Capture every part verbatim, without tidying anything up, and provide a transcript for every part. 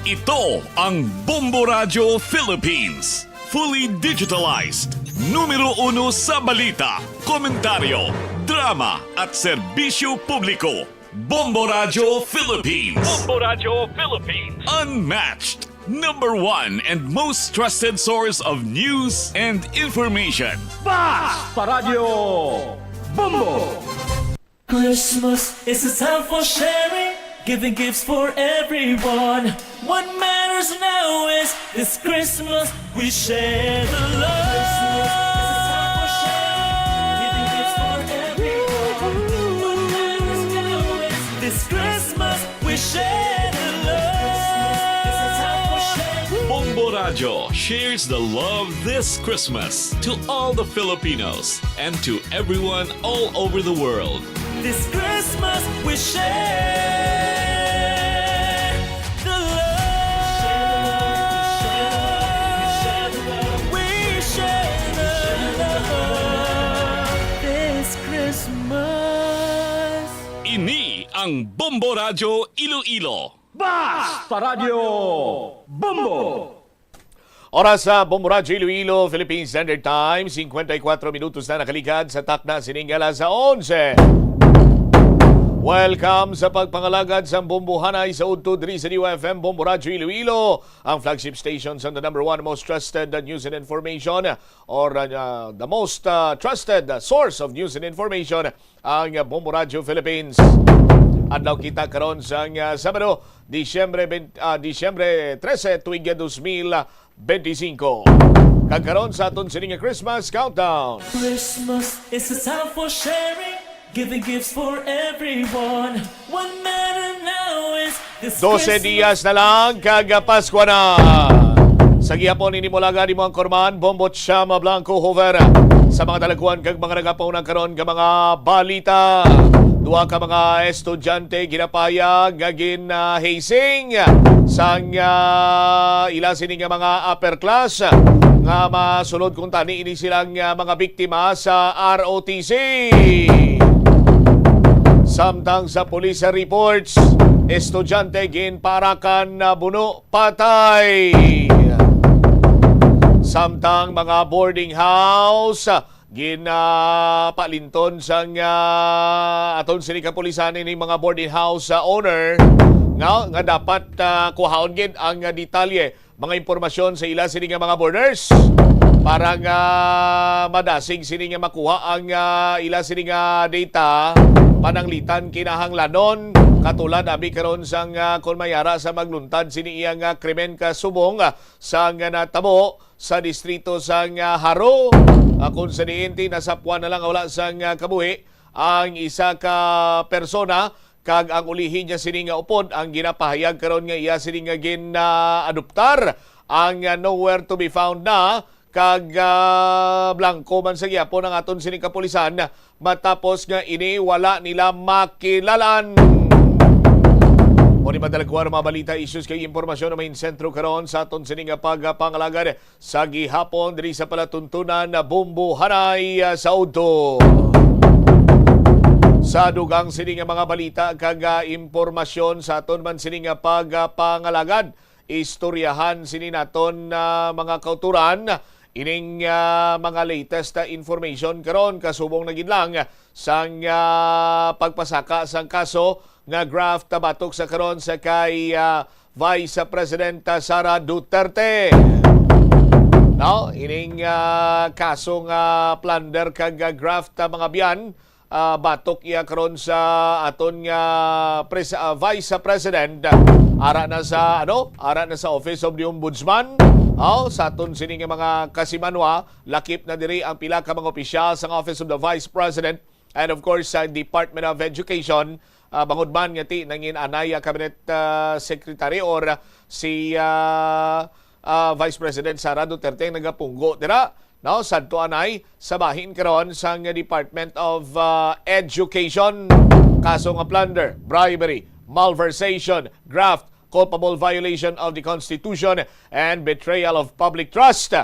Ito ang Bombo Radyo Philippines. Fully digitalized. Numero uno sa balita, komentaryo, drama, at serbisyo publiko. Bombo Radyo Philippines. Bombo Radyo Philippines. Unmatched. Number one and most trusted source of news and information. Basta Radyo Bombo! Christmas is a time for sharing, giving gifts for everyone. What matters now is this Christmas we share the love. Christmas is a time for sharing, giving gifts for everyone. What matters now is this Christmas we share the love. Bombo Radyo shares the love this Christmas to all the Filipinos and to everyone all over the world. This Christmas we share the love. We share the love. This Christmas. Ini ang Bombo Radyo Iloilo. Basta Radyo Bombo! Oras sa Bombo Radyo Iloilo, Philippine Standard Time, singkwenta y kuwatro minutos na nakaligad sa takna sining alas onse. Welcome sa pagpangalagad sang Bombohanay sa udto diri sa D Y F M Bombo Radyo Iloilo, ang flagship station sa the number one most trusted news and information, or uh, the most uh, trusted source of news and information, ang Bombo Radyo Philippines. Adlaw kita karon sang uh, Sabado, Disyembre twenty, ah, Disyembre trese, tuig dos mil benti singko. Kag karon sa aton sining Christmas countdown. Christmas is a time for sharing, giving gifts for everyone. What matter now is this Dose Christmas. Diyas na lang, kag Paskwa na. Sa gihapon, ini mo lang gani mo ang kurman, Bombo Chama Blanco Hover. Sa mga dalagkuan kag mga nagapauna karon nga mga balita, duha ka mga estudyante ginapahayag nga gin-hazing sang, ah, ila sini nga mga upper class nga masulod kuntani ini silang, ah, mga biktima sa R O T C. Samtang sa police reports, estudyante ginpaarakan na buno patay. Samtang mga boarding house, ginapalinton sang, ah, aton sini kapulisan ini mga boarding house, ah, owner nga, nga dapat, ah, kuhaon gid ang, ah, detalye, mga impormasyon sa ila sini nga mga boarders para nga madasig sini nga makuha ang, ah, ila sini nga data pananglitan kinahanglanon, katulad abi karon sang, ah, kon may ara sa magluntad sini iya nga krimen kasubong, ah, sang natabo sa distrito sang, ah, Jaro, ah, kung sa diin ti nasapwan na lang wala sang, ah, kabuhi ang isa ka persona, kag ang ulihi niya sini nga upod ang ginapahayag karon nga iya sini nga gin-, ah, adoptar ang, ah, nowhere to be found na, kag, ah, blanko man sa gihapon ang aton sini kapulisan matapos nga ini wala nila makilalan. Mo ni madalagkuan ang mga balita, issues kag impormasyon na may sentro karon sa aton sini nga pagpangalagad sa gihapon diri sa palatuntunan na Bombohanay, ah, sa udto. Sa dugang sini nga mga balita kag, ah, impormasyon sa aton man sini nga pagpangalagad, istoryahan sini naton, ah, mga kauturan ining, ah, mga latest, ah, information karon kasubong na gid lang sang, ah, pagpasaka sang kaso nga graft batok sa karon sa kay, ah, Vice President, ah, Sara Duterte. No, ining, ah, kaso nga plunder kag, ah, graft, ah, mga byan, ah, batok iya karon sa aton nga pres-, ah, Vice President, ara na sa, ano, ara na sa Office of the Ombudsman. Aw, sa aton sini nga mga kasimanwa, lakip na diri ang pila ka mga opisyal sa Office of the Vice President and of course sa Department of Education, ah, bangod man nga ti nangin anay, ah, Cabinet, ah, Secretary or, ah, si, ah, ah, Vice President Sara Duterte ang nagapunggo dira, no, sadto anay sa bahin karon sang Department of, ah, Education. Kaso nga plunder, bribery, malversation, graft, culpable violation of the Constitution, and betrayal of public trust.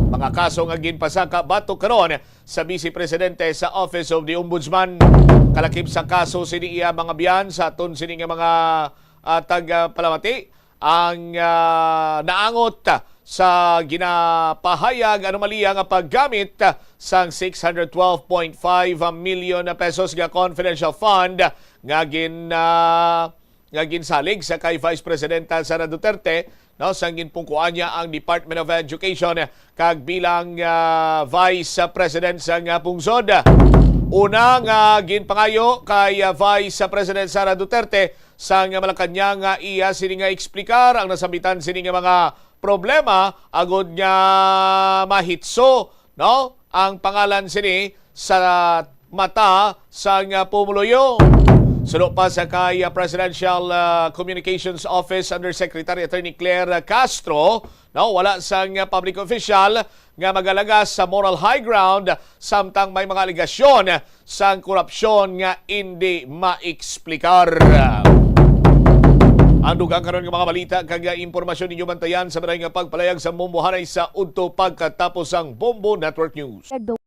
Mga kaso nga ginpasaka batok karon sa Vice Presidente sa Office of the Ombudsman. Kalakip sa kaso sini iya mga byan sa aton sini nga mga, ah, tagapalamati, ang, ah, naangot sa ginapahayag anomalya nga paggamit sang six hundred twelve point five million pesos nga confidential fund nga gin-, ah, nga ginsalig sa kay Vice Presidenta Sara Duterte, no, sang ginpungkuan niya ang Department of Education kag bilang, ah, Vice President sang, ah, pungsod. Una nga ginpangayo kay, ah, Vice President Sara Duterte sang Malacañang nga iya sini nga eksplikar ang nasambitan sini nga mga problema agud nga mahitso, no, ang pangalan sini sa mata sang, ah, pumuluyo. Suno pa sa kay, ah, Presidential, ah, Communications Office Undersecretary Attorney Claire Castro, no, wala sang, ah, public official nga magalagas sa moral high ground samtang may mga alegasyon sang korupsyon nga indi maeksplikar. Ang dugang karon nga mga balita kag impormasyon ninyo bantayan sa balay nga pagpalayag sa Bombo Hanay sa udto pagkatapos sang Bombo Network News. Nagdaw-,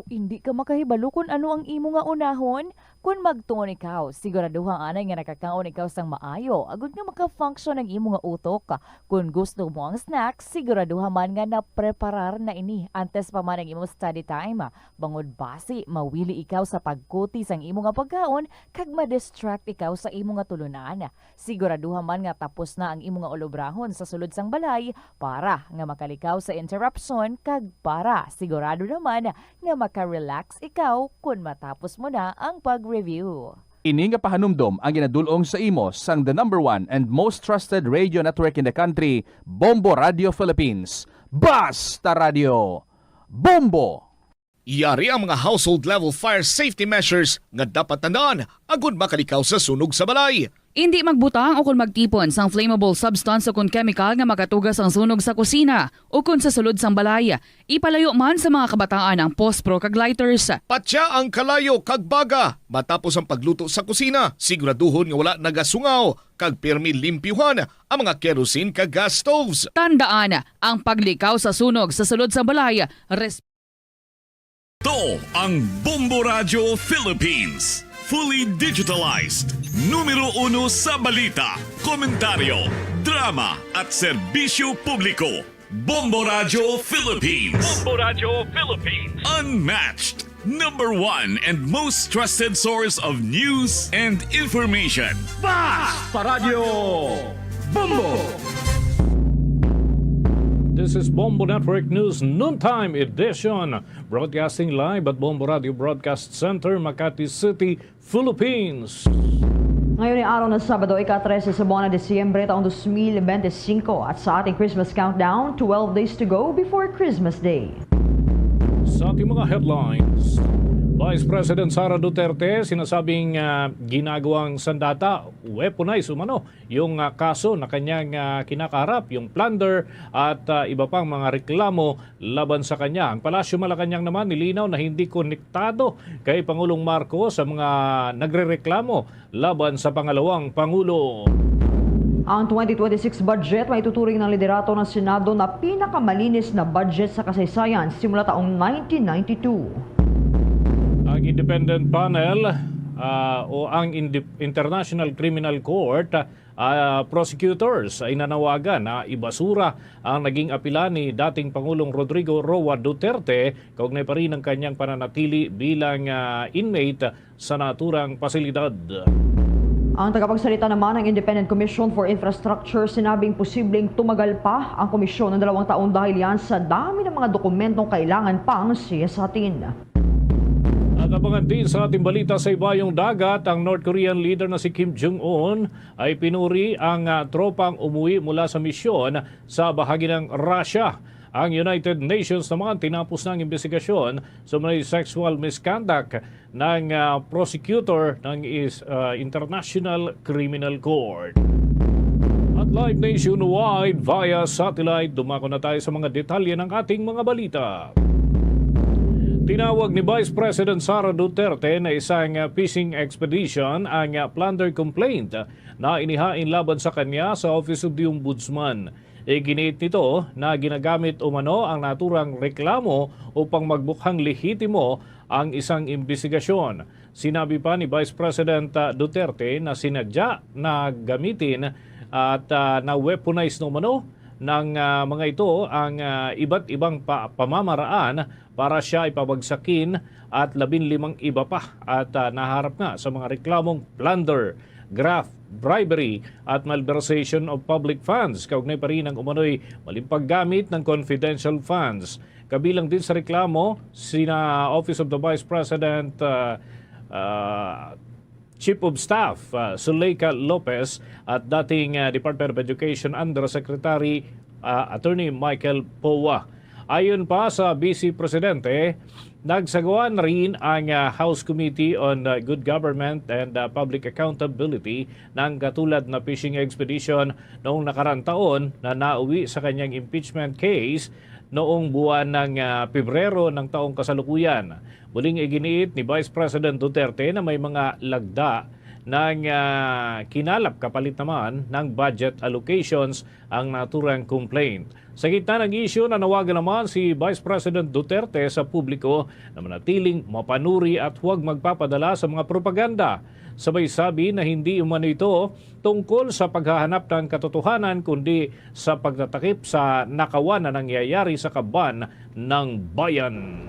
indi ka makahibalo kon ano ang imo nga unahon. Kon magtuon ikaw, siguraduha anay nga nakakaon ikaw sang maayo, agud nga maka-function ang imo nga utok. Kon gusto mo ang snack, siguraduha man nga napreparar na ini antes pa man ang imo study time. Bangod basi, mawili ikaw sa pagkuti sang imo nga pagkaon kag ma-distract ikaw sa imo nga tulunan. Siguraduha man nga tapos na ang imo nga ulobrahon sa sulod sang balay para nga makalikaw sa interruption kag para sigurado naman nga maka-relax ikaw kon matapos mo na ang pag-review. Ini nga pahanumdom ang ginadul-ong sa imo sang the number one and most trusted radio network in the country, Bombo Radio Philippines. Basta Radio, Bombo! Yari ang mga household level fire safety measures nga dapat tandaan agud makalikaw sa sunog sa balay. Indi magbutang o kon magtipon sang flammable substance o kon chemical nga makatuga sang sunog sa kusina o kon sa sulod sang balay. Ipalayo man sa mga kabataan ang pospro kag lighters. Patya ang kalayo kag baga matapos ang pagluto sa kusina. Siguraduhon nga wala nagasungaw kag pirmi limpyuhan ang mga kerosene kag gas stoves. Tandaan, ang paglikaw sa sunog sa sulod sa balay, res- To ang Bombo Radyo Philippines. Fully digitalized. Numero uno sa balita, komentaryo, drama, at serbisyo publiko. Bombo Radyo Philippines. Bombo Radyo Philippines. Unmatched. Number one and most trusted source of news and information. Basta Radyo Bombo! This is Bombo Network News Noontime Edition, broadcasting live at Bombo Radio Broadcast Center, Makati City, Philippines. Ngayon ay araw na Sabado, ika-trese sa buwan ng Disyembre, taong dos mil bente singko. At sa ating Christmas countdown, twelve days to go before Christmas Day. Sa ating mga headlines, Vice President Sara Duterte sinasabing, ah, ginagawang sandata, weaponize umano yung, ah, kaso na kanyang, ah, kinakaharap, yung plunder at, ah, iba pang mga reklamo laban sa kanya. Ang Palasyo Malacañang naman nilinaw na hindi konektado kay Pangulong Marcos sa mga nagrereklamo laban sa pangalawang pangulo. Ang twenty twenty-six budget maituturing ng liderato ng Senado na pinakamalinis na budget sa kasaysayan simula taong nineteen ninety-two. Ang independent panel, ah, o ang Indi-, International Criminal Court, ah, prosecutors ay nanawagan na ibasura ang naging apila ni dating Pangulong Rodrigo Roa Duterte kaugnay pa rin ng kanyang pananatili bilang, ah, inmate sa naturang pasilidad. Ang tagapagsalita naman ng Independent Commission for Infrastructure, sinabing posibleng tumagal pa ang komisyon ng dalawang taon dahil yan sa dami ng mga dokumentong kailangan pang siyasatin. At abangan din sa ating balita sa ibayong dagat, ang North Korean leader na si Kim Jong-un ay pinuri ang, ah, tropang umuwi mula sa misyon sa bahagi ng Russia. Ang United Nations naman tinapos na ang investigasyon sa mga sexual misconduct ng, ah, prosecutor ng is-, ah, International Criminal Court. At live nationwide via satellite, dumako na tayo sa mga detalye ng ating mga balita. Tinawag ni Vice President Sara Duterte na isang, ah, fishing expedition ang, ah, plunder complaint na inihain laban sa kanya sa Office of the Ombudsman. Iginiit nito na ginagamit umano ang naturang reklamo upang magmukhang lehitimo ang isang imbestigasyon. Sinabi pa ni Vice President, ah, Duterte na sinadya na gamitin At, ah, na-weaponize na umano ng, ah, mga ito ang, ah, iba't ibang pa-, pamamaraan para siya ay pabagsakin at labing limang iba pa at, ah, naharap nga sa mga reklamong plunder, graft, bribery at malversation of public funds. Kaugnay pa rin ang umano'y maling paggamit ng confidential funds. Kabilang din sa reklamo sina Office of the Vice President, ah, ah, Chief of Staff, ah, Zuleika Lopez at dating, ah, Department of Education Undersecretary, ah, Attorney Michael Poa. Ayon pa sa Vice Presidente, nagsagawa na rin ang, ah, House Committee on, ah, Good Government and, ah, Public Accountability ng katulad na fishing expedition noong nakarang taon na nauwi sa kanyang impeachment case noong buwan ng, ah, Pebrero ng taong kasalukuyan. Muling iginiit ni Vice President Duterte na may mga lagda ng, ah, kinalap kapalit naman ng budget allocations ang naturang complaint. Sa gitna ng isyu, nanawagan naman si Vice President Duterte sa publiko na manatiling mapanuri at huwag magpapadala sa mga propaganda. Sabay sabi na hindi umano ito tungkol sa paghahanap ng katotohanan, kundi sa pagtatakip sa nakawan na nangyayari sa kaban ng bayan.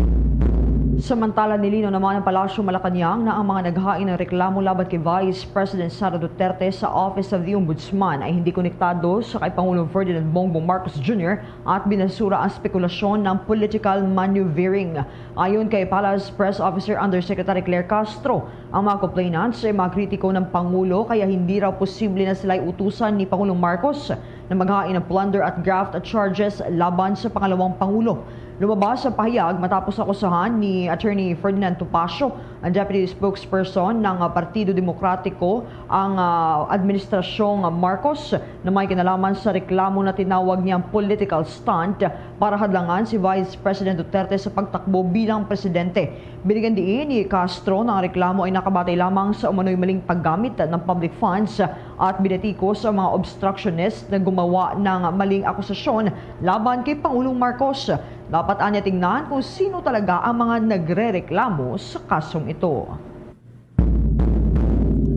Samantala, nilinaw naman ng Palasyo Malacañang na ang mga naghain ng reklamo laban kay Vice President Sara Duterte sa Office of the Ombudsman ay hindi konektado sa kay Pangulong Ferdinand Bongbong Marcos Junior at binasura ang spekulasyon ng political maneuvering. Ayon kay Palace Press Officer Undersecretary Claire Castro, ang mga complainants ay mga kritiko ng Pangulo, kaya hindi raw posible na sila'y utusan ni Pangulong Marcos na maghain ng plunder at graft charges laban sa pangalawang Pangulo. Lumabas ang pahayag matapos akusahan ni Attorney Ferdinand Topacio, ang deputy spokesperson ng, ah, Partido Demokratiko, ang, ah, administrasyong Marcos na may kinalaman sa reklamo na tinawag niyang political stunt para hadlangan si Vice President Duterte sa pagtakbo bilang presidente. Binigyan diin ni Castro na ang reklamo ay nakabatay lamang sa umano'y maling paggamit ng public funds at binatiko sa mga obstructionist na gumawa ng maling akusasyon laban kay Pangulong Marcos. Dapat anya tingnan kung sino talaga ang mga nagrereklamo sa kasong ito.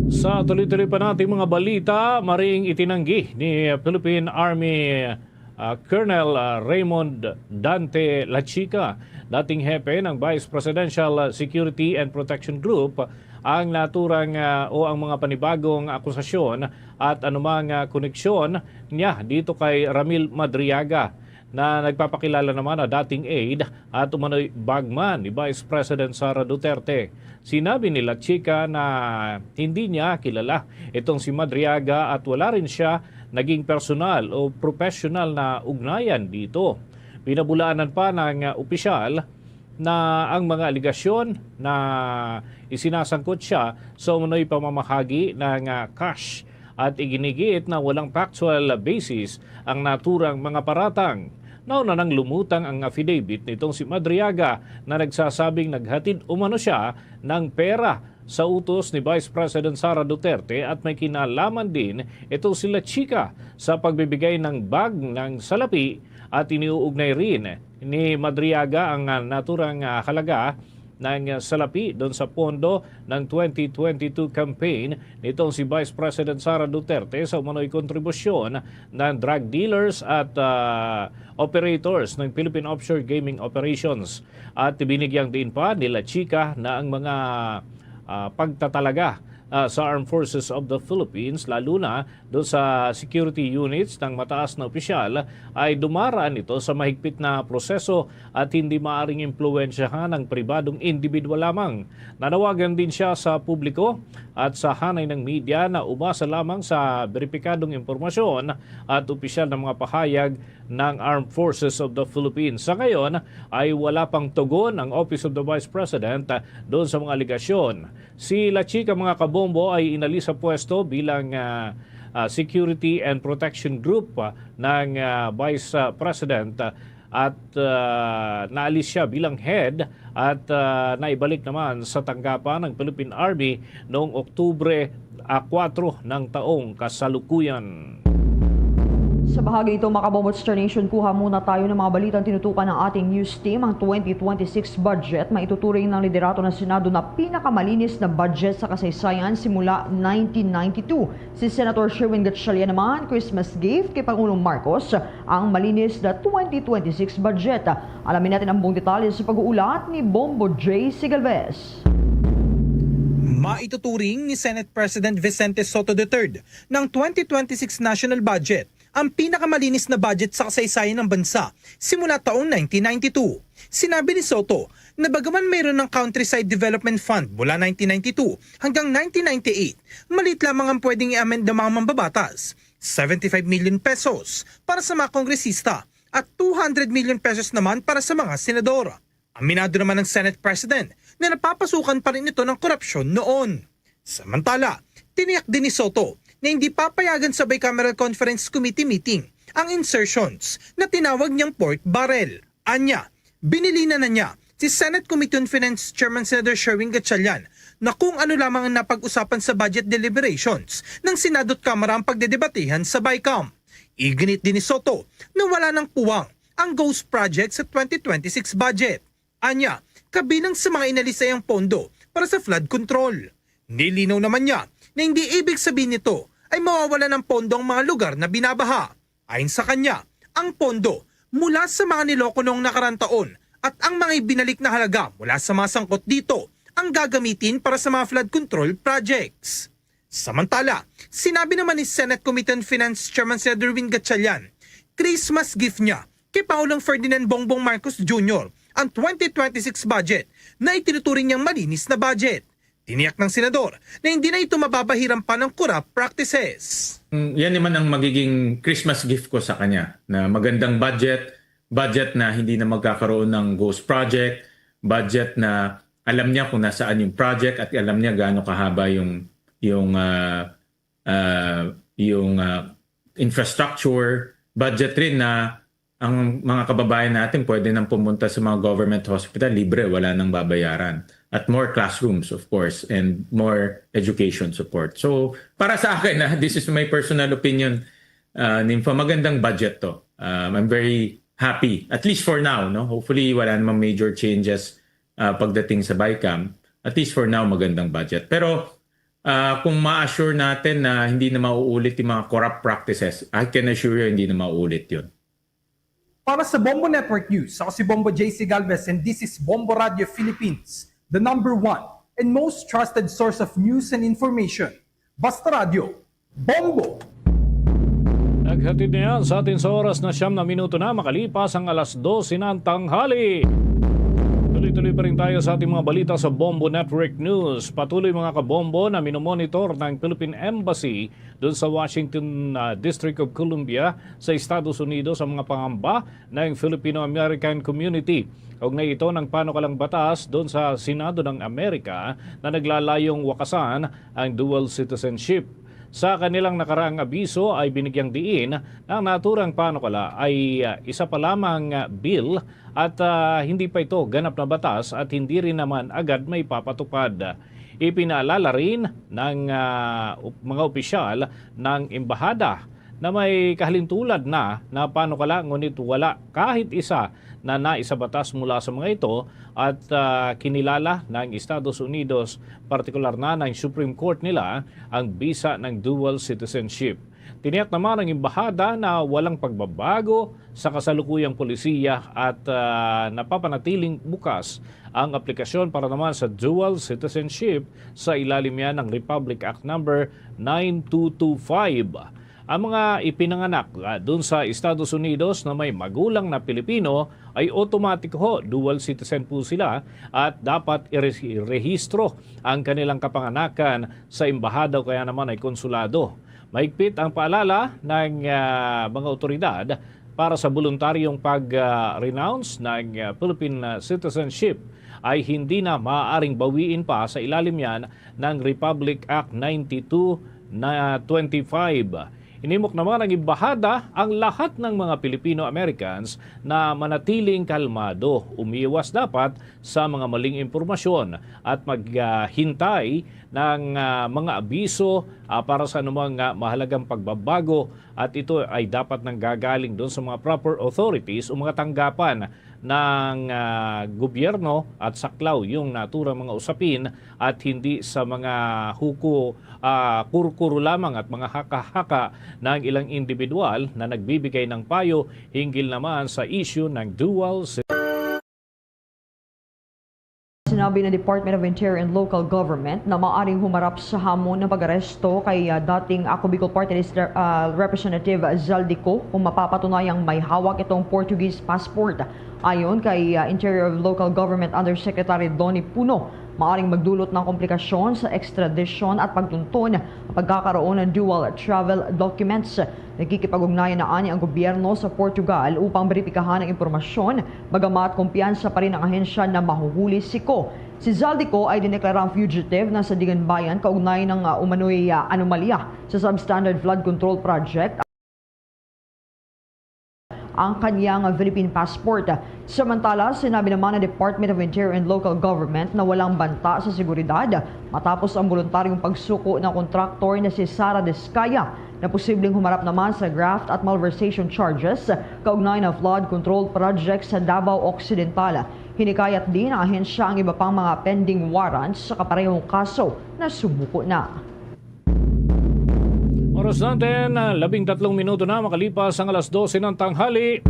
Sa tuloy-tuloy pa nating mga balita, maring itinanggi ni Philippine Army, ah, Colonel, ah, Raymond Dante Lachica, dating hepe ng Vice Presidential Security and Protection Group, ang naturang, ah, o ang mga panibagong akusasyon at anumang, ah, koneksyon niya dito kay Ramil Madriaga, na nagpapakilala naman na dating aide at umano'y bagman ni Vice President Sara Duterte. Sinabi ni Lachica na hindi niya kilala itong si Madriaga at wala rin siya naging personal o professional na ugnayan dito. Pinabulaanan pa ng, ah, opisyal na ang mga alegasyon na isinasangkot siya sa umano'y pamamahagi ng, ah, cash at iginigiit na walang factual basis ang naturang mga paratang. Nauna nang lumutang ang affidavit nitong si Madriaga na nagsasabing naghatid umano siya ng pera sa utos ni Vice President Sara Duterte at may kinalaman din itong si Lachica sa pagbibigay ng bag ng salapi at iniuugnay rin ni Madriaga ang, ah, naturang, ah, halaga ng salapi doon sa pondo ng twenty twenty-two campaign nitong si Vice President Sara Duterte sa umano'y kontribusyon ng drug dealers at, ah, operators ng Philippine Offshore Gaming Operations. At binigyang diin pa ni Lachica na ang mga, ah, pagtatalaga, ah, sa Armed Forces of the Philippines, lalo na doon sa security units ng mataas na opisyal, ay dumaraan ito sa mahigpit na proseso at hindi maaring impluwensyahan ng pribadong individual lamang. Nanawagan din siya sa publiko at sa hanay ng media na umasa lamang sa beripikadong impormasyon at opisyal na mga pahayag ng Armed Forces of the Philippines. Sa ngayon ay wala pang tugon ang Office of the Vice President, ah, doon sa mga alegasyon. Si Lachica, mga kabombo, ay inalis sa pwesto bilang, ah, ah, Security and Protection Group, ah, ng, ah, Vice, ah, President, ah, at, ah, naalis siya bilang head at, ah, naibalik naman sa tanggapan ng Philippine Army noong Oktubre, ah, kuwatro ng taong kasalukuyan. Sa bahagi ito, mga kabombo, Star Nation, kuha muna tayo ng mga balitang tinutukan ng ating news team. Ang twenty twenty-six budget, maituturing ng liderato ng Senado na pinakamalinis na budget sa kasaysayan simula nineteen ninety-two. Si Senator Sherwin Gatchalian naman, Christmas gift kay Pangulong Marcos, ang malinis na twenty twenty-six budget. Alamin natin ang buong detalye sa pag-uulat ni Bombo J C Galvez. Maituturing ni Senate President Vicente Sotto the third ng twenty twenty-six national budget ang pinakamalinis na budget sa kasaysayan ng bansa simula taong nineteen ninety-two. Sinabi ni Sotto na bagaman mayroon ng Countryside Development Fund mula nineteen ninety-two hanggang nineteen ninety-eight, maliit lamang ang pwedeng i-amend ng mga mambabatas, seventy-five million pesos para sa mga kongresista at two hundred million pesos naman para sa mga senador. Aminado naman ang Senate President na napapasukan pa rin ito ng korupsyon noon. Samantala, tiniyak din ni Sotto na hindi papayagan sa Bicameral Conference Committee meeting ang insertions na tinawag niyang pork barrel. Anya, binilinan na niya si Senate Committee on Finance Chairman Senator Sherwin Gatchalian na kung ano lamang ang napag-usapan sa budget deliberations ng Senado at Kamara ang pagdedebatehan sa BICAM. Iginit din ni Sotto na wala nang puwang ang ghost project sa twenty twenty-six budget. Anya, kabilang sa mga inalisay ang pondo para sa flood control. Nilinaw naman niya na hindi ibig sabihin nito ay mawawalan ng pondo ang mga lugar na binabaha. Ayon sa kanya, ang pondo mula sa mga niloko noong nakarang taon at ang mga ibinalik na halaga mula sa mga sangkot dito ang gagamitin para sa mga flood control projects. Samantala, sinabi naman ni Senate Committee on Finance Chairman Senator Erwin Gatchalian, Christmas gift niya kay Pangulong Ferdinand Bongbong Marcos Junior ang twenty twenty-six budget na itinuturing niyang malinis na budget. Tiniyak ng senador na hindi na ito mababahiran pa ng corrupt practices. Mm, yan naman ang magiging Christmas gift ko sa kanya, na magandang budget, budget na hindi na magkakaroon ng ghost project, budget na alam niya kung nasaan yung project at alam niya gaano kahaba yung yung ah, ah, yung ah, infrastructure, budget rin na ang mga kababayan natin pwede nang pumunta sa mga government hospital libre, wala nang babayaran. At more classrooms, of course, and more education support. So, para sa akin, ah, this is my personal opinion, uh, Nympha, magandang budget to. Um, I'm very happy, at least for now. No? Hopefully, wala namang major changes uh, pagdating sa BICAM. At least for now, magandang budget. Pero uh, kung ma-assure natin na hindi na mauulit yung mga corrupt practices, I can assure you hindi na mauulit yun. Para sa Bombo Network News, ako si Bombo J C Galvez and this is Bombo Radio Philippines, the number one and most trusted source of news and information. Basta Radio, Bombo! Naghatid na yan sa atin sa oras na siyam na minuto na makalipas ang alas dose ng tanghali. Tuloy-tuloy pa rin tayo sa ating mga balita sa Bombo Network News. Patuloy, mga kabombo, na minomonitor ng Philippine Embassy doon sa Washington, ah, District of Columbia sa Estados Unidos ang mga pangamba ng Filipino-American community. Kaugnay ito ng panukalang batas doon sa Senado ng Amerika na naglalayong wakasan ang dual citizenship. Sa kanilang nakaraang abiso ay binigyang diin na ang naturang panukala ay, ah, isa pa lamang, ah, bill at, ah, hindi pa ito ganap na batas at hindi rin naman agad maipapatupad. Ipinaalala rin ng, ah, op-, mga opisyal ng embahada na may kahalintulad na na panukala, ngunit wala kahit isa na naisabatas mula sa mga ito at, ah, kinilala ng Estados Unidos, partikular na ng Supreme Court nila, ang bisa ng dual citizenship. Tiniyak naman ng embahada na walang pagbabago sa kasalukuyang polisiya at, ah, napapanatiling bukas ang aplikasyon para naman sa dual citizenship sa ilalim niya ng Republic Act Number nine two two five. Ang mga ipinanganak, ah, dun sa Estados Unidos na may magulang na Pilipino ay automatic ho dual citizen po sila at dapat ire-, irehistro ang kanilang kapanganakan sa embahada o kaya naman ay konsulado. Mahigpit ang paalala ng, ah, mga otoridad para sa boluntaryong pag, ah, renounce ng, ah, Philippine, ah, citizenship ay hindi na maaaring bawiin pa sa ilalim yan ng Republic Act ninety-two na twenty-five. Hinimok naman ang embahada ang lahat ng mga Filipino-Americans na manatiling kalmado, umiwas dapat sa mga maling impormasyon at maghintay ng, ah, mga abiso, ah, para sa anumang, ah, mahalagang pagbabago, at ito ay dapat nang gagaling doon sa mga proper authorities o mga tanggapan ng, ah, gobyerno at saklaw yung naturang mga usapin at hindi sa mga huko, ah, kuro-kuro lamang at mga haka-haka ng ilang individual na nagbibigay ng payo hinggil naman sa issue ng dual Sinabi ng Department of Interior and Local Government na maaring humarap sa hamon ng pag-aresto kay, ah, dating Ako Bicol Party List, ah, Representative Zaldy Co kung mapapatunayang may hawak itong Portuguese passport. Ayon kay, ah, Interior and Local Government Undersecretary Donnie Puno, maaring magdulot ng komplikasyon sa extradition at pagtuntun ang pagkakaroon ng dual travel documents. Nakikipag-ugnayan na ani ang gobyerno sa Portugal upang beripikahan ang impormasyon, bagamat kumpiyansa pa rin ang ahensya na mahuhuli si Co. Si Zaldy Co ay dineklarang fugitive na sa Diganbayan kaugnay ng, ah, umano'y, ah, anomalya sa substandard flood control project ang kanyang Philippine passport. Samantala, sinabi naman ng Department of Interior and Local Government na walang banta sa seguridad matapos ang boluntaryong pagsuko ng kontraktor na si Sara Descaya na posibleng humarap naman sa graft at malversation charges kaugnay ng flood control project sa Davao Occidental. Hinikayat din ng ahensya ang iba pang mga pending warrants sa kaparehong kaso na sumuko na. Oras natin, ah, labing tatlong minuto na makalipas ang alas dose ng tanghali.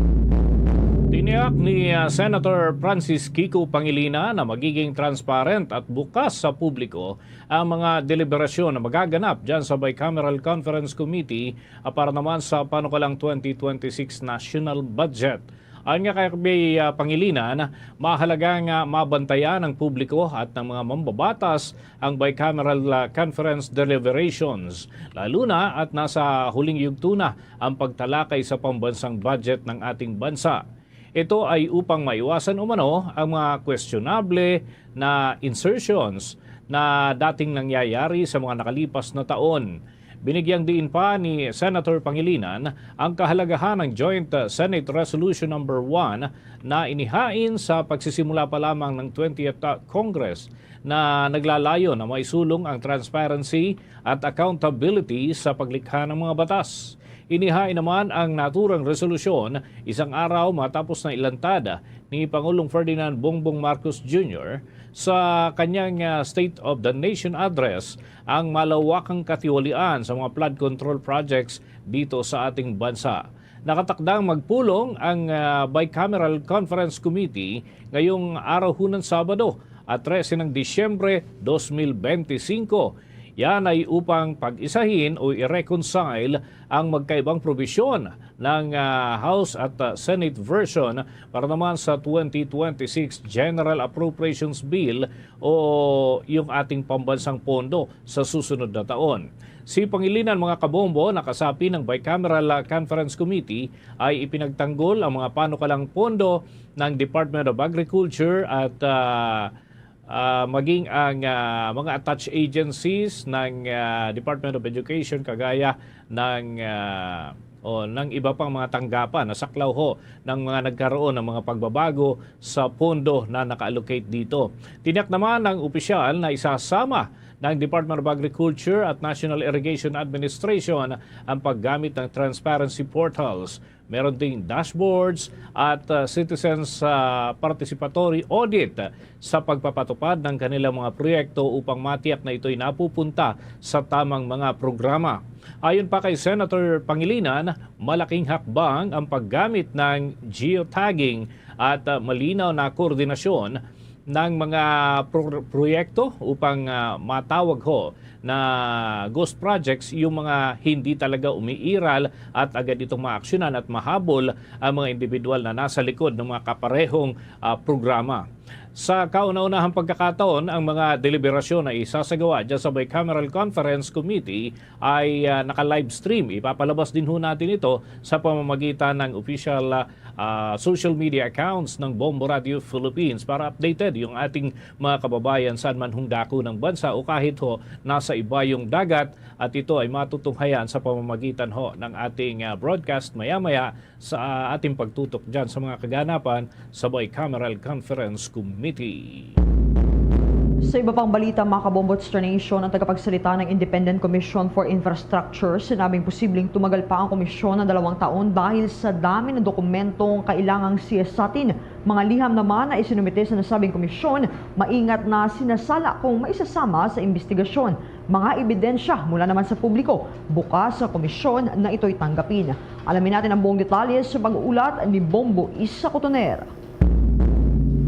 Tiniyak ni, ah, Senator Francis Kiko Pangilinan na magiging transparent at bukas sa publiko ang mga deliberasyon na magaganap dyan sa Bicameral Conference Committee, ah, para naman sa panukalang twenty twenty-six national budget. Ayon nga kay, ah, Pangilinan, mahalaga nga mabantayan ng publiko at ng mga mambabatas ang bicameral, ah, conference deliberations, lalo na at nasa huling yugto na ang pagtalakay sa pambansang budget ng ating bansa. Ito ay upang maiwasan umano ang mga questionable na insertions na dating nangyayari sa mga nakalipas na taon. Binigyang diin pa ni Senator Pangilinan ang kahalagahan ng Joint, uh, Senate Resolution Number One na inihain sa pagsisimula pa lamang ng twentieth Congress na naglalayon na maisulong ang transparency at accountability sa paglikha ng mga batas. Inihain naman ang naturang resolusyon isang araw matapos na ilantad ni Pangulong Ferdinand Bongbong Marcos Junior sa kanyang, ah, State of the Nation Address ang malawakang katiwalian sa mga flood control projects dito sa ating bansa. Nakatakdang magpulong ang, ah, Bicameral Conference Committee ngayong araw hunan Sabado, at trese ng Disyembre dos mil benti singko. Yan ay upang pag-isahin o i-reconcile ang magkaibang probisyon ng, ah, House at, ah, Senate version para naman sa twenty twenty-six General Appropriations Bill o yung ating pambansang pondo sa susunod na taon. Si Pangilinan, mga kabombo, nakasapi ng Bicameral, ah, Conference Committee ay ipinagtanggol ang mga panukalang pondo ng Department of Agriculture at, ah, ah, maging ang, ah, mga attached agencies ng, ah, Department of Education, kagaya ng, ah, o ng iba pang mga tanggapan na saklaw ho ng mga nagkaroon ng mga pagbabago sa pondo na naka-allocate dito. Tiniyak naman ng opisyal na isasama ng Department of Agriculture at National Irrigation Administration ang paggamit ng transparency portals. Meron ding dashboards at, ah, citizens, ah, participatory audit sa pagpapatupad ng kanilang mga proyekto upang matiyak na ito'y napupunta sa tamang mga programa. Ayon pa kay Senator Pangilinan, malaking hakbang ang paggamit ng geotagging at, ah, malinaw na koordinasyon ng mga pro-, proyekto upang, ah, matawag ho na ghost projects yung mga hindi talaga umiiral at agad itong maaksyonan at mahabol ang mga individual na nasa likod ng mga kaparehong, ah, programa. Sa kauna-unahang pagkakataon, ang mga deliberasyon na isasagawa dyan sa Bicameral Conference Committee ay, ah, naka-livestream. Ipapalabas din ho natin ito sa pamamagitan ng official, ah, ah, social media accounts ng Bombo Radio Philippines para updated yung ating mga kababayan saan man hong dako ng bansa o kahit ho nasa ibayong dagat. At ito ay matutunghayan sa pamamagitan ho ng ating, ah, broadcast maya-maya sa ating pagtutok dyan sa mga kaganapan sa Bicameral Conference Committee. Sa iba pang balita, mga kabombo, Star Nation, ang tagapagsalita ng Independent Commission for Infrastructure, sinabing posibleng tumagal pa ang komisyon ng dalawang taon dahil sa dami ng dokumentong kailangang siyasatin. Mga liham naman na isinumite sa nasabing komisyon, maingat na sinasala kung maisasama sa investigasyon. Mga ebidensya mula naman sa publiko, bukas sa komisyon na ito'y tanggapin. Alamin natin ang buong detalye sa pag-uulat ni Bombo Isa Cotoner.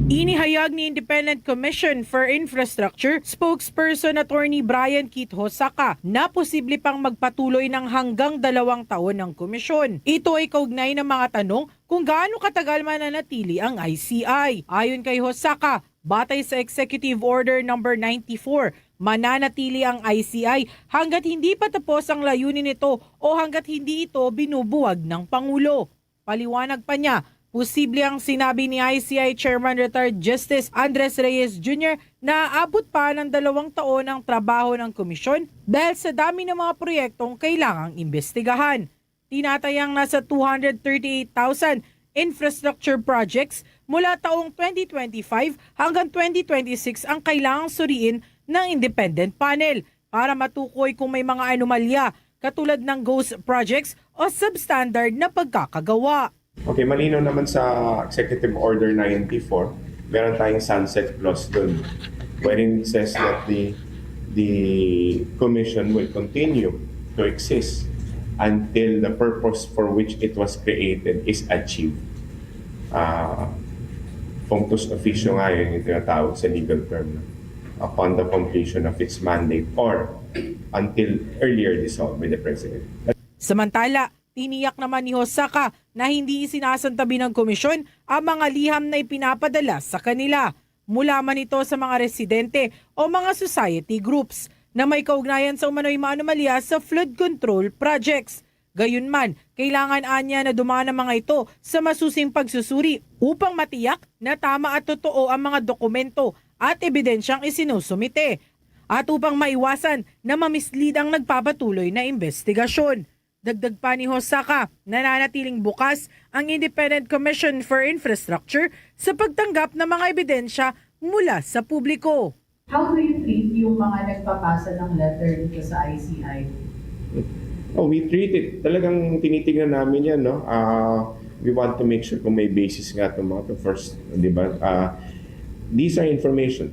Inihayag ni Independent Commission for Infrastructure spokesperson Attorney Brian Keith Hosaka na posible pang magpatuloy ng hanggang dalawang taon ang komisyon. Ito ay kaugnay ng mga tanong kung gaano katagal mananatili ang I C I. Ayon kay Hosaka, batay sa Executive Order Number ninety-four, mananatili ang I C I hanggat hindi pa tapos ang layunin nito o hanggat hindi ito binubuwag ng Pangulo. Paliwanag pa niya, posible ang sinabi ni I C I Chairman Retired Justice Andres Reyes Junior na aabot pa ng dalawang taon ang trabaho ng komisyon dahil sa dami ng mga proyektong kailangang imbestigahan. Tinatayang nasa two hundred thirty-eight thousand infrastructure projects mula taong twenty twenty-five hanggang twenty twenty-six ang kailangang suriin ng independent panel para matukoy kung may mga anomalya katulad ng ghost projects o substandard na pagkakagawa. Okay, malinaw naman sa Executive Order ninety-four, meron tayong sunset clause dun, wherein it says that the, the commission will continue to exist until the purpose for which it was created is achieved. Ah, functus officio nga yun yung tinatawag sa legal term, no? Upon the completion of its mandate or until earlier dissolved by the President. Samantala, tiniyak naman ni Hosaka na hindi isinasantabi ng komisyon ang mga liham na ipinapadala sa kanila, mula man ito sa mga residente o mga society groups na may kaugnayan sa umano'y mga anomalya sa flood control projects. Gayunman, kailangan anya na dumaan ang mga ito sa masusing pagsusuri upang matiyak na tama at totoo ang mga dokumento at ebidensyang isinusumite at upang maiwasan na mamislead ang nagpapatuloy na investigasyon. Dagdag pa ni Hosaka, nananatiling bukas ang Independent Commission for Infrastructure sa pagtanggap ng mga ebidensya mula sa publiko. How do you treat yung mga nagpapasa ng letter dito sa I C I? Oh, we treat it. Talagang tinitignan namin yan, no? Ah, we want to make sure kung may basis nga itong mga to first, di ba? Ah, these are information.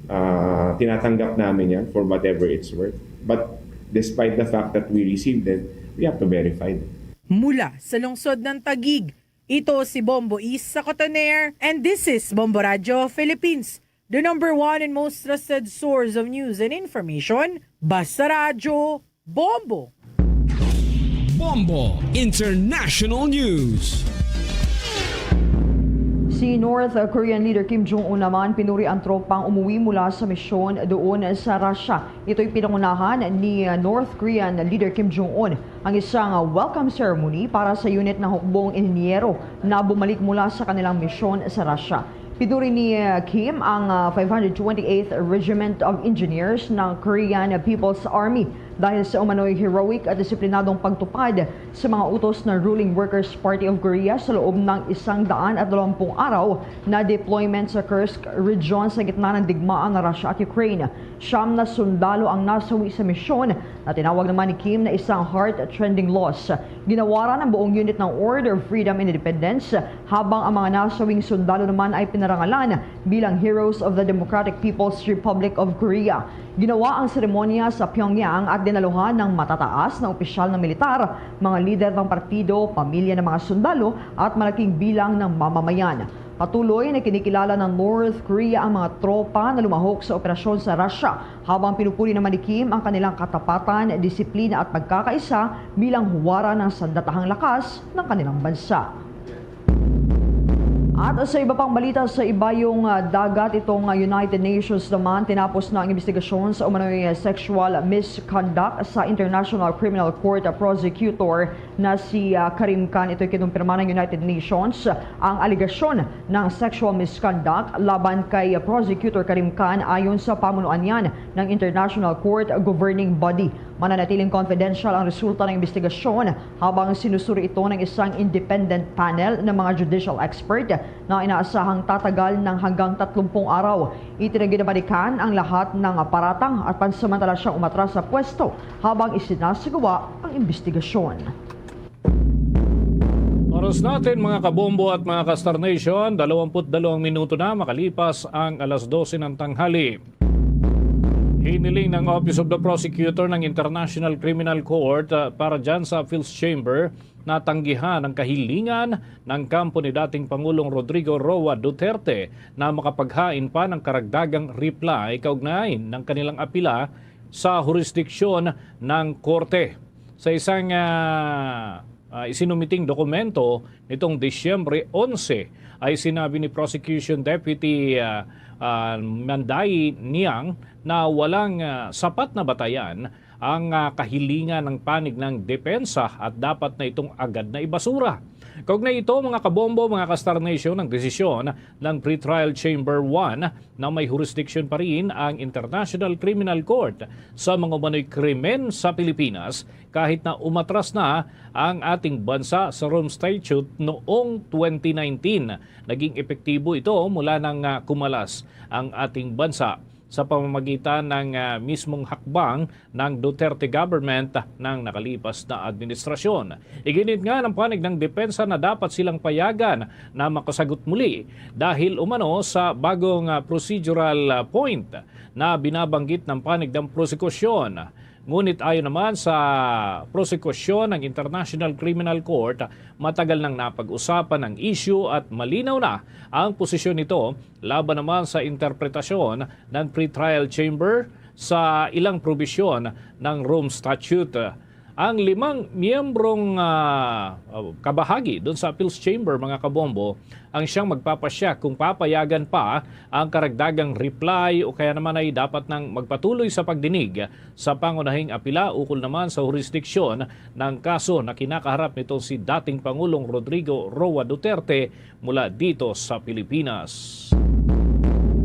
Ah, tinatanggap namin yan for whatever it's worth. But despite the fact that we received it, we have to verify them. Mula sa lungsod ng Taguig, ito si Bombo Isa Cotoner, and this is Bombo Radyo Philippines, the number one and most trusted source of news and information. Basta Radyo, Bombo! Bombo International News. Si North Korean leader Kim Jong-un naman pinuri ang tropang umuwi mula sa misyon doon sa Russia. Ito'y pinangunahan ni North Korean leader Kim Jong-un ang isang welcome ceremony para sa unit ng hukbong inhinyero na bumalik mula sa kanilang misyon sa Russia. Pinuri ni, uh, Kim ang, uh, five hundred twenty-eighth Regiment of Engineers ng Korean People's Army dahil sa umano'y heroic at disiplinadong pagtupad sa mga utos ng ruling Workers' Party of Korea sa loob ng isang daan at dalawampung araw na deployment sa Kursk region sa gitna ng digmaan ng Russia at Ukraine. Siyam na sundalo ang nasawi sa misyon na tinawag naman ni Kim na isang heart-rending loss. Ginawaran ang buong unit ng Order of Freedom and Independence, habang ang mga nasawing sundalo naman ay pinarangalan bilang Heroes of the Democratic People's Republic of Korea. Ginawa ang seremonya sa Pyongyang at dinaluhan ng matataas na opisyal ng militar, mga lider ng partido, pamilya ng mga sundalo, at malaking bilang ng mamamayan. Patuloy na kinikilala ng North Korea ang mga tropa na lumahok sa operasyon sa Russia, habang pinupuri naman ni Kim ang kanilang katapatan, disiplina at pagkakaisa bilang huwaran ng sandatahang lakas ng kanilang bansa. At sa iba pang balita, sa ibayong, ah, dagat, itong, ah, United Nations naman, tinapos na ang investigasyon sa umano'y, ah, sexual misconduct sa International Criminal Court, ah, prosecutor na si, ah, Karim Khan. Ito'y kinumpirma ng United Nations ang alegasyon ng sexual misconduct laban kay, ah, Prosecutor Karim Khan. Ayon sa pamunuan niyan ng International Court Governing Body, mananatiling confidential ang resulta ng investigasyon habang sinusuri ito ng isang independent panel ng mga judicial expert na inaasahang tatagal ng hanggang tatlumpung araw. Itinagin naman ni Khan ang lahat ng paratang at pansamantala siyang umatras sa pwesto habang isinasagawa ang investigasyon. Oras natin, mga kabombo at mga ka-Star Nation, dalawampu't dalawang minuto na makalipas ang alas dose ng tanghali. Hiniling ng Office of the Prosecutor ng International Criminal Court, ah, para dyan sa Appeals Chamber, natanggihan ang kahilingan ng kampo ni dating Pangulong Rodrigo Roa Duterte na makapaghain pa ng karagdagang reply kaugnay ng kanilang apila sa hurisdiksyon ng korte. Sa isang, ah, ah, isinumiting dokumento nitong Disyembre onse, ay sinabi ni Prosecution Deputy, ah, ah, Manday Niang na walang, ah, sapat na batayan ang, ah, kahilingan ng panig ng depensa at dapat na itong agad na ibasura. Kaugnay ito, mga kabombo, mga ka-Star Nation, ang desisyon ng Pretrial Chamber one na may jurisdiction pa rin ang International Criminal Court sa mga umano'y krimen sa Pilipinas kahit na umatras na ang ating bansa sa Rome Statute noong twenty nineteen. Naging epektibo ito mula nang, ah, kumalas ang ating bansa sa pamamagitan ng, ah, mismong hakbang ng Duterte government ng nakalipas na administrasyon. Iginit nga ng panig ng depensa na dapat silang payagan na makasagot muli dahil umano sa bagong, ah, procedural, ah, point na binabanggit ng panig ng prosekusyon. Ngunit ayon naman sa prosekusyon ng International Criminal Court, matagal nang napag-usapan ang issue at malinaw na ang posisyon nito laban naman sa interpretasyon ng pretrial chamber sa ilang probisyon ng Rome Statute. Ang limang miyembrong, ah, kabahagi dun sa Appeals Chamber, mga kabombo, ang siyang magpapasya kung papayagan pa ang karagdagang reply o kaya naman ay dapat nang magpatuloy sa pagdinig sa pangunahing apila ukol naman sa jurisdiksyon ng kaso na kinakaharap nito si dating Pangulong Rodrigo Roa Duterte mula dito sa Pilipinas.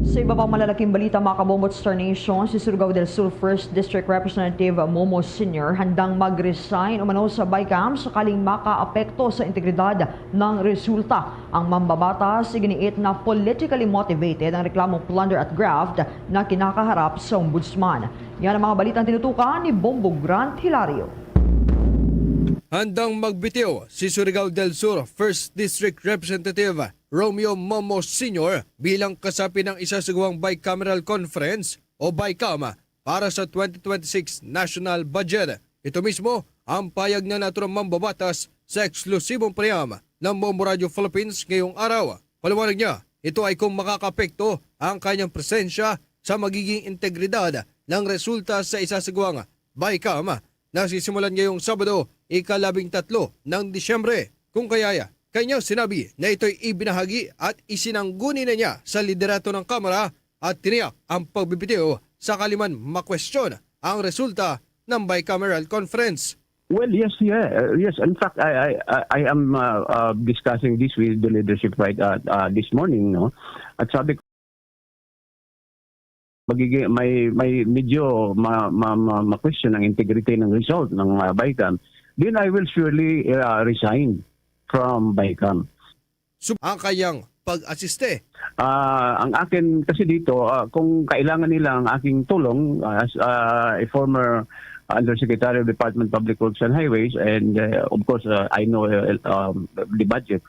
Sa iba pang malalaking balita, mga kabombo at Star Nation, si Surigao del Sur First District Representative Momo Senior handang mag-resign umano sa BICAM sakaling makaapekto sa integridad ng resulta. Ang mambabatas, iginiit na politically motivated ang reklamong plunder at graft na kinakaharap sa ombudsman. Yan ang mga balitang tinutukan ni Bombo Grant Hilario. Handang magbitiw si Surigao del Sur First District Representative Romeo Momo Senior bilang kasapi ng isasagawang bicameral conference o BICAM para sa twenty twenty-six national budget. Ito mismo ang payag na naturang mambabatas sa eksklusibong panayam ng Bombo Radio Philippines ngayong araw. Paliwanag niya, ito ay kung makakapekto ang kanyang presensya sa magiging integridad ng resulta sa isasagawang BICAM na sisimulan ngayong Sabado, ika-labing tatlo ng Disyembre. Kung kayaya, kanyang sinabi na ito'y ibinahagi at isinangguni na niya sa liderato ng Kamara at tiniyak ang pagbibitiw sakali man makwestiyon ang resulta ng bicameral conference. Well, yes, yeah, uh, yes. In fact, I, I, I I am uh, uh, discussing this with the leadership right uh, uh, this morning, no? At sabi ko, magigi may may medyo ma, ma, ma, ma-question ang integrity ng result ng uh, BICAM. Then I will surely uh, resign from BICAM. Sub ang kanyang pag-asiste. Ah, ang akin kasi dito, ah, kung kailangan nila ang aking tulong, ah, as, ah, a former Undersecretary of Department of Public Works and Highways, and, uh, of course, uh, I know, uh, um, the budget,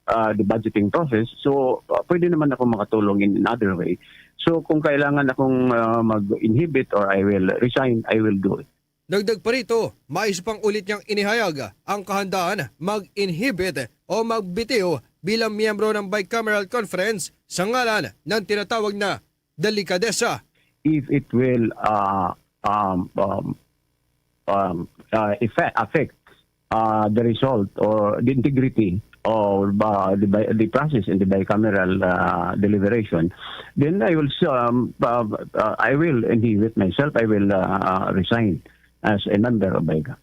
uh, the budgeting process. So, uh, pwede naman ako makatulong in another way. So, kung kailangan akong, uh, mag-inhibit or I will resign, I will do it. Dagdag pa rito, mais pang ulit niyang inihayag ang kahandaan mag-inhibit o magbitiw bilang miyembro ng Bicameral Conference sa ngalan ng tinatawag na delikadesa. If it will uh, um, um, um, uh, effect, affect uh, the result or the integrity of uh, the, bi- the process in the bicameral uh, deliberation, then I will, um, uh, uh, I will inhibit myself. I will uh, uh, resign as a member of BICAM.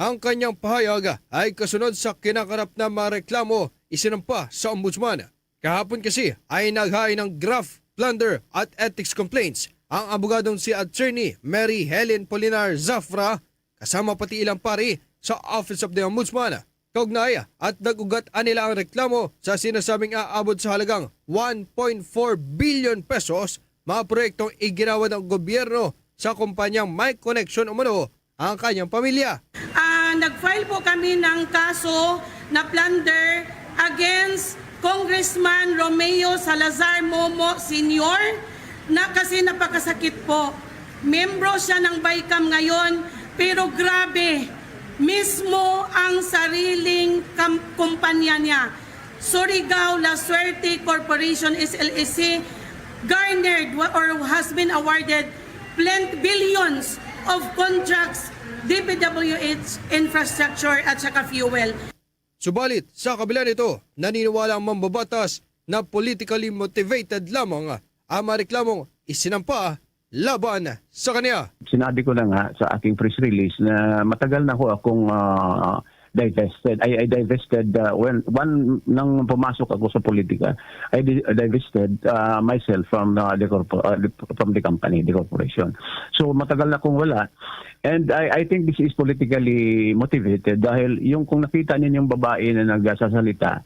Ang kanyang pahayag ay kasunod sa kinakarap na mga reklamo isinampa sa Ombudsman. Kahapon kasi ay naghain ang graft, plunder at ethics complaints ang abogadong si Attorney Mary Helen Polinar Zafra kasama pati ilang pari sa Office of the Ombudsman. Kaugnay at nag-ugat anila ang reklamo sa sinasabing aabot sa halagang one point four billion pesos mga proyektong iginawa ng gobyerno sa kumpanyang may koneksyon umano ang kanyang pamilya. Ah, nag-file po kami ng kaso na plunder against Congressman Romeo Salazar Momo Senior na kasi napakasakit po. Membro siya ng BICAM ngayon, pero grabe, mismo ang sariling kam- kumpanya niya, Surigao La Suerte Corporation S L S C, garnered wa- or has been awarded plen- billions of contracts, D P W H infrastructure at saka fuel. Subalit, sa kabila nito, naniniwala ang mambabatas na politically motivated lamang ang mga reklamong isinampa laban sa kanya. Sinabi ko na nga sa aking press release na matagal na ho akong ah, divested. I, I divested, uh, when, one, nang pumasok ako sa politika, I di- divested uh, myself from uh, the corpo- uh, the- from the company, the corporation. So matagal na akong wala. And I, I think this is politically motivated dahil yung kung nakita ninyong babae na nagsasalita,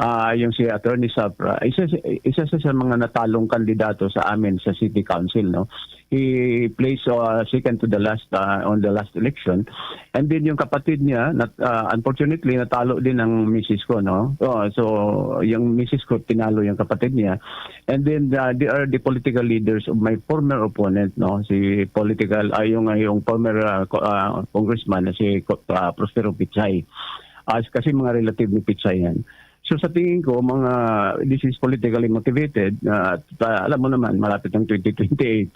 ah yung si Attorney Safra, isa, isa siya sa mga natalong kandidato sa amin sa City Council, no? He placed uh, second to the last uh, on the last election. And then yung kapatid niya, nat, uh, unfortunately, natalo din ang misis ko, no? Oh, so, yung misis ko, tinalo yung kapatid niya. And then uh, they are the political leaders of my former opponent, no? Si political, ay yung, yung former uh, co- uh, congressman na si Co- uh, Prospero Pichay. Uh, kasi mga relative ni Pichay yan. So sa tingin ko, mga this is politically motivated. Uh, alam mo naman, malapit ang twenty twenty-eight.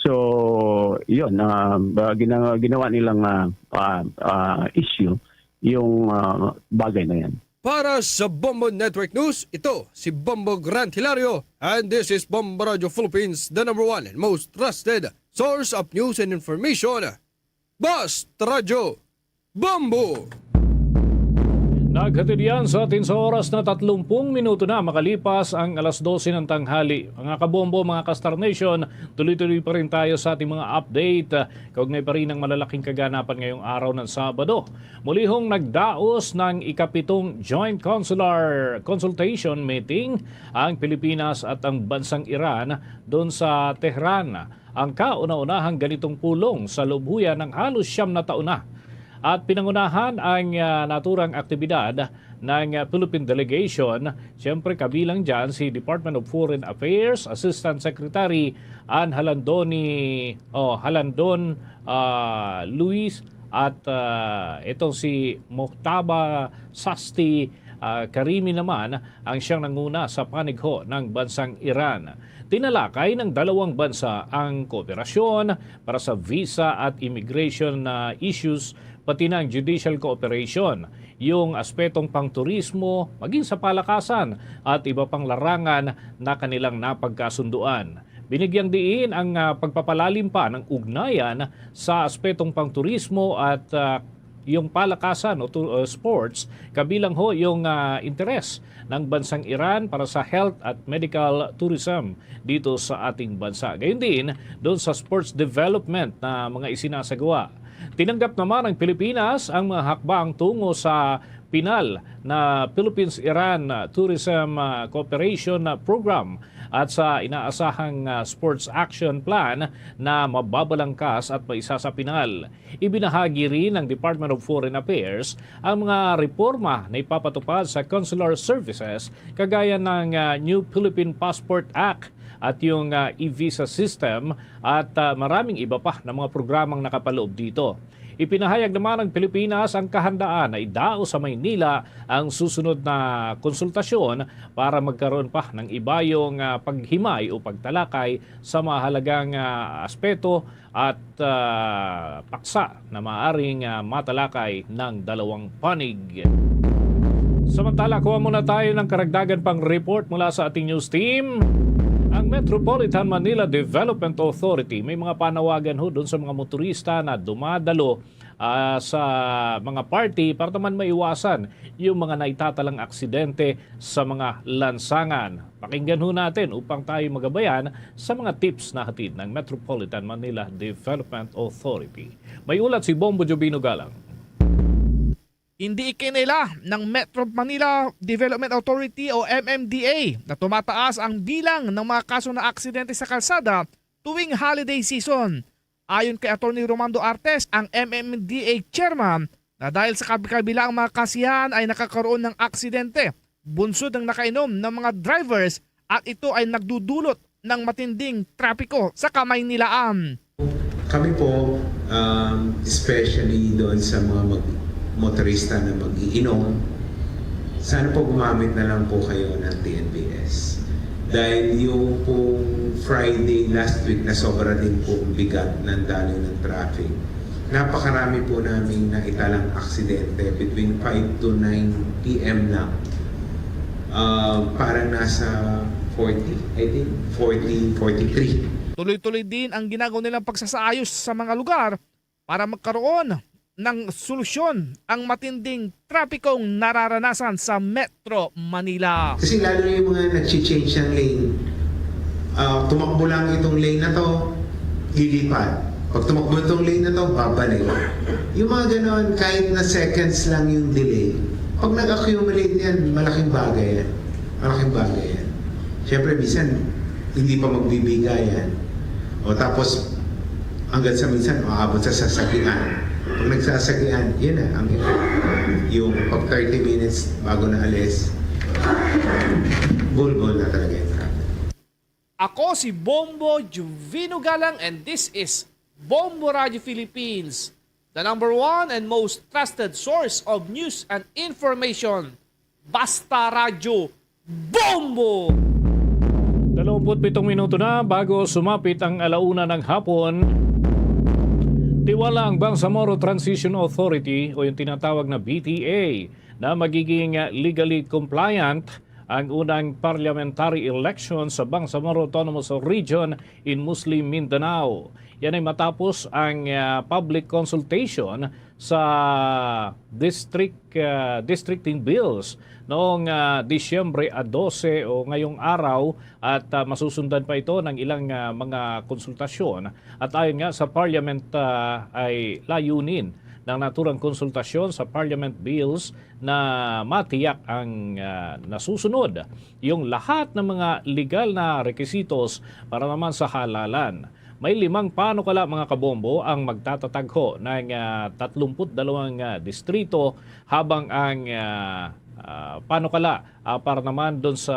So, yun, uh, gina- ginawa nilang uh, uh, uh, issue yung uh, bagay na yan. Para sa Bombo Network News, ito si Bombo Grant Hilario, and this is Bombo Radio Philippines, the number one and most trusted source of news and information. Basta Radyo Bombo! Naghatid yan sa atin sa oras na tatlumpung minuto na makalipas ang alas dose ng tanghali. Mga kabombo, mga ka-Star Nation, tuloy-tuloy pa rin tayo sa ating mga update. Kaugnay pa rin ang malalaking kaganapan ngayong araw ng Sabado. Mulihong nagdaos ng ikapitong Joint Consular Consultation Meeting ang Pilipinas at ang bansang Iran doon sa Tehran. Ang kauna-unahang ganitong pulong sa lubhuyan ng halos siyam na taon na. At pinangunahan ang ah, naturang aktibidad ng ah, Philippine delegation, siyempre kabilang dyan si Department of Foreign Affairs Assistant Secretary Ann Halandoni o Halandon ah, Luis at ah, itong si Mojtaba Sasti ah, Karimi naman ang siyang nanguna sa panigho ng bansang Iran. Tinalakay ng dalawang bansa ang kooperasyon para sa visa at immigration na issues, pati na ang judicial cooperation, yung aspetong pangturismo, maging sa palakasan at iba pang larangan na kanilang napagkasunduan. Binigyang diin ang ah, pagpapalalim pa ng ugnayan sa aspetong pangturismo at ah, yung palakasan o tu- uh, sports, kabilang ho yung ah, interes ng bansang Iran para sa health at medical tourism dito sa ating bansa. Gayon din, doon sa sports development na mga isinasagawa. Tinanggap naman ng Pilipinas ang mga hakbang tungo sa pinal na Philippines-Iran Tourism ah, Cooperation Program at sa inaasahang ah, Sports Action Plan na mababalangkas at maisa sa pinal. Ibinahagi rin ng Department of Foreign Affairs ang mga reporma na ipapatupad sa consular services, kagaya ng ah, New Philippine Passport Act at yung ah, e-visa system at ah, maraming iba pa na mga programang nakapaloob dito. Ipinahayag naman ng Pilipinas ang kahandaan na idaos sa Maynila ang susunod na konsultasyon para magkaroon pa ng ibayong ah, paghimay o pagtalakay sa mahalagang ah, aspeto at ah, paksa na maaaring ah, matalakay ng dalawang panig. Samantala, kuha muna tayo ng karagdagan pang report mula sa ating news team. Ang Metropolitan Manila Development Authority may mga panawagan ho doon sa mga motorista na dumadalo, ah, sa mga party para naman maiwasan yung mga naitatalang aksidente sa mga lansangan. Pakinggan ho natin upang tayo magabayan sa mga tips na hatid ng Metropolitan Manila Development Authority. May ulat si Bombo Jovino Galang. Hindi ikinila ng Metro Manila Development Authority o M M D A na tumataas ang bilang ng mga kaso na aksidente sa kalsada tuwing holiday season. Ayon kay Attorney Romando Artes, ang M M D A chairman, na dahil sa kabi-kabila ang mga kasihan ay nakakaroon ng aksidente, bunsod ng nakainom ng mga drivers at ito ay nagdudulot ng matinding trapiko sa Kamaynilaan. Kami po, um, especially doon sa mga mag- motorista na mag-iinom, sana po gumamit na lang po kayo ng T N B S. Dahil yung pong Friday last week na sobra din po ang bigat ng daloy ng traffic. Napakarami po namin na italang aksidente between five to nine P M lang. Uh, parang nasa forty, I think. Forty, forty-three. Tuloy-tuloy din ang ginagawa nilang pagsasaayos sa mga lugar para magkaroon ng solusyon ang matinding trapikong nararanasan sa Metro Manila. Kasi lalo na yung mga nag-change ng lane, uh, tumakbo lang itong lane na to, lilipat. Pag tumakbo itong lane na to, babalik. Yung mga ganon, kahit na seconds lang yung delay, pag nag-accumulate yan, malaking bagay yan. Malaking bagay yan. Siyempre, minsan, hindi pa magbibigay yan. O tapos, hanggang sa minsan, maabot sa sasagian. Pag nagsasagian, yun na ang effect. Yung pag thirty minutes bago na alis, bulbul na talaga yung traffic. Ako si Bombo Juvino Galang and this is Bombo Radio Philippines, the number one and most trusted source of news and information. Basta Radyo, Bombo! Dalawampu't pitong minuto na bago sumapit ang alauna ng hapon. Tiwala ang Bangsamoro Transition Authority o yung tinatawag na B T A na magiging legally compliant ang unang parliamentary election sa Bangsamoro Autonomous Region in Muslim Mindanao. Yan ay matapos ang, ah, public consultation sa district, ah, districting bills noong, ah, Disyembre a dose o ngayong araw at, ah, masusundan pa ito ng ilang, ah, mga konsultasyon. At ayon nga sa Parliament, ah, ay layunin ng naturang konsultasyon sa Parliament bills na matiyak ang, ah, nasusunod yung lahat ng mga legal na requisitos para naman sa halalan. May limang panukala, mga kabombo, ang magtatatagho ng, ah, tatlumpu't dalawang, ah, distrito, habang ang, ah, ah, panukala, ah, para naman dun sa,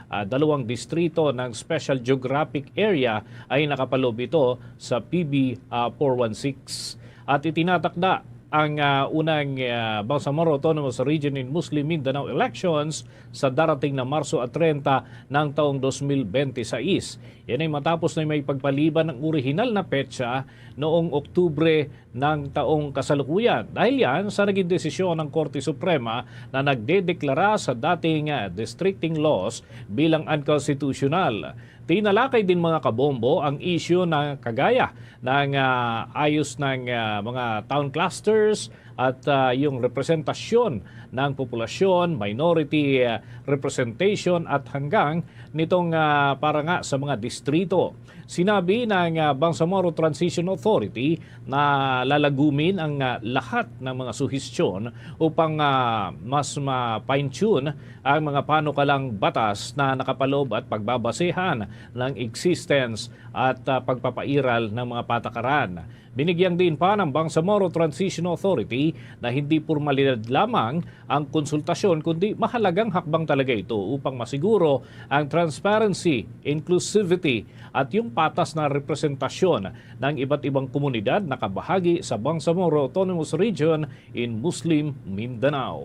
ah, dalawang distrito ng Special Geographic Area ay nakapaloob ito sa P B, ah, four one six. At itinatakda ang, ah, unang, ah, Bangsamoro Autonomous Region in Muslim Mindanao elections sa darating na Marso a treinta ng taong dos mil bente sais. Yan ay matapos na may pagpaliban ang orihinal na petsa noong Oktubre ng taong kasalukuyan. Dahil yan sa naging desisyon ng Korte Suprema na nagdedeklara sa dating, ah, districting laws bilang unconstitutional. Tinalakay din, mga kabombo, ang isyu na kagaya ng, ah, ayos ng, ah, mga town clusters at, ah, yung representasyon ng populasyon, minority, ah, representation at hanggang nitong, ah, para nga sa mga distrito. Sinabi ng, ah, Bangsamoro Transition Authority na lalagumin ang, ah, lahat ng mga suhestyon upang, ah, mas ma-fine-tune ang mga panukalang batas na nakapaloob at pagbabasehan ng existence at, ah, pagpapairal ng mga patakaran. Binigyang diin pa ng Bangsamoro Transition Authority na hindi pormalidad lamang ang konsultasyon, kundi mahalagang hakbang talaga ito upang masiguro ang transparency, inclusivity, at yung patas na representasyon ng iba't ibang komunidad na kabahagi sa Bangsamoro Autonomous Region in Muslim Mindanao.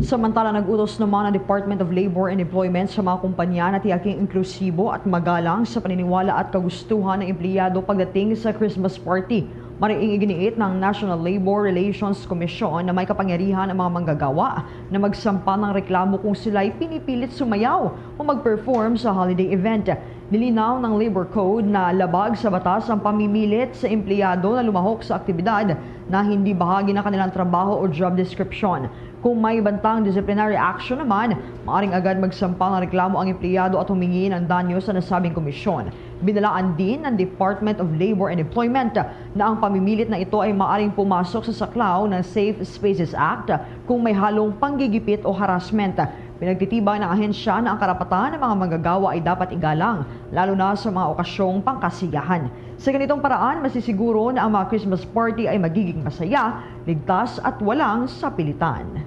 Samantala, nag-utos naman ang Department of Labor and Employment sa mga kumpanya na tiyaking inklusibo at magalang sa paniniwala at kagustuhan ng empleyado pagdating sa Christmas party. Mariing iginiit ng National Labor Relations Commission na may kapangyarihan ang mga manggagawa na magsampa ng reklamo kung sila'y pinipilit sumayaw o mag-perform sa holiday event. Nilinaw ng Labor Code na labag sa batas ang pamimilit sa empleyado na lumahok sa aktibidad na hindi bahagi ng kanilang trabaho o job description. Kung may bantang disciplinary action naman, maaring agad magsampa ng reklamo ang empleyado at humingi ng danyo sa nasabing komisyon. Binalaan din ng Department of Labor and Employment na ang pamimilit na ito ay maaring pumasok sa saklaw ng Safe Spaces Act kung may halong panggigipit o harassment. Pinagtitibay ng ahensya na ang karapatan ng mga manggagawa ay dapat igalang, lalo na sa mga okasyong pangkasiyahan. Sa ganitong paraan, masisiguro na ang mga Christmas party ay magiging masaya, ligtas at walang sapilitan.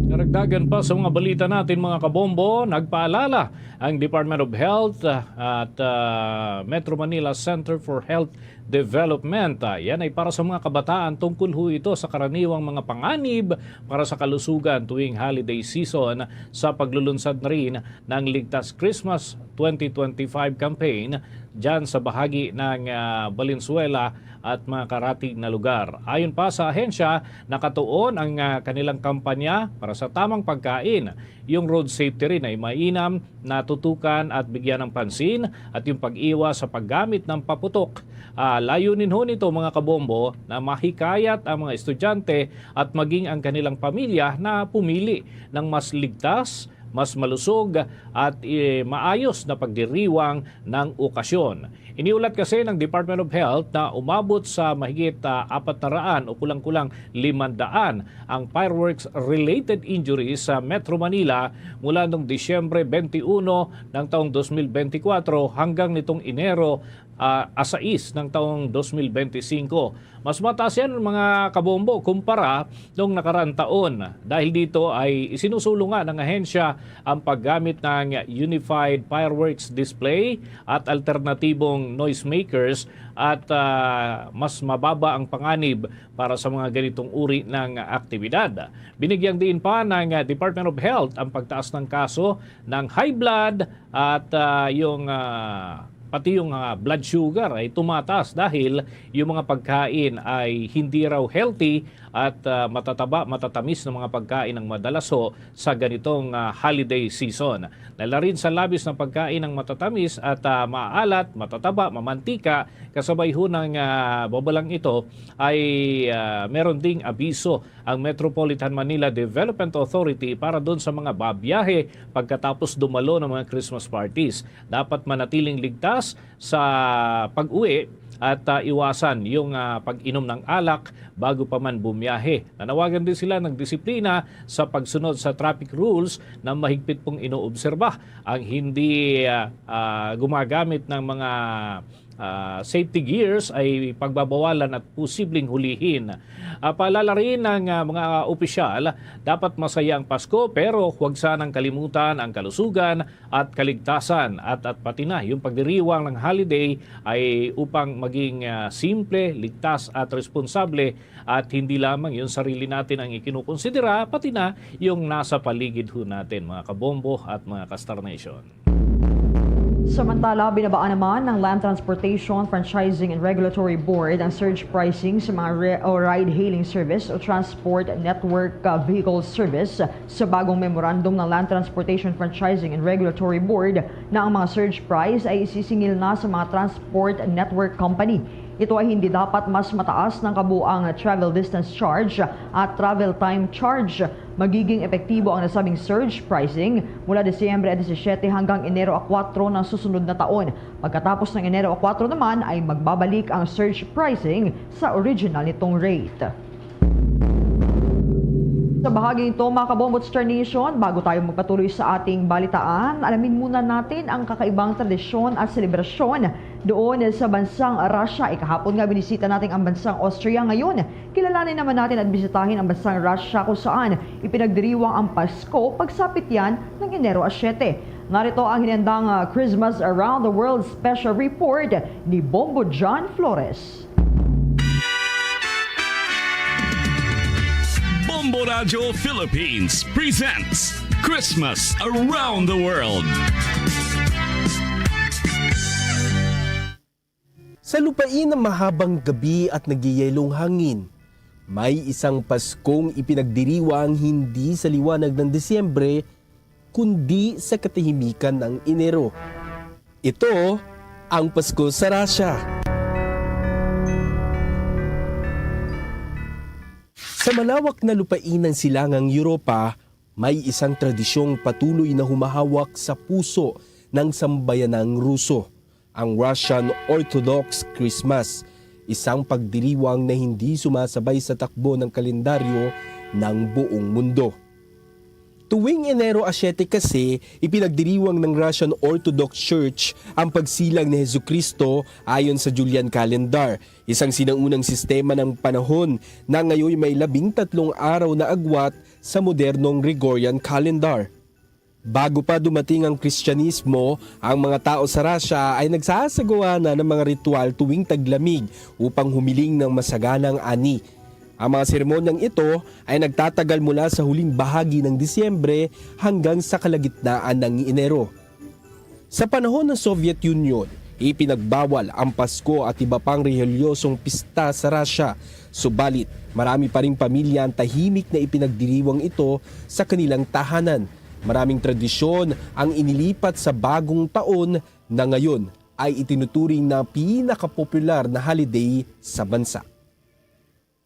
Karagdagan pa sa mga balita natin, mga kabombo, nagpaalala ang Department of Health, ah, at, ah, Metro Manila Center for Health Development. Ah, yan ay para sa mga kabataan. Tungkol ho ito sa karaniwang mga panganib para sa kalusugan tuwing holiday season, sa paglulunsad na rin ng Ligtas Christmas twenty twenty-five campaign dyan sa bahagi ng, ah, Valenzuela at mga karatig na lugar. Ayon pa sa ahensya, nakatuon ang, ah, kanilang kampanya para sa tamang pagkain. Yung road safety rin ay mainam na tutukan at bigyan ng pansin, at yung pag-iwas sa paggamit ng paputok. Ah, layunin ho nito, mga kabombo, na mahikayat ang mga estudyante at maging ang kanilang pamilya na pumili ng mas ligtas, mas malusog, at, eh, maayos na pagdiriwang ng okasyon. Iniulat kasi ng Department of Health na umabot sa mahigit, ah, apat na raan o kulang-kulang limandaan ang fireworks-related injuries sa Metro Manila mula noong Disyembre twenty-one ng taong dos mil benti kwatro hanggang nitong Enero, ah, a sais ng taong dos mil benti singko. Mas mataas yan, mga kabombo, kumpara noong nakaraang taon. Dahil dito ay isinusulong nga ng ahensya ang paggamit ng unified fireworks display at alternatibong noisemakers at, ah, mas mababa ang panganib para sa mga ganitong uri ng aktibidad. Binigyang diin pa ng, ah, Department of Health ang pagtaas ng kaso ng high blood at, ah, yung, ah, pati yung, ah, blood sugar ay tumataas dahil yung mga pagkain ay hindi raw healthy at, ah, matataba, matatamis na mga pagkain ang madalas ho sa ganitong, ah, holiday season. Dala rin sa labis na pagkain ng matatamis at, ah, maalat, matataba, mamantika, kasabay ho ng, ah, babalang ito ay, ah, meron ding abiso ang Metropolitan Manila Development Authority para doon sa mga babiyahe pagkatapos dumalo ng mga Christmas parties. Dapat manatiling ligtas sa pag-uwi at, ah, iwasan yung, ah, pag-inom ng alak bago pa man bumiyahe. Nanawagan din sila ng disiplina sa pagsunod sa traffic rules na mahigpit pong inoobserba. Ang hindi, ah, ah, gumagamit ng mga, ah, safety gears ay pagbabawalan at posibleng hulihin. Ah, paalala rin ng, ah, mga opisyal, dapat masaya ang Pasko, pero huwag sanang kalimutan ang kalusugan at kaligtasan at, at pati na yung pagdiriwang ng holiday ay upang maging, ah, simple, ligtas at responsable, at hindi lamang yung sarili natin ang ikinukonsidera, pati na yung nasa paligid ho natin, mga kabombo at mga ka-Star Nation. Samantala, binabaan naman ng Land Transportation Franchising and Regulatory Board ang surge pricing sa mga re-, o ride-hailing service o transport network, uh, vehicle service. Sa bagong memorandum ng Land Transportation Franchising and Regulatory Board na ang mga surge price ay isisingil na sa mga transport network company. Ito ay hindi dapat mas mataas ng kabuang travel distance charge at travel time charge. Magiging epektibo ang nasabing surge pricing mula Disyembre disisiete hanggang Enero a kuwatro ng susunod na taon. Pagkatapos ng Enero a kuwatro naman ay magbabalik ang surge pricing sa original nitong rate. Sa bahaging ito, mga kabombo at Star Nation, bago tayo magpatuloy sa ating balitaan, alamin muna natin ang kakaibang tradisyon at selebrasyon doon sa bansang Russia. Ikahapon nga, binisita natin ang bansang Austria. Ngayon, kilalanin naman natin at bisitahin ang bansang Russia, kung saan ipinagdiriwang ang Pasko pagsapit yan ng Enero a siyete. Narito ang hinandang, ah, Christmas Around the World special report ni Bombo John Flores. Bombo Radyo Philippines presents Christmas Around the World. Sa lupain ng mahabang gabi at nagyayelong hangin, may isang Paskong ipinagdiriwang hindi sa liwanag ng Disyembre, kundi sa katahimikan ng Enero. Ito ang Pasko sa Russia. Sa malawak na lupain ng silangang Europa, may isang tradisyong patuloy na humahawak sa puso ng sambayanang Ruso, ang Russian Orthodox Christmas, isang pagdiriwang na hindi sumasabay sa takbo ng kalendaryo ng buong mundo. Tuwing Enero a siete kasi, ipinagdiriwang ng Russian Orthodox Church ang pagsilang ni Jesucristo ayon sa Julian calendar, isang sinaunang sistema ng panahon na ngayon may labing tatlong araw na agwat sa modernong Gregorian calendar. Bago pa dumating ang Kristyanismo, ang mga tao sa Russia ay nagsasagawa na ng mga ritual tuwing taglamig upang humiling ng masaganang ani. Ang mga seremonyang ito ay nagtatagal mula sa huling bahagi ng Disyembre hanggang sa kalagitnaan ng Enero. Sa panahon ng Soviet Union, ipinagbawal ang Pasko at iba pang rehelyosong pista sa Russia. Subalit, marami pa ring pamilya ang tahimik na ipinagdiriwang ito sa kanilang tahanan. Maraming tradisyon ang inilipat sa bagong taon na ngayon ay itinuturing na pinakapopular na holiday sa bansa.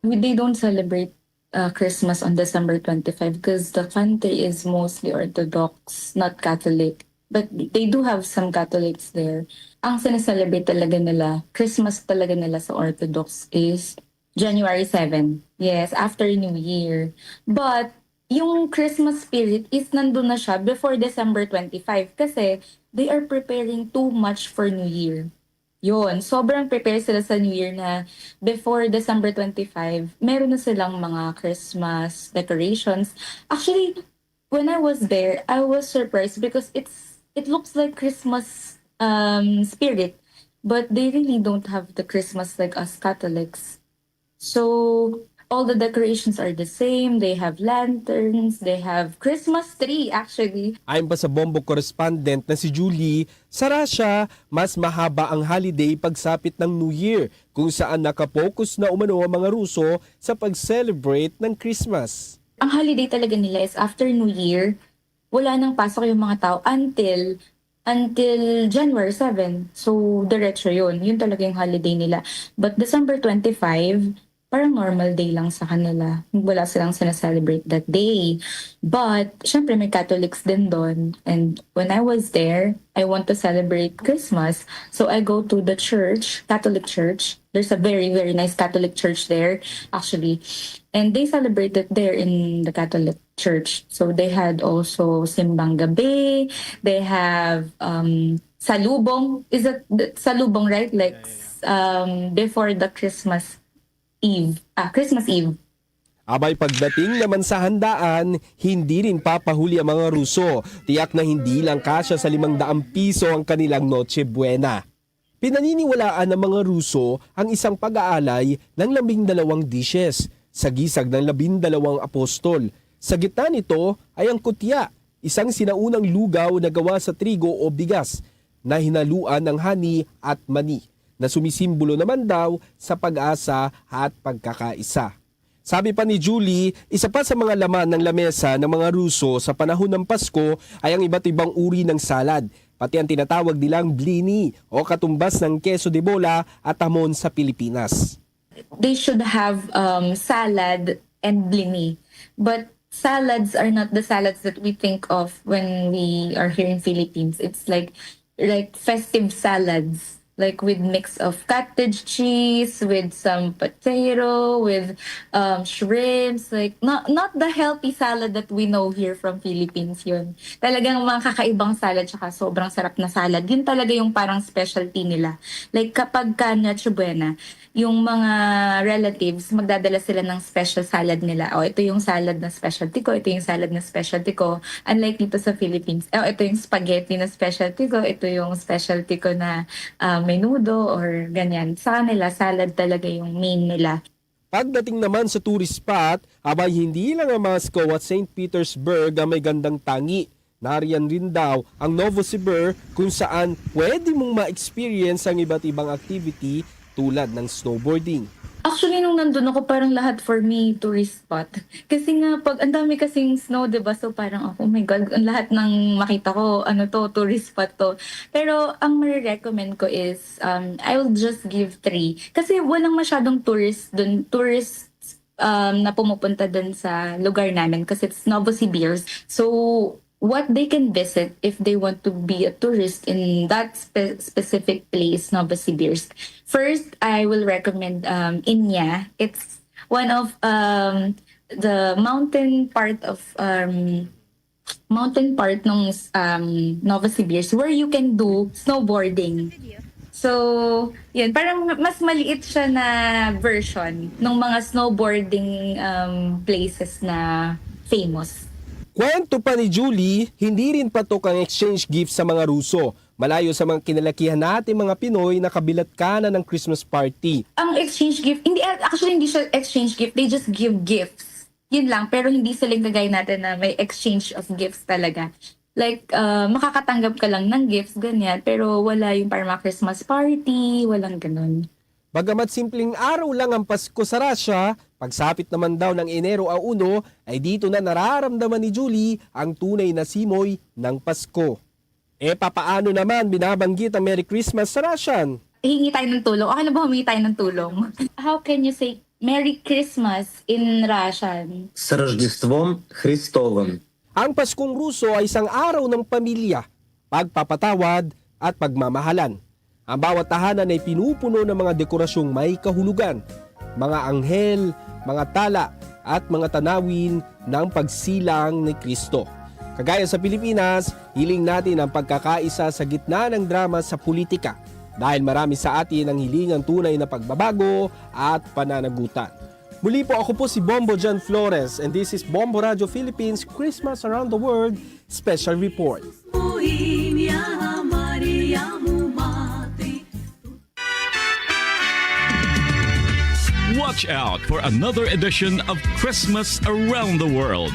We, they don't celebrate uh, Christmas on December twenty-five because the country is mostly Orthodox, not Catholic. But they do have some Catholics there. Ang sineselebrate talaga nila, Christmas talaga nila sa Orthodox is January seven. Yes, after New Year. But yung Christmas spirit is nandun na siya before December twenty-five kasi they are preparing too much for New Year. Yun, sobrang prepare sila sa New Year na before December twenty-five, meron na silang mga Christmas decorations. Actually, when I was there, I was surprised because it's it looks like Christmas um spirit, but they really don't have the Christmas like us Catholics. So, all the decorations are the same. They have lanterns, they have Christmas tree actually. Ayon pa sa Bombo correspondent na si Julie, sa Russia, mas mahaba ang holiday pagsapit ng New Year, kung saan nakapokus na umano ang mga Ruso sa pag-celebrate ng Christmas. Ang holiday talaga nila is after New Year, wala nang pasok yung mga tao until until January seven. So, diretso yun. Yun talaga yung holiday nila. But December twenty-five, parang normal day lang sa kanila. Wala silang sinaselebrate that day. But, syempre, may Catholics din doon. And when I was there, I want to celebrate Christmas. So, I go to the church, Catholic church. There's a very, very nice Catholic church there, actually. And they celebrate it there in the Catholic church. So, they had also Simbang Gabi. They have um, Salubong. Is it the- Salubong, right? Like, um, before the Christmas Eve. Ah, Christmas Eve. Abay, pagdating naman sa handaan, hindi rin papahuli ang mga Ruso. Tiyak na hindi lang kasya sa limang daang piso ang kanilang Noche Buena. Pinaniniwalaan ng mga Ruso ang isang pag-aalay ng labing dalawang dishes sa gisag ng labing dalawang apostol. Sa gitna nito ay ang kutya, isang sinaunang lugaw na gawa sa trigo o bigas na hinaluan ng honey at mani, na sumisimbolo naman daw sa pag-asa at pagkakaisa. Sabi pa ni Julie, isa pa sa mga laman ng lamesa ng mga Ruso sa panahon ng Pasko ay ang iba't ibang uri ng salad, pati ang tinatawag nilang blini o katumbas ng queso de bola at hamon sa Pilipinas. They should have um, salad and blini. But salads are not the salads that we think of when we are here in Philippines. It's like like festive salads, like with mix of cottage cheese, with some potato, with um, shrimps, like not not the healthy salad that we know here from Philippines yun. Talagang mga kakaibang salad tsaka sobrang sarap na salad. Yun talaga yung parang specialty nila. Like kapag ka Noche Buena, yung mga relatives, magdadala sila ng special salad nila. O, ito yung salad na specialty ko, ito yung salad na specialty ko. Unlike dito sa Philippines, oh, ito yung spaghetti na specialty ko, ito yung specialty ko na uh, menudo or ganyan. Sa kanila, salad talaga yung main nila. Pagdating naman sa tourist spot, abay hindi lang ang Moscow at Saint Petersburg ang may gandang tangi. Nariyan rin daw ang Novosibirsk, kung saan pwede mong ma-experience ang iba't ibang activity tulad ng snowboarding. Actually, nung nandun ako, parang lahat for me, tourist spot. Kasi nga, pag ang dami kasing snow, di ba? So parang, oh my God, ang lahat ng makita ko, ano to, tourist spot to. Pero ang marirecommend ko is, um, I will just give three. Kasi walang masyadong tourist dun, tourist um, na pumupunta dun sa lugar namin kasi it's Novosibirsk. So, what they can visit if they want to be a tourist in that spe- specific place, Novosibirsk. First, I will recommend um, Inya. It's one of um, the mountain part of um, mountain part ng um, Novosibirsk where you can do snowboarding. So, yun, parang mas maliit siya na version ng mga snowboarding um, places na famous. Kwento pa ni Julie, hindi rin patok ang exchange gift sa mga Ruso. Malayo sa mga kinalakihan nating mga Pinoy na kabilat ka na ng Christmas party. Ang exchange gift, hindi actually hindi siya exchange gift, they just give gifts. Yun lang, pero hindi sila yung kagaya natin na may exchange of gifts talaga. Like, uh, makakatanggap ka lang ng gifts, ganyan, pero wala yung parang mga Christmas party, walang ganun. Bagamat simpleng araw lang ang Pasko sa Russia, pagsapit naman daw ng Enero a uno ay dito na nararamdaman ni Julie ang tunay na simoy ng Pasko. E papaano naman binabanggit ang Merry Christmas sa Russian? Hingi tayo ng tulong. Okay na ba humingi tayo ng tulong? How can you say Merry Christmas in Russian? З Рождеством Христовим! Ang Paskong Ruso ay isang araw ng pamilya, pagpapatawad at pagmamahalan. Ang bawat tahanan ay pinupuno ng mga dekorasyong may kahulugan, mga anghel, mga tala, at mga tanawin ng pagsilang ni Kristo. Kagaya sa Pilipinas, hiling natin ang pagkakaisa sa gitna ng drama sa politika dahil marami sa atin ang hiling ang tunay na pagbabago at pananagutan. Muli po, ako po si Bombo John Flores and this is Bombo Radio Philippines Christmas Around the World Special Report. Watch out for another edition of Christmas Around the World.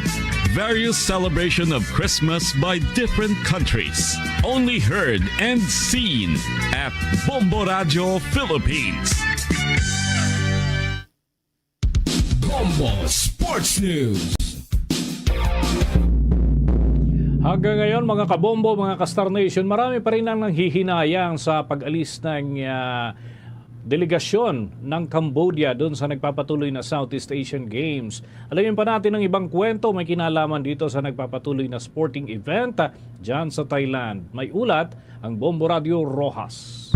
Various celebration of Christmas by different countries. Only heard and seen at Bombo Radio Philippines. Bombo Sports News. Hanggang ngayon, mga kabombo, mga ka-Star Nation, marami pa rin ang nanghihinayang sa pag-alis ng ah, delegasyon ng Cambodia doon sa nagpapatuloy na Southeast Asian Games. Alamin pa natin ang ibang kwento may kinalaman dito sa nagpapatuloy na sporting event dyan sa Thailand. May ulat ang Bombo Radio Rojas.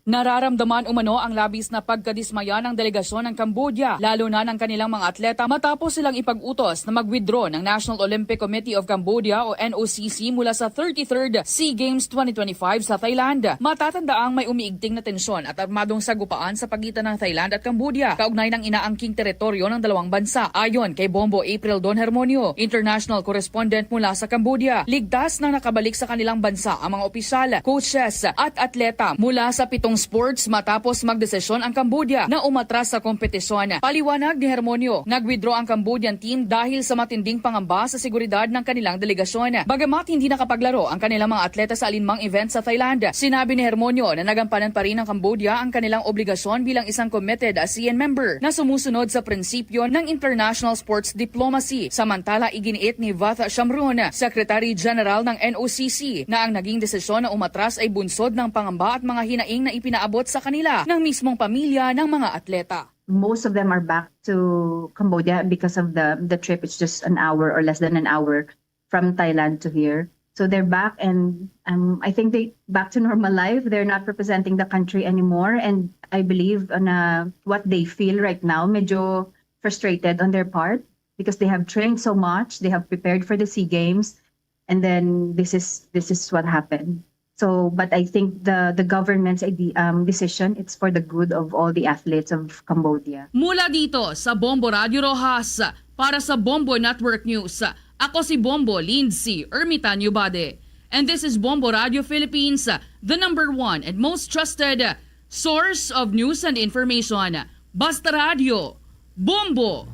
Nararamdaman umano ang labis na pagkadismaya ng delegasyon ng Cambodia, lalo na ng kanilang mga atleta, matapos silang ipag-utos na mag-withdraw ng National Olympic Committee of Cambodia o N O C C mula sa thirty-third SEA Games twenty twenty-five sa Thailand. Matatandaang may umiigting na tensyon at armadong sagupaan sa pagitan ng Thailand at Cambodia kaugnay ng inaangking teritoryo ng dalawang bansa. Ayon kay Bombo April Don Hermonio, international correspondent mula sa Cambodia, ligtas na nakabalik sa kanilang bansa ang mga opisyal, coaches, at atleta mula sa pitong sports matapos magdesisyon ang Cambodia na umatras sa kompetisyon. Paliwanag ni Hermonio, nag-withdraw ang Cambodian team dahil sa matinding pangamba sa seguridad ng kanilang delegasyon. Bagamat hindi nakapaglaro ang kanilang mga atleta sa alinmang event sa Thailand, sinabi ni Hermonio na nagampanan pa rin ng Cambodia ang kanilang obligasyon bilang isang committed ASEAN member na sumusunod sa prinsipyo ng international sports diplomacy. Samantala, iginiit ni Vath Shamrun, Secretary General ng N O C C, na ang naging desisyon na umatras ay bunsod ng pangamba at mga hinaing na ipinaabot sa kanila ng mismong pamilya ng mga atleta. Most of them are back to Cambodia because of the the trip. It's just an hour or less than an hour from Thailand to here. So they're back, and um, I think they back to normal life. They're not representing the country anymore, and I believe na what they feel right now, medyo frustrated on their part because they have trained so much, they have prepared for the SEA Games, and then this is this is what happened. So, but I think the the government's idea, um, decision, it's for the good of all the athletes of Cambodia. Mula dito sa Bombo Radio Rojas, para sa Bombo Network News, ako si Bombo Lindsay Ermitanio Bade. And this is Bombo Radio Philippines, the number one and most trusted source of news and information. Basta Radio, Bombo!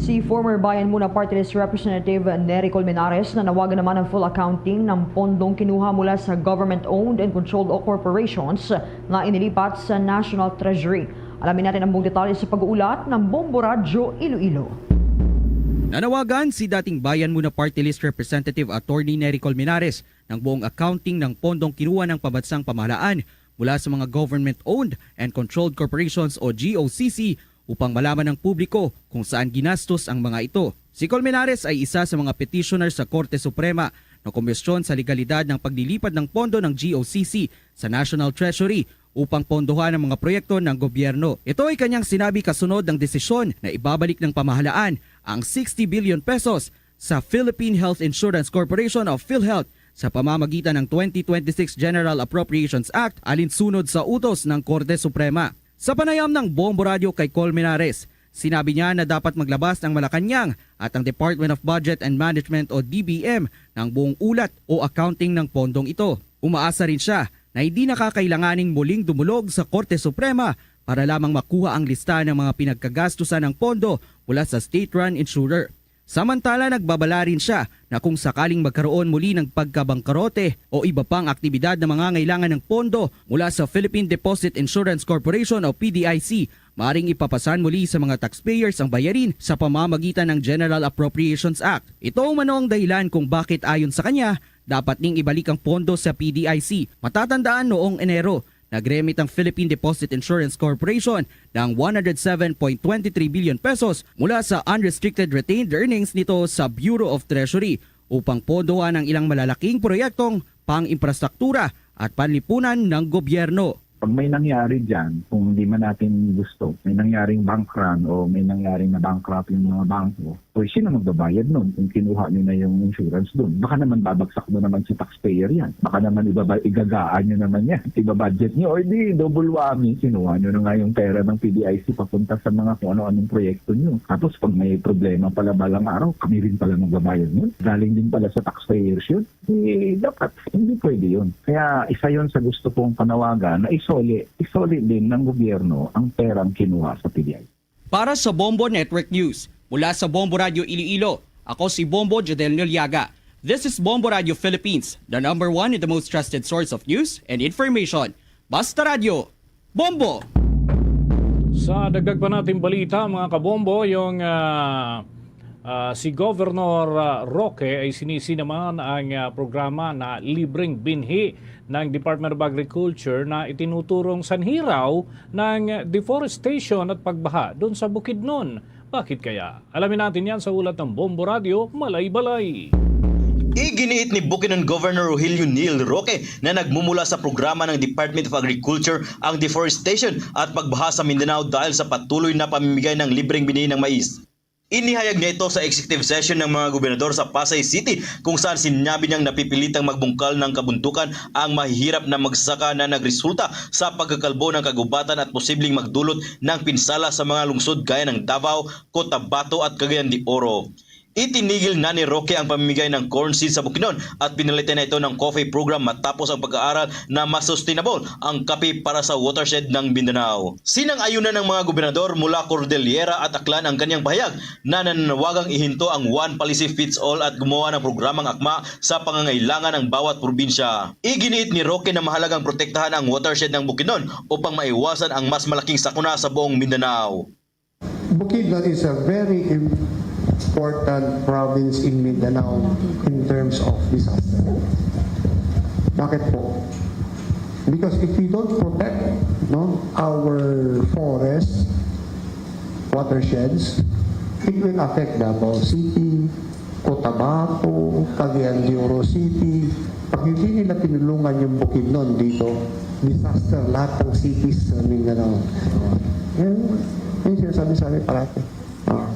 Si former Bayan Muna Party List Representative Nery Colmenares nanawagan naman ang full accounting ng pondong kinuha mula sa government-owned and controlled corporations nga inilipat sa National Treasury. Alamin natin ang buong detalye sa pag-uulat ng Bombo Radyo Iloilo. Nanawagan si dating Bayan Muna Party List Representative Attorney Nery Colmenares ng buong accounting ng pondong kinuha ng pambansang pamahalaan mula sa mga government-owned and controlled corporations o G O C C upang malaman ng publiko kung saan ginastos ang mga ito. Si Colmenares ay isa sa mga petitioner sa Korte Suprema na kumwestiyon sa legalidad ng paglilipat ng pondo ng G O C C sa National Treasury upang pondohan ang mga proyekto ng gobyerno. Ito ay kanyang sinabi kasunod ng desisyon na ibabalik ng pamahalaan ang sixty billion pesos sa Philippine Health Insurance Corporation o PhilHealth sa pamamagitan ng twenty twenty-six General Appropriations Act alinsunod sa utos ng Korte Suprema. Sa panayam ng Bombo Radyo kay Colmenares, sinabi niya na dapat maglabas ang Malacañang at ang Department of Budget and Management o D B M ng buong ulat o accounting ng pondong ito. Umaasa rin siya na hindi na kakailanganing muling dumulog sa Korte Suprema para lamang makuha ang lista ng mga pinagkagastusan ng pondo mula sa state-run insurer. Samantala, nagbabala rin siya na kung sakaling magkaroon muli ng pagkabangkarote o iba pang aktibidad na mangangailangan ng pondo mula sa Philippine Deposit Insurance Corporation o P D I C, maring ipapasan muli sa mga taxpayers ang bayarin sa pamamagitan ng General Appropriations Act. Ito umano ang dahilan kung bakit, ayon sa kanya, dapat ning ibalik ang pondo sa P D I C. Matatandaan, noong Enero, nag-remit ang Philippine Deposit Insurance Corporation ng one hundred seven point twenty three billion pesos mula sa unrestricted retained earnings nito sa Bureau of Treasury upang pondohan ang ilang malalaking proyektong pang-infrastruktura at panlipunan ng gobyerno. Pag may nangyari dyan, kung hindi man natin gusto, may nangyaring bank run o may nangyaring na-bankrupt yung mga bangko, o sino magbabayad nun kung kinuha nyo na yung insurance dun? Baka naman babagsak mo naman sa taxpayer yan. Baka naman ibaba, igagaan nyo naman yan. Ibabudget nyo, o di double whammy, kinuha nyo na nga yung pera ng P D I C papunta sa mga kung ano-anong proyekto nyo. Tapos pag may problema pala balang araw, kami rin pala magbabayad nun. Galing din pala sa taxpayers yun. Eh, dapat, hindi pwede yun. Kaya isa yun sa gusto kong panawagan na isoli, isoli din ng gobyerno ang perang kinuha sa P D I C. Para sa Bombo Network News, mula sa Bombo Radio Iloilo, ako si Bombo Jodel Noliaga. This is Bombo Radio Philippines, the number one and the most trusted source of news and information. Basta Radyo, Bombo! Sa dagdag pa nating balita, mga kabombo, yung, ah, ah, si Governor, ah, Roque ay sinisi naman ang, ah, programa na libreng binhi ng Department of Agriculture na itinuturong sanhi raw ng deforestation at pagbaha doon sa Bukidnon. Bakit kaya? Alamin natin yan sa ulat ng Bombo Radio, Malaybalay. Iginiit ni Bukidnon Governor Rogelio Neil Roque na nagmumula sa programa ng Department of Agriculture ang deforestation at pagbaha sa Mindanao dahil sa patuloy na pamimigay ng libreng binhi ng mais. Inihayag niya ito sa executive session ng mga gobernador sa Pasay City, kung saan sinabi niyang napipilitang magbungkal ng kabundukan ang mahihirap na magsasaka na nagresulta sa pagkakalbo ng kagubatan at posibleng magdulot ng pinsala sa mga lungsod gaya ng Davao, Cotabato at Cagayan de Oro. Itinigil na ni Roque ang pamimigay ng corn seed sa Bukidnon at pinalitan na ito ng coffee program matapos ang pag-aaral na mas sustainable ang kape para sa watershed ng Mindanao. Sinang-ayunan ng mga gobernador mula Cordillera at Aklan ang kanyang pahayag na nananawagang ihinto ang one policy fits all at gumawa ng programang akma sa pangangailangan ng bawat probinsya. Iginiit ni Roque na mahalagang protektahan ang watershed ng Bukidnon upang maiwasan ang mas malaking sakuna sa buong Mindanao. Bukidnon is a very important province in Mindanao in terms of disaster. Bakit po? Because if we don't protect, no, our forests, watersheds, it will affect Davao City, Cotabato, Cagayan de Oro City. Pag hindi nila tinulungan yung Bukidnon dito, disaster lahat ng cities sa Mindanao. Yan, yan yung sinasabi-sabi parati. Ah.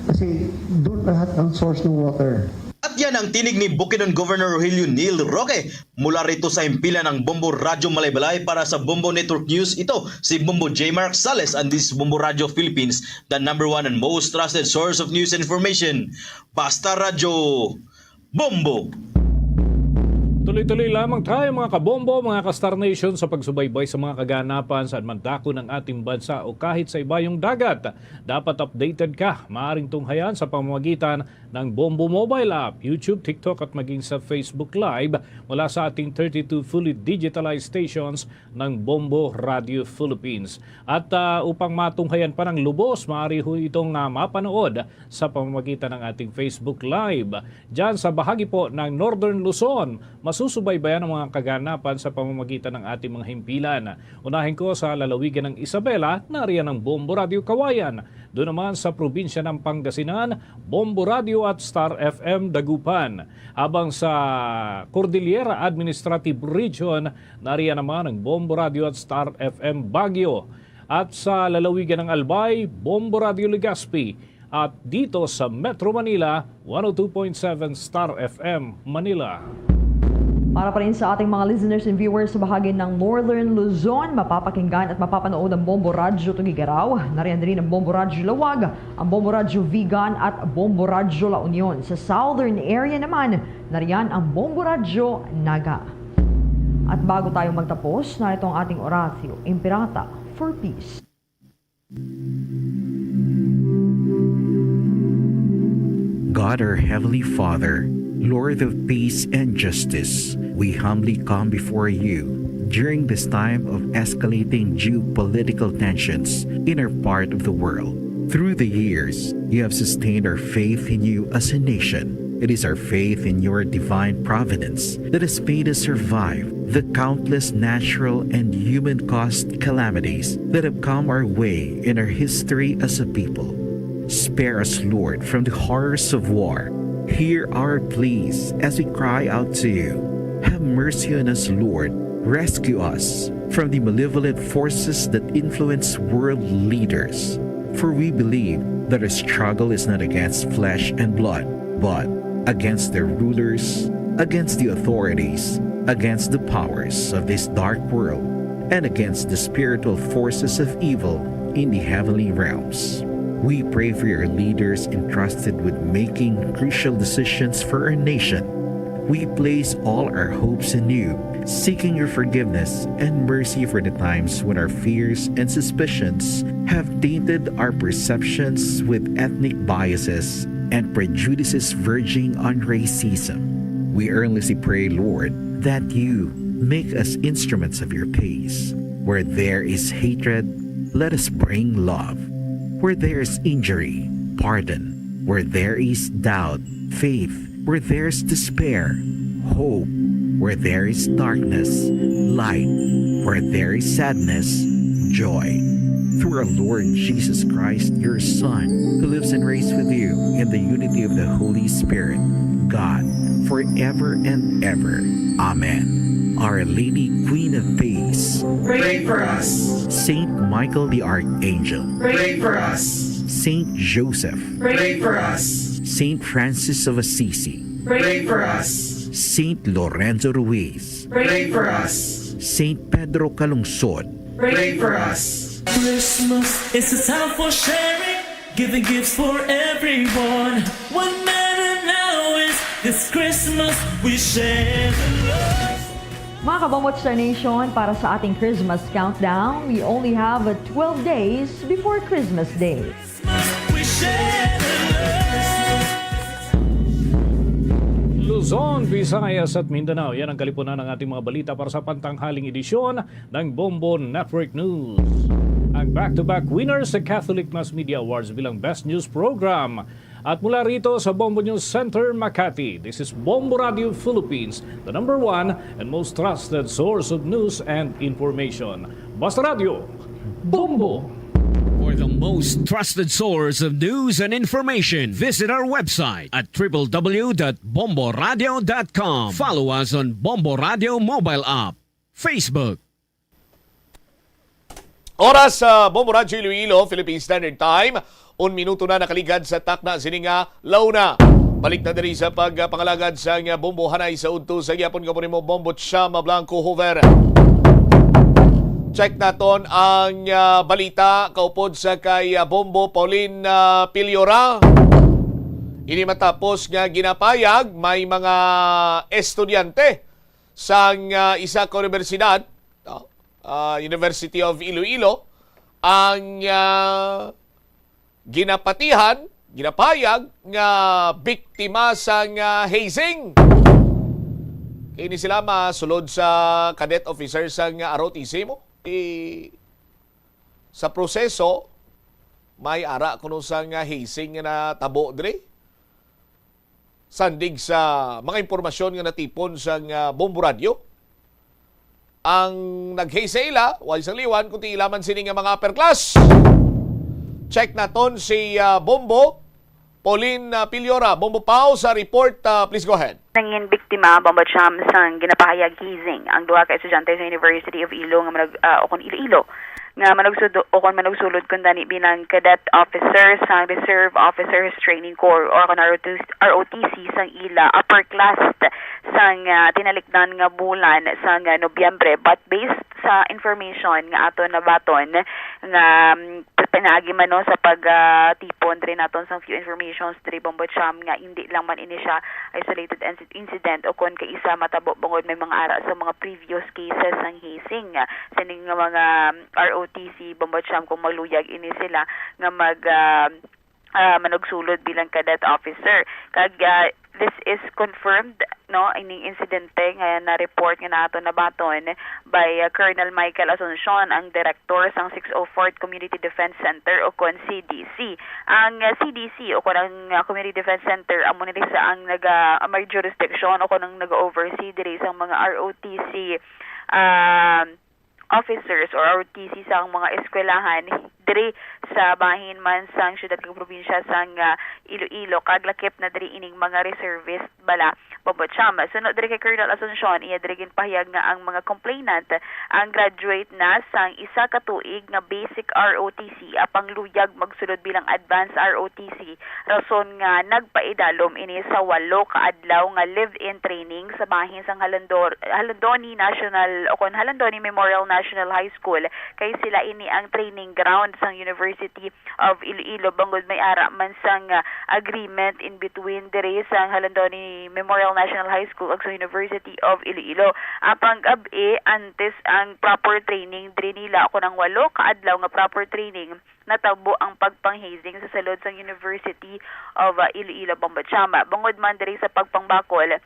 Kasi doon lahat ang source ng water. At yan ang tinig ni Bukidnon Governor Rogelio Neil Roque. Mula rito sa himpilan ng Bombo Radyo Malaybalay para sa Bombo Network News, ito si Bombo J Mark Sales, and this is Bombo Radyo Philippines, the number one and most trusted source of news and information. Basta Radyo, Bombo! Tuloy-tuloy lamang tayo, mga kabombo, mga ka-Star Nation, sa pagsubaybay sa mga kaganapan saan man dako ng ating bansa o kahit sa ibayong dagat. Dapat updated ka. Maaring tunghayan sa pamamagitan ng Bombo Mobile App, YouTube, TikTok at maging sa Facebook Live mula sa ating thirty-two fully digitalized stations ng Bombo Radio Philippines. At, ah, upang matunghayan pa ng lubos, maaari ho itong, ah, mapanood sa pamamagitan ng ating Facebook Live. Diyan sa bahagi po ng Northern Luzon, masusubaybayan ang mga kaganapan sa pamamagitan ng ating mga himpilan. Unahin ko sa lalawigan ng Isabela, nariyan ang Bombo Radio Kawayan. Doon naman sa probinsya ng Pangasinan, Bombo Radio at Star F M Dagupan. Habang sa Cordillera Administrative Region, nariyan naman ang Bombo Radio at Star F M Baguio. At sa lalawigan ng Albay, Bombo Radio Legazpi. At dito sa Metro Manila, one oh two point seven Star F M Manila. Para pa rin sa ating mga listeners and viewers sa bahagi ng Northern Luzon, mapapakinggan at mapapanood ang Bombo Radyo Tuguegarao. Nariyan din ang Bombo Radyo Laoag, ang Bombo Radyo Vigan at Bombo Radyo La Union. Sa Southern area naman, nariyan ang Bombo Radyo Naga. At bago tayo magtapos, narito ang ating Oratio Imperata for Peace. God, our Heavenly Father, Lord of peace and justice, we humbly come before you during this time of escalating geopolitical tensions in our part of the world. Through the years, you have sustained our faith in you as a nation. It is our faith in your divine providence that has made us survive the countless natural and human-caused calamities that have come our way in our history as a people. Spare us, Lord, from the horrors of war. Hear our pleas as we cry out to you. Have mercy on us, Lord. Rescue us from the malevolent forces that influence world leaders. For we believe that our struggle is not against flesh and blood, but against their rulers, against the authorities, against the powers of this dark world, and against the spiritual forces of evil in the heavenly realms. We pray for your leaders entrusted with making crucial decisions for our nation. We place all our hopes in you, seeking your forgiveness and mercy for the times when our fears and suspicions have tainted our perceptions with ethnic biases and prejudices verging on racism. We earnestly pray, Lord, that you make us instruments of your peace. Where there is hatred, let us bring love. Where there is injury, pardon. Where there is doubt, faith. Where there is despair, hope. Where there is darkness, light. Where there is sadness, joy. Through our Lord Jesus Christ, your Son, who lives and reigns with you in the unity of the Holy Spirit, God, forever and ever. Amen. Our Lady, Queen of Peace, pray for us. Saint Michael the Archangel, pray for us. Saint Joseph, pray for us. Saint Francis of Assisi, pray for us. Saint Lorenzo Ruiz, pray for us. Saint Pedro Calungsod, pray for us. Christmas is a time for sharing, giving gifts for everyone. What matter now is this Christmas we share the love. Mga Kabombo Star Nation, para sa ating Christmas countdown, we only have twelve days before Christmas Day. Christmas, we share the love. Luzon, Visayas at Mindanao, yan ang kalipunan ng ating mga balita para sa pantanghaling edisyon ng Bombo Network News. Ang back-to-back winners sa Catholic Mass Media Awards bilang Best News Program. At mula rito sa Bombo News Center, Makati, this is Bombo Radio Philippines, the number one and most trusted source of news and information. Basta Radio, Bombo! For the most trusted source of news and information, visit our website at triple w dot bomboradio dot com. Follow us on Bombo Radio mobile app, Facebook. Oras sa Bombo Radyo Iloilo, Philippine Standard Time. Un minuto na nakaligad sa takna sini nga launa. Balik na diri sa pagpangalagad sa nga bombo hanay sa udto sa gyapon nga mo, Bombo Chama Blanco Hoover. Check naton ang, ah, balita kaupod sa kay, ah, Bombo Pauline, ah, Piliora. Ini matapos nga ginapayag may mga estudyante sang, ah, isa ka unibersidad, no? Ah, University of Iloilo, ang, ah, ginapatihan, ginapahayag nga biktima sang, ah, hazing. Kini sila masulod sa cadet officer sang, ah, R O T C mo. I-, sa proseso, may ara kuno sang, ah, hazing nga natabo diri. Sandig sa mga impormasyon nga natipon sang, ah, Bombo Radyo, ang nag-hazing ila, way sang liwan, kundi ila man sini nga mga upper class. Check naton si, ah, Bombo, Pauline, ah, Piliora. Bombo Pao sa report, ah, please go ahead. Nangin biktima, Bombo Cham, sang ginapahayag hazing ang duha ka estudyante sa University of Ilo nga manag-, ah, ukon Iloilo, nga manugsudo-, ukon manugsulod kuntani bilang cadet officer sa Reserve Officers Training Corps or kon R O T C, R O T C sang ila upper class sang, ah, tinalikdan nga bulan sang, ah, Nobyembre. But based sa information nga aton nabaton nga, mm, pinaagi man, no, sa pag, ah, tipon diri naton sang few informations diri, Bombo Cham, nga hindi lang man ini siya isolated inci-, incident o kon kaisa matabo bangod may mga ara sa mga previous cases sang hazing, ah, sining nga mga, mm, R O T C, Bombo Cham, kung magluyag ini sila nga mag, ah, ah, manugsulod bilang cadet officer. Kag, ah, this is confirmed, no, ining insidente nga na-report nga nato nabaton by, ah, Colonel Michael Asuncion, ang direktor sang six oh fourth Community Defense Center o kon C D C. Ang, ah, C D C o kon ang, ah, Community Defense Center amo ni sa ang naga-, may jurisdiction o kon ang nag-oversee diri sa mga R O T C, ah, officers or R O T C sa mga eskwelahan diri sa bahin man sang siyudad kag probinsya sang, ah, Iloilo, kag lakip na diri ining mga reservist bala, Bombo Cham. Suno diri kay Colonel Asuncion, iya diri ginpahayag nga ang mga complainant ang graduate na sang isa ka tuig nga basic R O T C, apang luyag magsulod bilang advanced R O T C, rason nga nagpaidalom ini sa walo ka adlaw nga live-in training sa bahin sang Halandor-, Halandoni National o kon Halandoni Memorial National High School, kay sila ini ang training ground sang University of Iloilo, bangod may ara man sang, ah, agreement in between diri sang Halandoni Memorial National High School ug sa University of Iloilo. Apang gab-i, antes ang proper training diri nila, o kon ang walo ka adlaw nga proper training, natabo ang pagpanghazing sa sulod sang University of, ah, Iloilo, Bombo Cham. Bangod man diri sa pagpangbakol,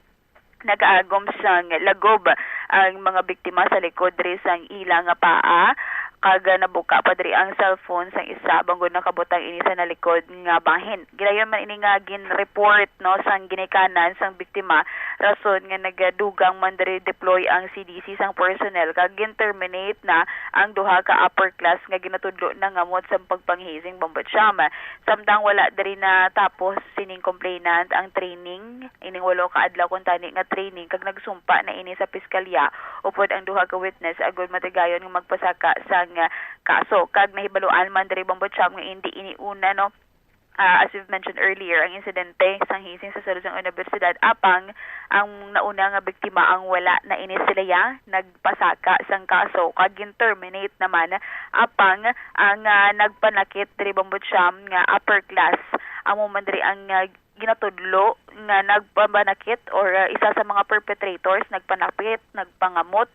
nagaagom sang lagob ang mga biktima sa likod diri sang ila nga paa, kag nabuka pa diri ang cellphone sang isa, bangod nakabutang ini sa nalikod nga bahin. Gilayon man ini nga gin-report, no, sang ginikanan sang biktima, rason nga nagadugang man diri deploy ang C D C sang personnel, kag gin-terminate na ang duha ka upper class nga ginatudlo nangamot sang pagpanghazing, Bombo Cham. Samtang wala diri natapos sining complainant ang training, ining walo ka adlaw kuntani nga training, kag nagsumpa na ini sa piskalya upod ang duha ka witness agod matigayon nga magpasaka sang, ah, kaso. Kag nahibaluan man diri, Bombo Cham, nga indi ini una, no, ah, as we've mentioned earlier, ang insidente sang hazing sa sulod sang universidad, apang ang nauna nga biktima ang wala na ini sila ya nagpasaka sang kaso, kag gin-terminate naman, apang ang, ah, nagpanakit diri, Bombo Cham, nga upper class, amo man diri ang, ah, ginatudlo nga nagpabanakit or, ah, isa sa mga perpetrators, nagpanakit, nagpangamot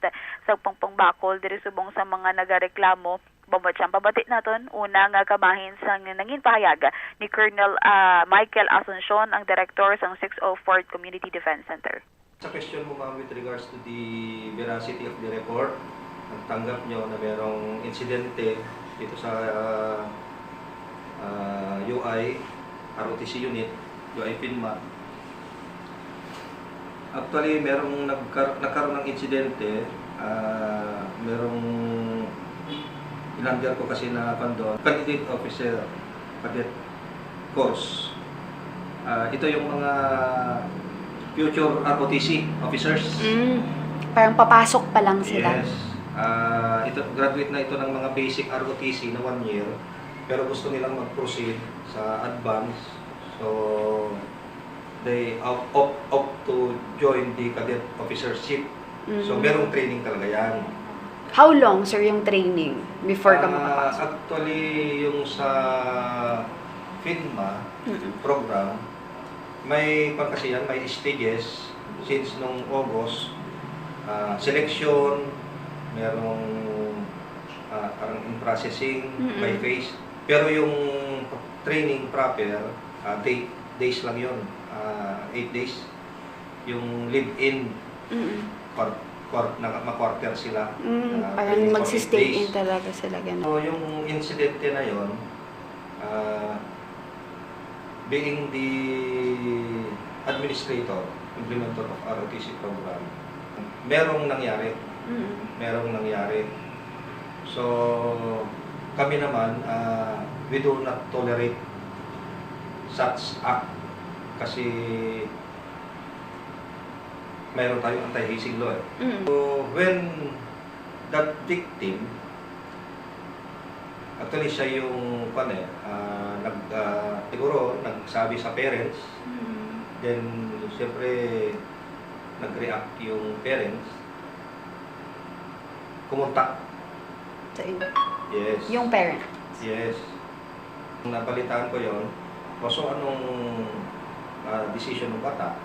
sa pagpangbakol diri subong sa mga nagareklamo, Bombo Cham. Pabati naton una nga kabahin sang nangin pahayag ni Colonel, ah, Michael Asuncion, ang direktor sang six oh fourth Community Defense Center. Sa question mo, ma'am, with regards to the veracity of the report, nagtanggap nyo na merong insidente dito sa, ah, U I, R O T C unit, U I FINMA. Actually, merong nagkar-, nagkaroon ng insidente, ah, merong in-under ko kasi na, kwan doon, candidate officer, cadet course. Ah, ito yung mga future R O T C officers. Mm. Parang papasok pa lang sila. Yes. Ah, ito, graduate na ito ng mga basic R O T C na one year, pero gusto nilang mag-proceed sa advance. So, they opt, opt, opt to join the cadet officership. So, Mm. merong training talaga yan. How long, sir, yung training before ka Ah, makapasok? Actually, yung sa FINMA Mm-mm. program, may, kwan kasi yan, may stages since nung August. Ah, selection, merong, ah, parang in processing, Mm-mm. by phase. Pero yung training proper, ah, day, days lang yun. Ah, eight days. Yung live-in, Mm. quar-, quar-, naka-, ma-quarter sila. Mm, Ah, parang three, four, eight magsi-stay days. in talaga sila, ganun. So, yung insidente na yon, ah, being the administrator, implementer of R O T C program, merong nangyari. Mm. Merong nangyari. So, kami naman, ah, we do not tolerate such act kasi mayroon tayong anti-hazing law eh. Mm. So, when that victim, actually siya yung, kwan eh, ah, nag, ah, siguro nagsabi sa parents, Mm. then siyempre nag-react yung parents, kumontak. Sa inyo? Yes. Yung parents? Yes. Nabalitaan ko yon. O, so anong, ah, decision ng bata?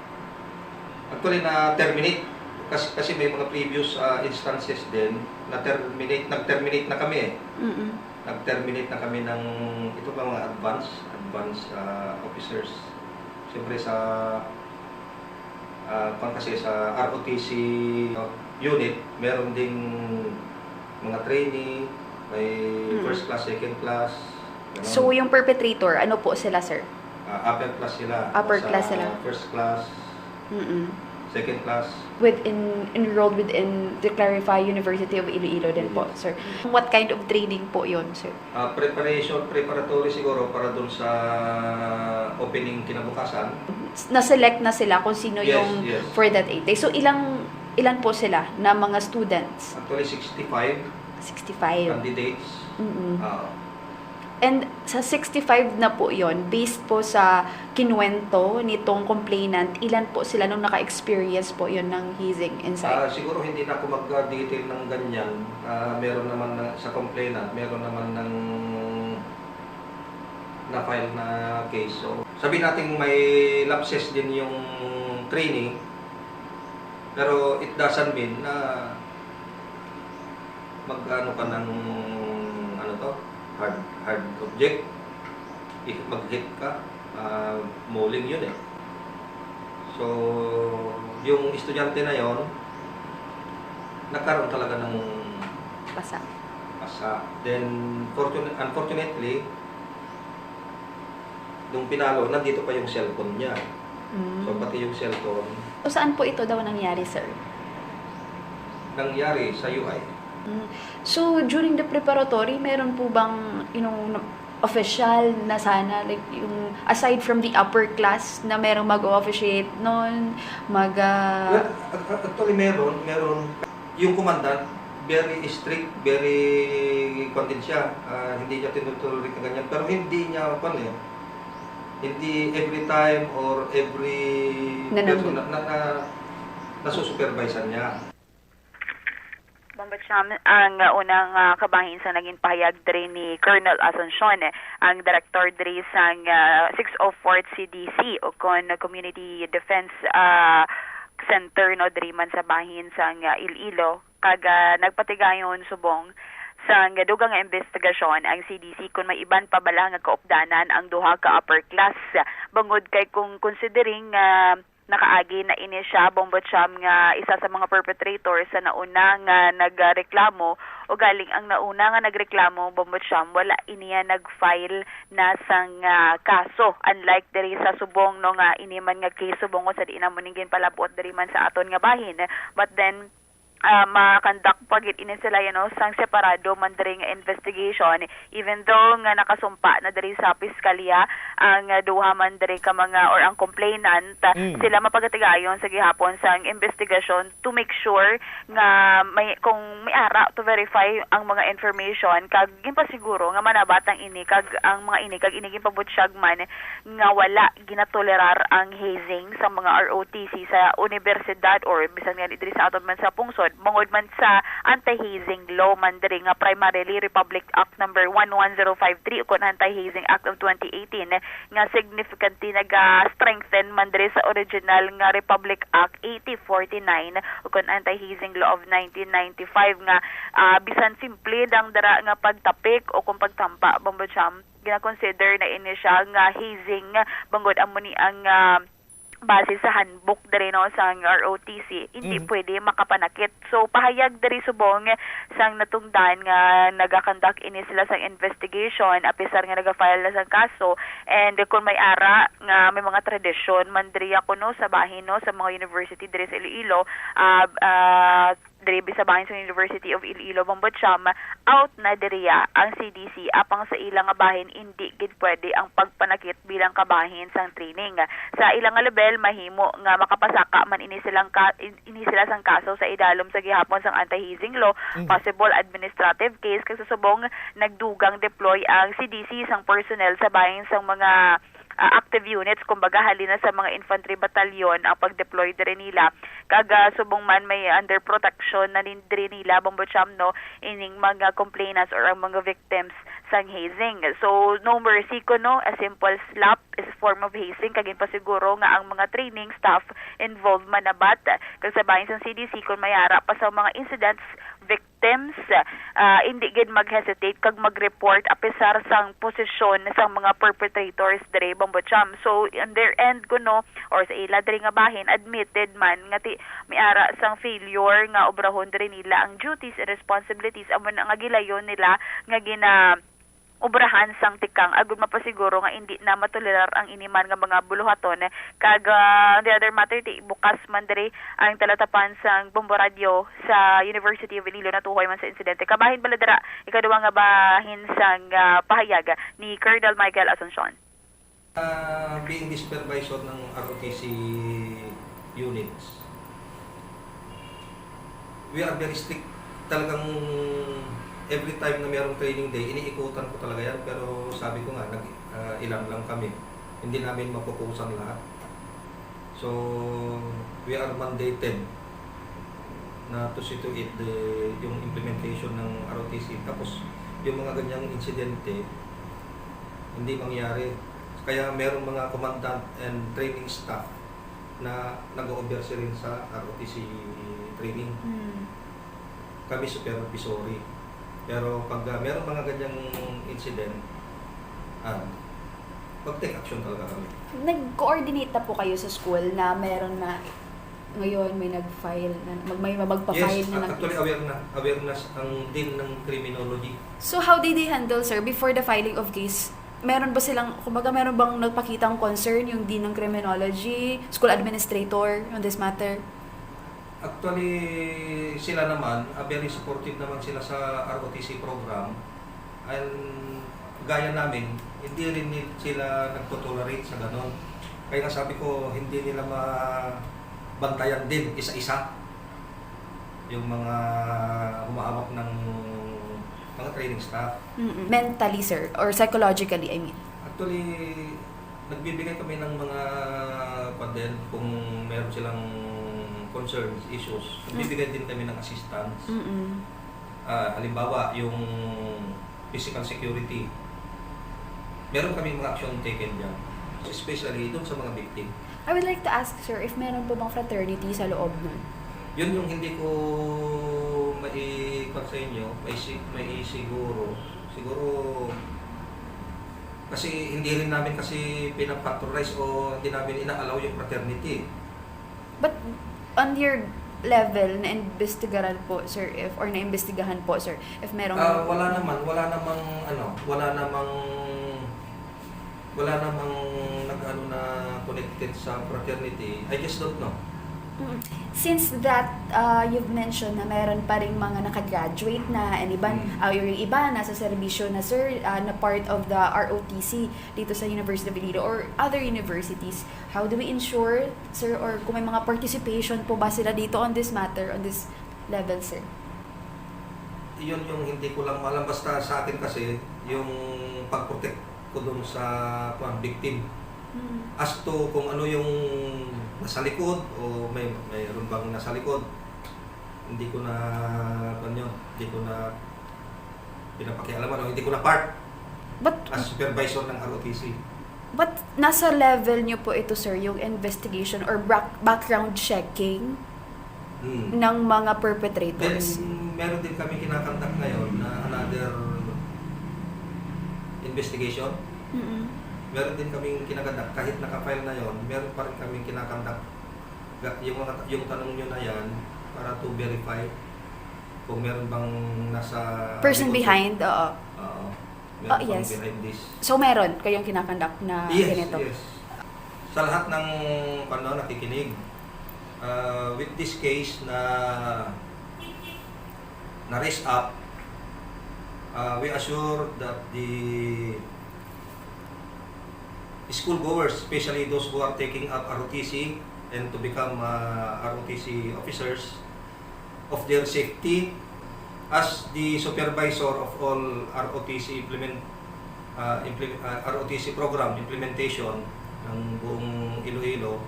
Actually, na-terminate. Kasi, kasi may mga previous, ah, instances din, na-terminate, nag-terminate na kami eh. Mm-mm. Nag-terminate na kami ng, ito ba, mga advance, advance, ah, officers. Siyempre sa, ah, kwan kasi sa R O T C unit, meron ding mga trainee, may Mm. first class, second class, ganun. So, yung perpetrator, ano po sila, sir? Ah, upper class sila. Upper Nasa class sila. first class, Mm-mm. second class. Within, enrolled within, to clarify, University of Iloilo din po, Yes. sir. What kind of training po yun, sir? Ah, preparation, preparatory siguro para dun sa opening kinabukasan. Na-select na sila kung sino Yes, yung yes. for that eight days. So, ilang, ilan po sila na mga students? Actually, sixty-five Sixty-five. candidates. Mm-mm. Ah. And sa sixty-five na po yon, based po sa kinuwento nitong complainant, ilan po sila nung naka-experience po yon ng hazing inside? Ah, siguro hindi na ako mag-detail ng ganyan. Ah, meron naman na, sa complainant, meron naman ng na-file na case. So, sabi natin may lapses din yung training, pero it doesn't mean na mag-ano ka ng, ano to, hard, hard object. If mag-hit ka, ah, mauling yun eh. So, yung estudyante na yon, nagkaroon talaga ng Pasa. pasa. Then, fortun-, unfortunately, nung pinalo, nandito pa yung cellphone niya. Mm. So, pati yung cellphone. So, saan po ito daw nangyari, sir? Nangyari sa U I. Mm. So, during the preparatory, meron po bang, you know, na-, official na sana, like, yung aside from the upper class na merong mag-officiate nun, mag, ah, Well, ac-, ac-, actually, meron, meron. Yung commandant, very strict, very, kwan din siya, ah, hindi niya tinutolerate na ganyan. Pero hindi niya, kwan eh, hindi every time or every Nanandun. person na, na, na, nasusupervisean niya. Bombo Cham, ang, uh, unang, uh, kabahin sa naging pahayag diri ni Colonel Asuncion, ang direktor diri sang, uh, six oh fourth C D C o kon Community Defense, uh, Center, no, diri man sa bahin sang, uh, Iloilo, kag, uh, nagpatigayon subong sang dugang nga investigasyon ang C D C kon may iban pa bala nga kaupdanan ang duha ka upper class, bangod kay kung considering, uh, nakaagi na ini siya, Bombo Cham, nga isa sa mga perpetrator sa nauna nga nagreklamo, ugaling ang nauna nga nagreklamo, Bombo Cham, wala iniya nag-file na sang, ah, kaso, unlike diri sa subong, no, nga ini man nga case subong sa diin amo ning ginpalabot diri man sa aton nga bahin. But then, ah, ma-conduct pa gid ini sila, you know, sang separado man diri nga investigation, even though nga nakasumpa na diri sa piskalya ang, ah, duha man diri ka mga, or ang complainant, ah, Mm. sila mapagatigayon sa gihapon sang investigasyon to make sure nga may, kung may ara, to verify ang mga information, kag ginpasiguro nga manabat ang ini kag ang mga ini kag ini ginpabutyag man nga wala ginatolerar ang hazing sa mga R O T C sa universidad or bisan nga diri sa aton man sa pungsod, Bangod man sa anti-hazing law man diri nga primarily Republic Act number one one zero five three ukon Anti-Hazing Act of twenty eighteen nga significantly naga-strengthen man diri sa original nga Republic Act eighty forty-nine ukon Anti-Hazing Law of nineteen ninety-five nga, ah, bisan simple lang dira nga pagtapik o kung pagtampa, Bombo Cham, gina-consider na ini siya nga hazing, bangod amo ni ang, ah, base sa handbook diri, no, sang R O T C, hindi Mhm. pwede makapanakit. So, pahayag diri subong sang natungdan nga nagakonduct ini sila sang investigation, apisar nga nagafile na sang kaso, and kung may ara nga may mga tradisyon man diri ako, no, sa bahin, no, sa mga university diri sa Iloilo, ah, ah, diri sa bahin sa University of Iloilo, Bombo Cham, out na diriya ang C D C, apang sa ila nga bahin indi gid pwede ang pagpanakit bilang kabahin sang training. Sa ila nga level, mahimo nga makapasaka man ini silang ka-, in-, ini sila sang kaso sa idalom sa gihapon sang anti-hazing law, Mm. possible administrative case, kag sa subong nagdugang deploy ang C D C sang personnel sa bahin sang mga, ah, active units, kumbaga halin na sa mga infantry battalion ang pag-deploy diri nila. Kag, ah, subong man may under protection na nin-, diri nila, Bombo Cham, no, ining mga complainants or ang mga victims sang hazing. So, no mercy kuno, a simple slap is a form of hazing, kag ginpasiguro nga ang mga training staff involved manabat. Kag sa bahin sang C D C, kung may ara pa sa mga incidents, victims, ah, hindi gid mag-hesitate kag mag-report apisar sang posisyon sang mga perpetrators diri, Bombo Cham. So, on their end kuno, or sa ila diri nga bahin, admitted man nga ti-, may ara sang failure nga obrahon diri nila ang duties and responsibilities, amo na nga gilayon nila nga gina-obrahan sang tikang, agud mapasiguro nga indi na matolerar ang ini man nga mga buluhaton. Kag, ah, on the other matter, ti bukas man diri ang talatapan sang Bombo Radio sa University of Iloilo natuhoy man sa insidente. Kabahin bala dira, ikaduha nga bahin sang, ah, pahayag ni Colonel Michael Asuncion. Ah, being the supervisor ng R O T C units, we are very strict. Talagang every time na mayroong training day, iniikutan ko talaga yan. Pero sabi ko nga, nag, ah, ilan lang kami. Hindi namin mapupusan lahat. So, we are mandated na to see to it the, yung implementation ng R O T C. Tapos, yung mga ganyang insidente, hindi mangyari. Kaya merong mga commandant and training staff na nag-o-oversee rin sa R O T C training. Hmm. Kami supervisory. Pero pag, ah, merong mga ganyang incident, ah, mag-take action talaga kami. Nag-coordinate na po kayo sa school na meron na ngayon may nag-file na, mag-, may magpa-file Yes, na ac-, ng actually case? Aware na, aware na s-, ang Dean ng Criminology. So, how did they handle, sir, before the filing of case? Meron ba silang, kumbaga, meron bang nagpakitang concern yung Dean ng Criminology, school administrator, on this matter? Actually, sila naman, ah, very supportive naman sila sa R O T C program. And gaya namin, hindi rin ni-, sila nagtotolerate sa ganon. Kaya nga sabi ko, hindi nila mabantayan din isa-isa yung mga humahawak ng mga training staff. Mm-mm. Mentally, sir, or psychologically, I mean? Actually, nagbibigay kami ng mga, kwan din, kung meron silang concerns, issues, Mm. nagbibigay din kami ng assistance. Mm-mm. Ah, halimbawa, yung physical security, meron kaming mga action taken dyan. Especially dun sa mga victim. I would like to ask, sir, if meron po bang fraternity sa loob nun? Yun yung hindi ko mai-, kwan sa inyo, mai-, si-, maisiguro. Siguro, kasi hindi rin namin kasi pinapatronize o hindi namin ina-allow yung fraternity. But on your level, naimbestigaran po, sir, if, or naimbestigahan po, sir, if merong Ah, wala naman, wala namang, ano, wala namang, wala namang nag-ano na connected sa fraternity. I just don't know. Mm. Since that, uh, you've mentioned na meron pa ring mga nakagraduate na, and iban, Mm. uh, yung iba nasa serbisyo na, sir, uh, na part of the R O T C dito sa University of Iloilo or other universities, how do we ensure, sir, or kung may mga participation po ba sila dito on this matter, on this level, sir? Yun yung hindi ko lang alam. Basta sa akin kasi, yung pag-protect ko dun sa, kwan, victim. Mm. As to kung ano yung nasa likod o may, mayroon bang nasa likod, Hindi ko na, ano, hindi ko na pinapakialaman o hindi ko na part But, as supervisor ng R O T C. but nasa level nyo po ito, sir, yung investigation or bra- background checking Hmm. ng mga Then, perpetrators? meron din kami kinakonduct ngayon na another investigation. Mm-mm. Meron din kaming kinakonduct, kahit naka-file na yon, meron pa rin kaming kinakonduct. Ga- Yung, mga, yung tanong nyo na yan, para to verify kung meron bang nasa Person likod. Behind, oo. Oo. Oh, Meron bang yes. Behind this. So, meron kayong kinakonduct na Yes, ganito? Yes. Sa lahat ng, ano, nakikinig, uh, with this case na na-raise up, uh, we assure that the school goers, especially those who are taking up R O T C and to become uh, R O T C officers, of their safety as the supervisor of all R O T C implement uh, implement uh, R O T C program implementation ng buong Iloilo.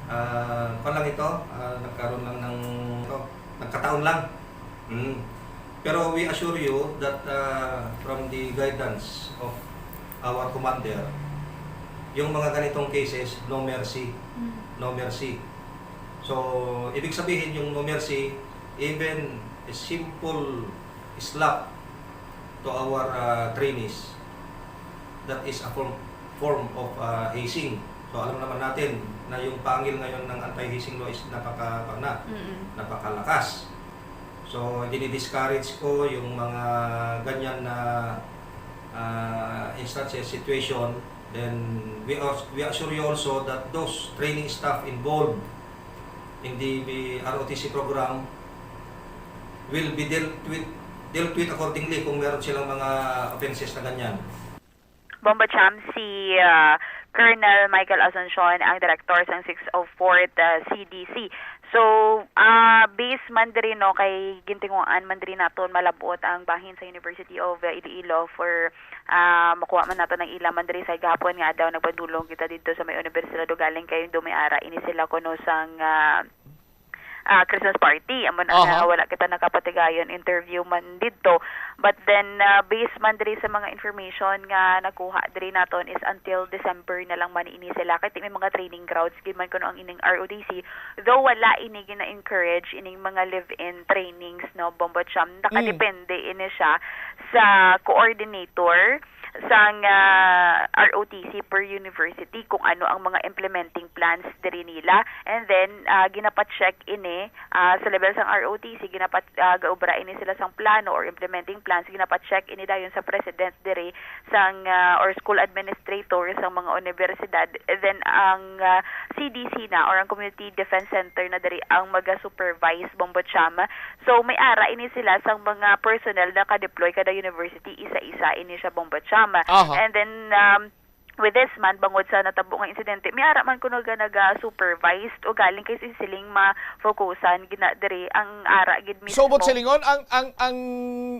Uh, pa lang ito, uh, nagkaroon lang ng ito, nagkataon lang. Mm. Pero we assure you that uh, from the guidance of our commander, yung mga ganitong cases, no mercy. Mm. No mercy. So, ibig sabihin yung no mercy, even a simple slap to our uh, trainees, that is a form form of uh, hazing. So, alam naman natin na yung pangil ngayon ng anti-hazing law is napaka na, Mm-mm. napakalakas. So, dini-discourage ko yung mga ganyan na uh, instances, situation. Then, we, as- we assure you also that those training staff involved in the R O T C program will be dealt with dealt with accordingly kung meron silang mga offenses na ganyan. Bombo Cham, si ah, Colonel Michael Asuncion ang director sang six oh fourth ah, C D C. So, ah, based man diri, no, kay gintinguhaan man diri naton malabot ang bahin sa University of ah, Iloilo for ah, makuha man nato ang ila man diri sa gahapon nga adlaw. Nagpadulong kita didto sa may Universidad, ugaling kay do may ara ini sila kuno sang ah, ah, Christmas party. Amo na nga Aha. wala kita nakapatigayon interview man didto. But then, ah, based man diri sa mga information nga nakuha diri naton, is until December na lang man ini sila. Kay may mga training grounds gid man kuno ang ining R O T C. Though wala ini gina-encourage ining mga live-in trainings, no, Bombo Cham. Nakadepende ini siya sa coordinator sang ah, R O T C per university kung ano ang mga implementing plans diri nila. And then, ah, ginapacheck ini ah, sa level sang R O T C, ginapat ah, gaobra ini sila sang plano or implementing plans, ginapacheck ini dayon sa president diri sang ah, or school administrator sang mga universidad. And then ang ah, C D C na or ang Community Defense Center na diri ang maga-supervise, Bombo Cham. So may ara ini sila sang mga personnel na ka-deploy kada university, isa-isa ini siya, Bombo Cham. Aha. And then um, with this man, bangod sa natabo nga insidente, may ara man kuno nga naga-supervise, ugaling kay si siling ma-focusan gina diri ang ara gid mismo. So, but silingon, ang, ang, ang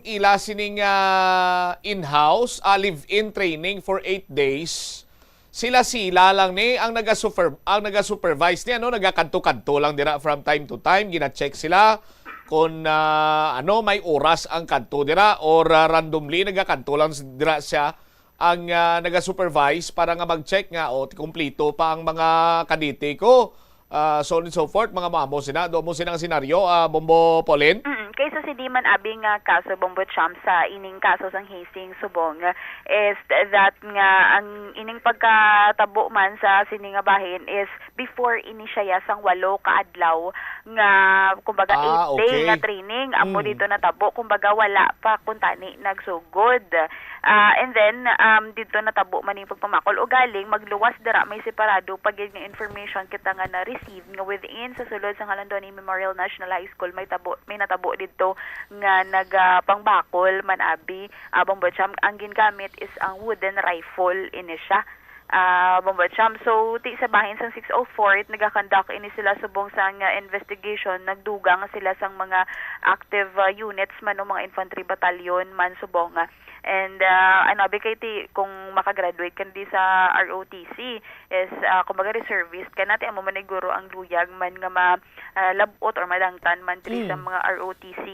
ila sining ah, in-house, ah, live-in training for eight days, sila-sila lang ni ang naga-super, ang naga-supervise ni, ano, nagakadto-kadto lang dira from time to time, gina-check sila kung ah, ano, may oras ang kadto dira or ah, randomly nagakadto lang s- dira siya ang ah, naga-supervise para nga mag-check nga o kumplito pa ang mga kadete ko. Ah, so on and so forth, mga mamo sina, do mo sina ang senaryo, ah, Bombo Pauline? Mm, kay sa sini man abi nga kaso, Bombo Cham, sa ining kaso sang hazing subong is that nga ang ining pagkatabo man sa sini nga bahin is before ini siya ya sang walo ka adlaw nga, kumbaga, Ah, eight day okay. nga training amo Mm. dito natabo, kumbaga wala pa kuntani nagsugod. Ah, and then um dito natabo man yung pagpamakol, ugaling magluwas dira may separado pa gid nga information kita nga na-receive nga within sa sulod sa Halandoni Memorial National High School may tabo may natabo dito nga nagapangbakol man abi, ah, Bombo Cham. Ang gingamit is ang wooden rifle ini siya. Ah, Bombo Cham. So, ti sa bahin sang six oh fourth, nagakandak ini sila subong sang ah, investigation, nagdugang sila sang mga active ah, units man o mga infantry battalion man subong nga And, ah, ano, abi kay ti, kung makagraduate ka na di sa R O T C, is, ah, kumbaga reservist ka na, ti amo man siguro ang luyag man nga ma-, ah, labot or madangtan man diri sa Mm. mga R O T C,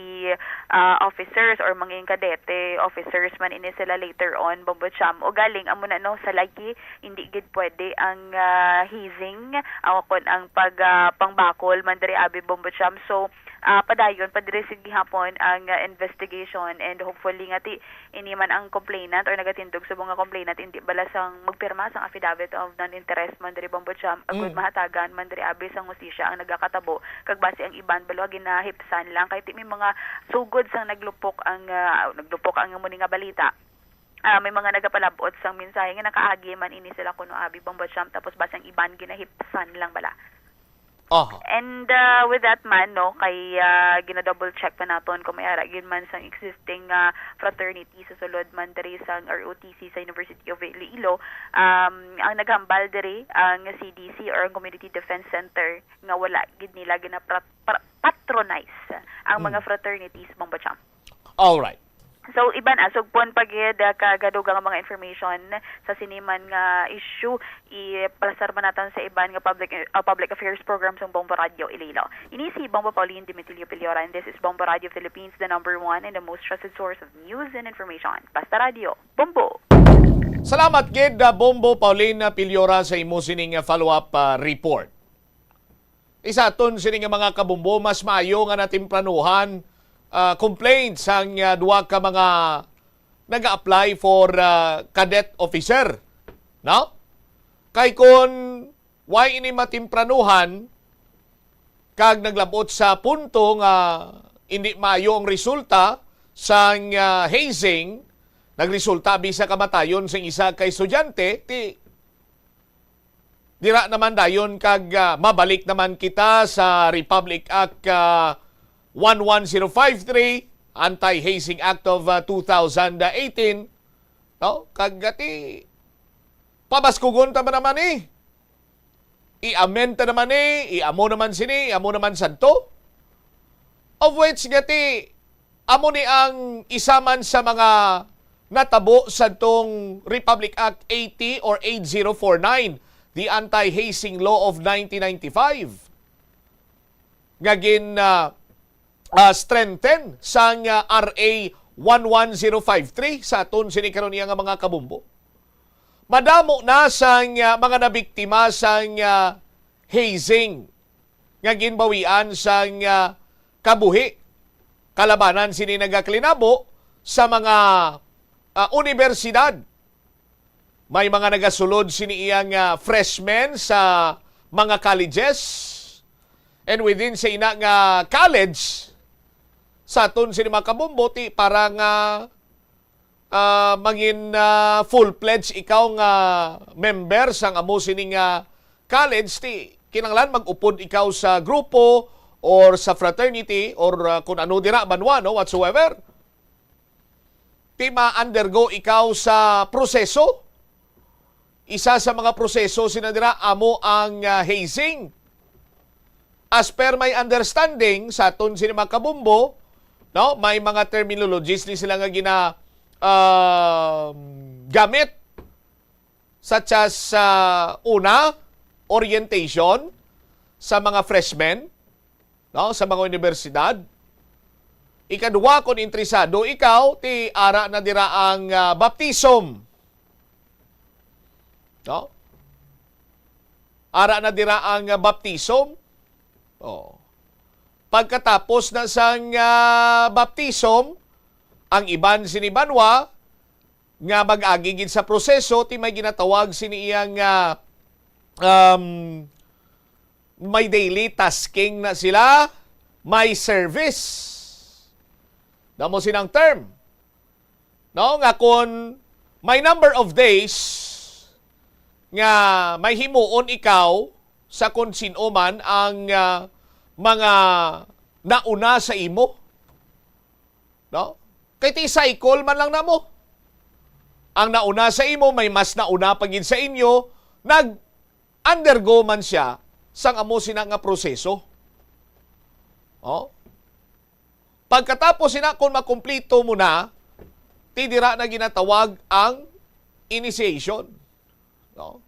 ah, officers or mga kadete officers man ini sila later on, Bombo Cham. O galing, amo na, no, sa lagi, hindi gid pwede ang, ah, hazing, o kon ang pag, ah, pangbakol man diri, abi, Bombo Cham. So, ah, padayon pa diri sa gihapon ang, ah, investigation, and hopefully nga ti ini man ang complainant or nagatindog subong nga complainant, hindi bala sang magpirma sang affidavit of non-interest man diri, Bombo Cham, agud Mm. mahatagan man diri, abi, sang hustisya ang nagakatabo, kag basi ang iban bala ginahipsan lang, kay ti may mga sugod sang naglupok ang, ah, naglupok ang amo ni nga balita. Ah, may mga nagapalabot sang mensahe nga nakaagi man ini sila kuno, abi, Bombo Cham, tapos basi ang iban ginahipsan lang bala. Aha. And, ah, with that man, no, kay, ah, gina-double check pa naton kung may ara gid man sang existing, ah, fraternity sa sulod man diri sang R O T C sa University of Iloilo. Um, ang naghambal diri ang C D C or ang Community Defense Center nga wala gid nila gina-, pra-, pra-, patronize ang mga Mm. fraternities, Bombo Cham. Alright. So, iban, ah, sugpon pa gid, ah, ka gadugang mga information sa sini man nga issue, ipalasar man naton sa iban nga public, ah, public affairs program sa Bombo Radio Iloilo. Ini si Bombo Pauline Dimitilio Piliora, and this is Bombo Radio Philippines, the number one and the most trusted source of news and information. Basta Radio, Bombo! Salamat gid, ah, Bombo Pauline Piliora, sa imo sining, ah, follow-up, ah, report. Ti sa aton sini nga mga kabumbo, mas maayo nga natimpranuhan, ah, complaint sang, ah, duha ka mga nag-a-apply for, ah, cadet officer, no? Kay kun why ini matimpranuhan kag naglabot sa punto nga hindi maayo ang resulta sang, ah, hazing, nagresulta abi sa kamatayon sang isa ka estudyante, ti dira naman dayon kag, ah, mabalik naman kita sa Republic Act, ah, one one zero five three, Anti-Hazing Act of, ah, two thousand eighteen, no? Kag, ah, ti, pabaskugon ta man naman, eh. I-amend ta naman, eh. Iamo naman sini, iamo naman sadto. Of which, nga ti, amo ni ang isa man sa mga natabo sadtong Republic Act eighty or eight zero four nine, the Anti-Hazing Law of nineteen ninety-five, nga gin, ah, ah, strengthen sang, ah, R A one one zero five three sa aton sini karon iya nga mga kabumbo. Madamo na sang, ah, mga nabiktima sang, ah, hazing nga ginbawian sang, ah, kabuhi kalabanan sini nagaklinabo sa mga, ah, unibersidad. May mga nagasulod sini iya nga freshmen sa mga colleges. And within sa ina nga college, sa aton sini mga kabumbo, ti para nga, ah, mangin, ah, full-fledged ikaw nga member sang amo sini nga college, ti kinahanglan mag-upod ikaw sa grupo or sa fraternity or, ah, kun ano dira, banwa, no, whatsoever. Ti ma-undergo ikaw sa proseso. Isa sa mga proseso sina dira amo ang, ah, hazing. As per my understanding, sa aton sini mga kabumbo, no, may mga terminologies ni sila nga gina, um, gamit, such as, ah, una, orientation sa mga freshmen, no, sa mga universidad. Ikadua, kung interesado ikaw, ti ara na dira ang, ah, baptism. No? Ara na dira ang, ah, baptism. Oh. Pagkatapos na sang, ah, baptism, ang iban sini banwa nga mag-agi gid sa proseso, ti may ginatawag sini iya nga, um, may daily tasking na sila, may service. Damo sinang term. No, nga kon may number of days nga may himuon ikaw sa kon sin-o man ang, ah, mga nauna sa imo. No? Kay ti cycle man lang namo. Ang nauna sa imo, may mas nauna pa gid sa inyo, nag-undergo man siya sang amo sina nga proseso. Oh? Pagkatapos sina, kung makumplito mo na, Ti dira na ginatawag ang initiation. No?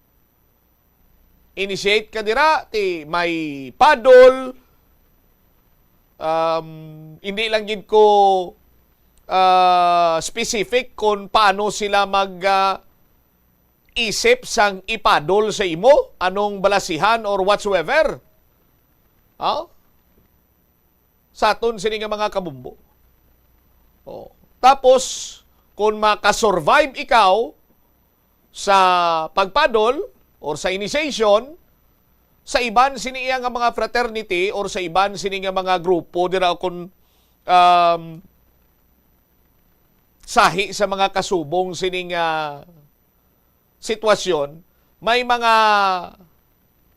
Initiate ka dira, ti may paddle, um, hindi lang gid ko, ah, specific kung paano sila mag, ah, isip sang ipadol sa imo, anong balasihan or whatsoever. Ha? Sa aton sini nga mga kabumbo. Oh. Tapos, kung makasurvive ikaw sa pagpadol or sa initiation, sa iban sini iya nga mga fraternity or sa iban sini nga mga grupo dira, kung, um, sahi sa mga kasubong sini nga sitwasyon, may mga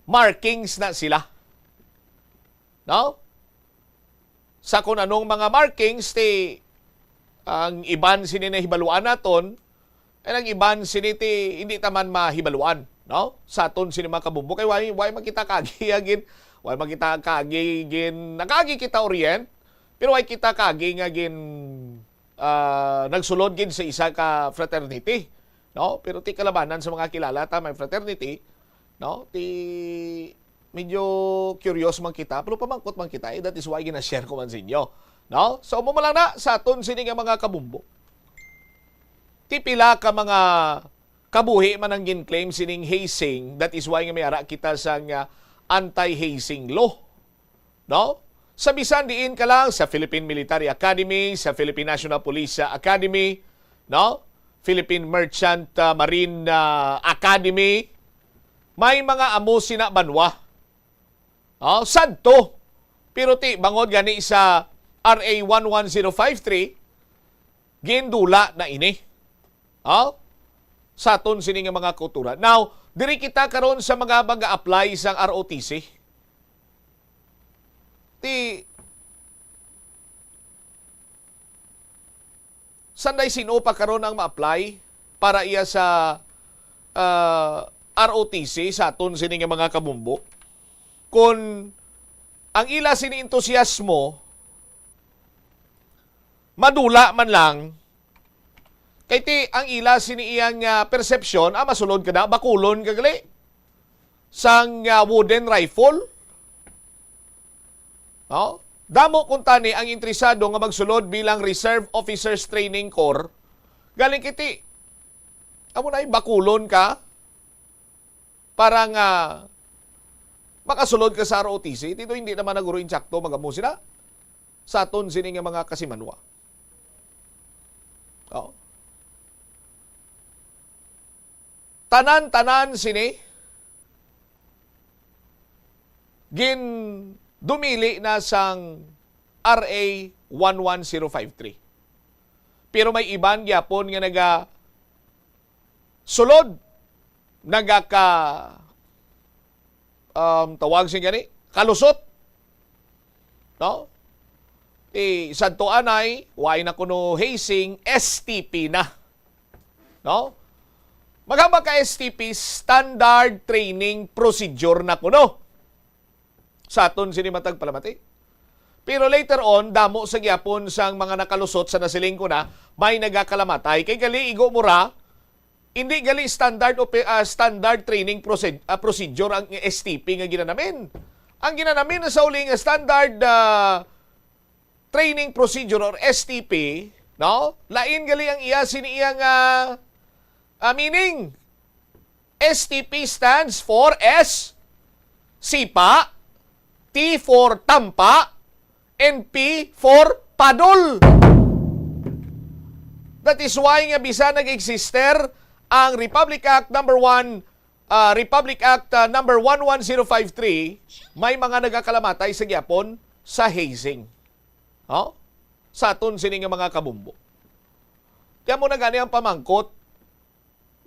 markings na sila. No? Sa kung anong mga markings, ti ang iban sini nahibaluan naton, and ang iban sini ti hindi ta man mahibaluan, no? Sa aton sini mga kabumbo, kay way, way makita kagi agin, way makita kagi gin, nakagi kita orient, pero way kita kagi nga gin, ah, nagsulod gid sa isa ka fraternity, no? Pero ti kalabanan sa mga kilala ta may fraternity, no? Ti medyo curious man kita, pero pamangkot man kita, eh, that is why gina-share ko man sa inyo, no? So, mo lang na sa aton sini nga mga kabumbo. Ti pila ka mga kabuhi man ang gin-claim sining hazing, that is why nga may ara kita sa nga anti-hazing law. No? Sa bisan diin ka lang, sa Philippine Military Academy, sa Philippine National Police, ah, Academy, no? Philippine Merchant, ah, Marine, ah, Academy, may mga amo sina banwa. Oh, sadto. Pero ti, bangod gani sa R A one one zero five three, gindula na ini. Oh? Sa aton sini nga mga kultura. Now, diri kita karon sa mga mag-apply sang R O T C. Ti, sanday sino pa karon ang ma-apply para iya sa, ah, R O T C sa aton sini nga mga kabumbo? Kung ang ila sini entusiasmo madula man lang, kay ti ang ila sini iyang, ah, persepsyon, ah, masulod ka na, bakulon ka gali sang, ah, wooden rifle. No? Damo kuntani ang interesado nga magsulod bilang Reserve Officers Training Corps. Galing kiti, amo na, bakulon ka para nga makasulod ka sa R O T C. Dito hindi naman na guro insakto magamo sila sa aton sini nga mga kasimanwa. Oh. Tanan-tanan sini gin dumili na sang R A one one zero five three. Pero may iban gyapon nga naga sulod, nagaka, um, tawag sing gani, kalusot. No? Ti sadto anay, way na kuno hazing, S T P na. No? Maghambal ka S T P, standard training procedure na kuno sa aton sini matag palamati. Pero later on, damo sa gyapon sang mga nakalusot sa nasiling ko na may nagakalamatay. Kay gali, igo mo ra, hindi gali standard ope-, ah, standard training proce-, ah, procedure ang S T P nga ginanamin. Ang ginanamin na sa uli nga standard, ah, training procedure or S T P, no? Lain gali ang iya sini iya nga, ah, meaning. S T P stands for S, sipa, T for tampa, and P for padol. That is why nga bisan nag-exister ang Republic Act number one, ah, Republic Act, ah, number one one zero five three, may mga nagakalamatay sa gyapon sa hazing. Oh? Sa aton sini nga mga kabumbo. Kaya mo na gani ang pamangkot,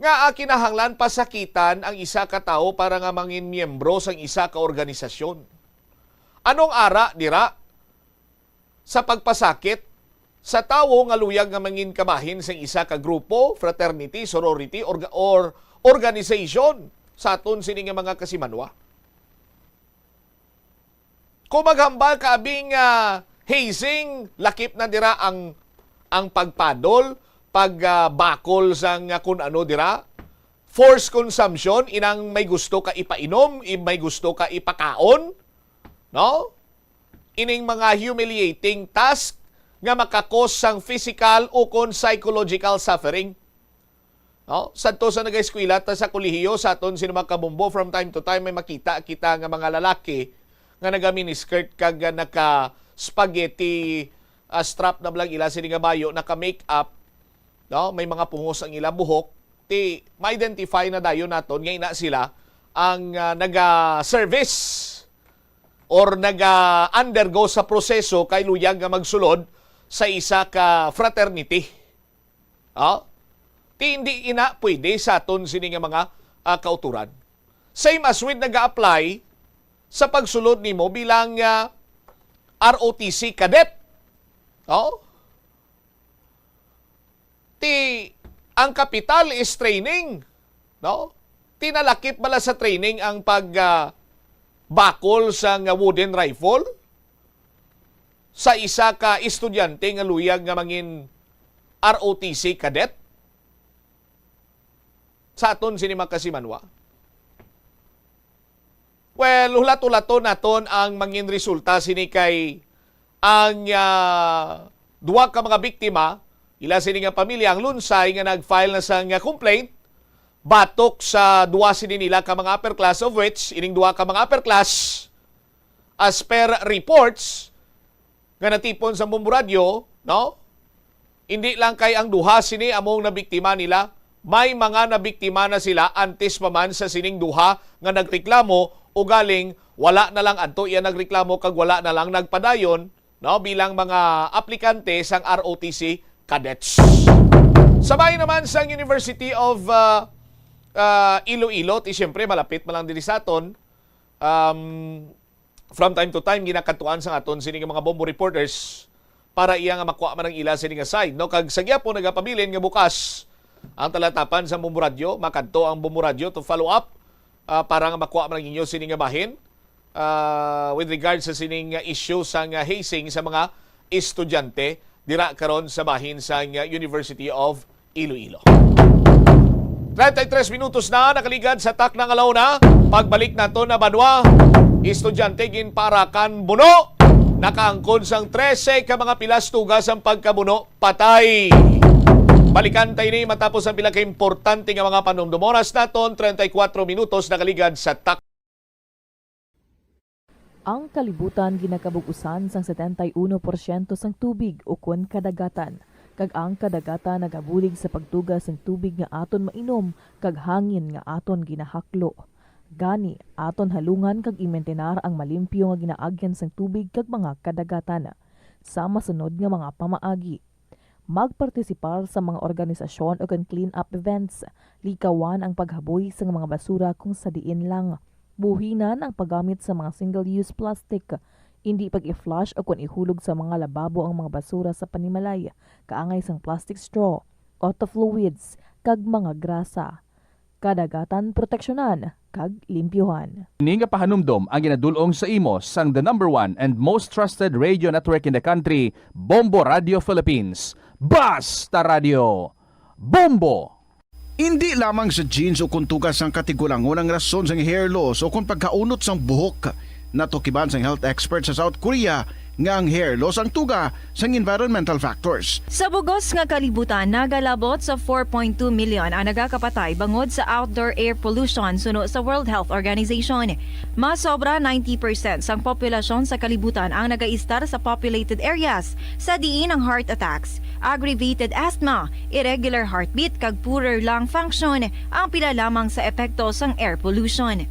nga, ah, kinahanglan pasakitan ang isa ka tawo para nga mangin miyembro sang isa ka organisasyon? Anong ara dira sa pagpasakit sa tawo nga luyag nga mangin kabahin sang isa ka grupo, fraternity, sorority, orga-, or organization sa aton sini nga mga kasimanwa? Kung maghambal ka, abi nga hazing, lakip na dira ang, ang pagpadol, pag, ah, bakol sang, ah, kun ano dira, forced consumption, inang may gusto ka ipainom, i-, may gusto ka ipakaon, no? Ining mga humiliating task nga makakos sang physical o kon psychological suffering. No? Sadto sa nagaeskwela ta sa kolehiyo, sa aton sino mga kabombo, from time to time may makita kita nga mga lalaki nga naga-miniskirt kag naka-spaghetti, ah, strap na bala ang ila sini nga bayo, naka-makeup, no? May mga pungos ang ila buhok, ti ma-identify na dayon naton nga ina sila ang, ah, naga-service or naga-undergo sa proseso kay luyag nga magsulod sa isa ka fraternity. Ah? Ti hindi ina pwede sa aton sini nga mga, ah, kauturan. Same as with naga-apply sa pagsulod nimo bilang, ah, R O T C cadet. Oh? Ti ang kapital is training, no? Ti nalakip bala sa training ang pag, ah, bakol sang wooden rifle sa isa ka estudyante nga luyag nga mangin R O T C cadet sa aton sini mga kasimanwa? Well, hulat-hulaton naton ang mangin resulta sini kay ang, ah, duha ka mga biktima, ila sini nga pamilya, ang Lunsay nga nag-file na sang complaint batok sa duha sini nila ka mga upper class, of which ining duha ka mga upper class, as per reports nga natipon sa Bombo Radyo, no? Hindi lang kay ang duha sini among nabiktima nila, may mga nabiktima na sila antes pa man sa sining duha nga nagreklamo, ugaling wala na lang adto iya nagreklamo kag wala na lang nagpadayon, no, bilang mga aplikante sang R O T C cadets. Sa bahin naman sang University of, ah, ah, Iloilo, ti siyempre malapit man lang diri sa aton, um, from time to time, ginakadtuan sang aton sini nga mga Bombo reporters para iya nga makuha man ang ila sini nga side, no? Kag sa gyapon nagapabilin nga bukas ang talatapan sa Bombo Radyo, makadto ang Bombo Radyo to follow up, ah, para nga makuha man ang inyo sini nga bahin, ah, with regards sa sining issue sang hazing sa mga estudyante dira karon sa bahin sang University of Iloilo. Treinta y tres minutos na nakaligad sa takna nga launa. Pagbalik nato na banwa, estudyante ginpaarakan buno. Nakaangkon sang trese ka mga pilas tugas ang pagkabuno, patay. Balikan ta ini matapos ang pila ka importante nga mga panumdum. Oras naton, treinta y cuatro minutos nakaligad sa tak- Ang kalibutan ginakabug-usan sang setenta y uno porsyento sang tubig ukon kadagatan, kag ang kadagatan nagabulig sa pagtuga sang tubig nga aton mainom kag hangin nga aton ginahaklo. Gani, aton halungan kag imintinar ang malimpyo nga ginaagyan sang tubig kag mga kadagatan. Sa masunod nga mga pamaagi, magpartisipar sa mga organisasyon ukon clean-up events. Likawan ang paghaboy sang mga basura kung sa diin lang. Buhinan ang paggamit sa mga single-use plastic. Indi pag-i-flush ukon ihulog sa mga lababo ang mga basura sa panimalay, kaangay sang plastic straw, auto fluids, kag mga grasa. Kadagatan proteksyonan kag limpyuhan. Ini nga pahanumdom ang ginadul-ong sa imo sang the number one and most trusted radio network in the country, Bombo Radio Philippines. Basta Radio, Bombo! Indi lamang sa genes o kuntugas sang katigulangon ang rason sang hair loss o kon pagkaunot sang buhok. Natukiban sang health expert sa South Korea nga ang hair loss ang tuga sang environmental factors. Sa bugos nga kalibutan, nagalabot sa four point two million ang nagakapatay bangod sa outdoor air pollution suno sa World Health Organization. Mas sobra ninety percent sang populasyon sa kalibutan ang nagaistar sa populated areas, sa diin ang heart attacks, aggravated asthma, irregular heartbeat, kag poorer lung function ang pila lamang sa epekto sang air pollution.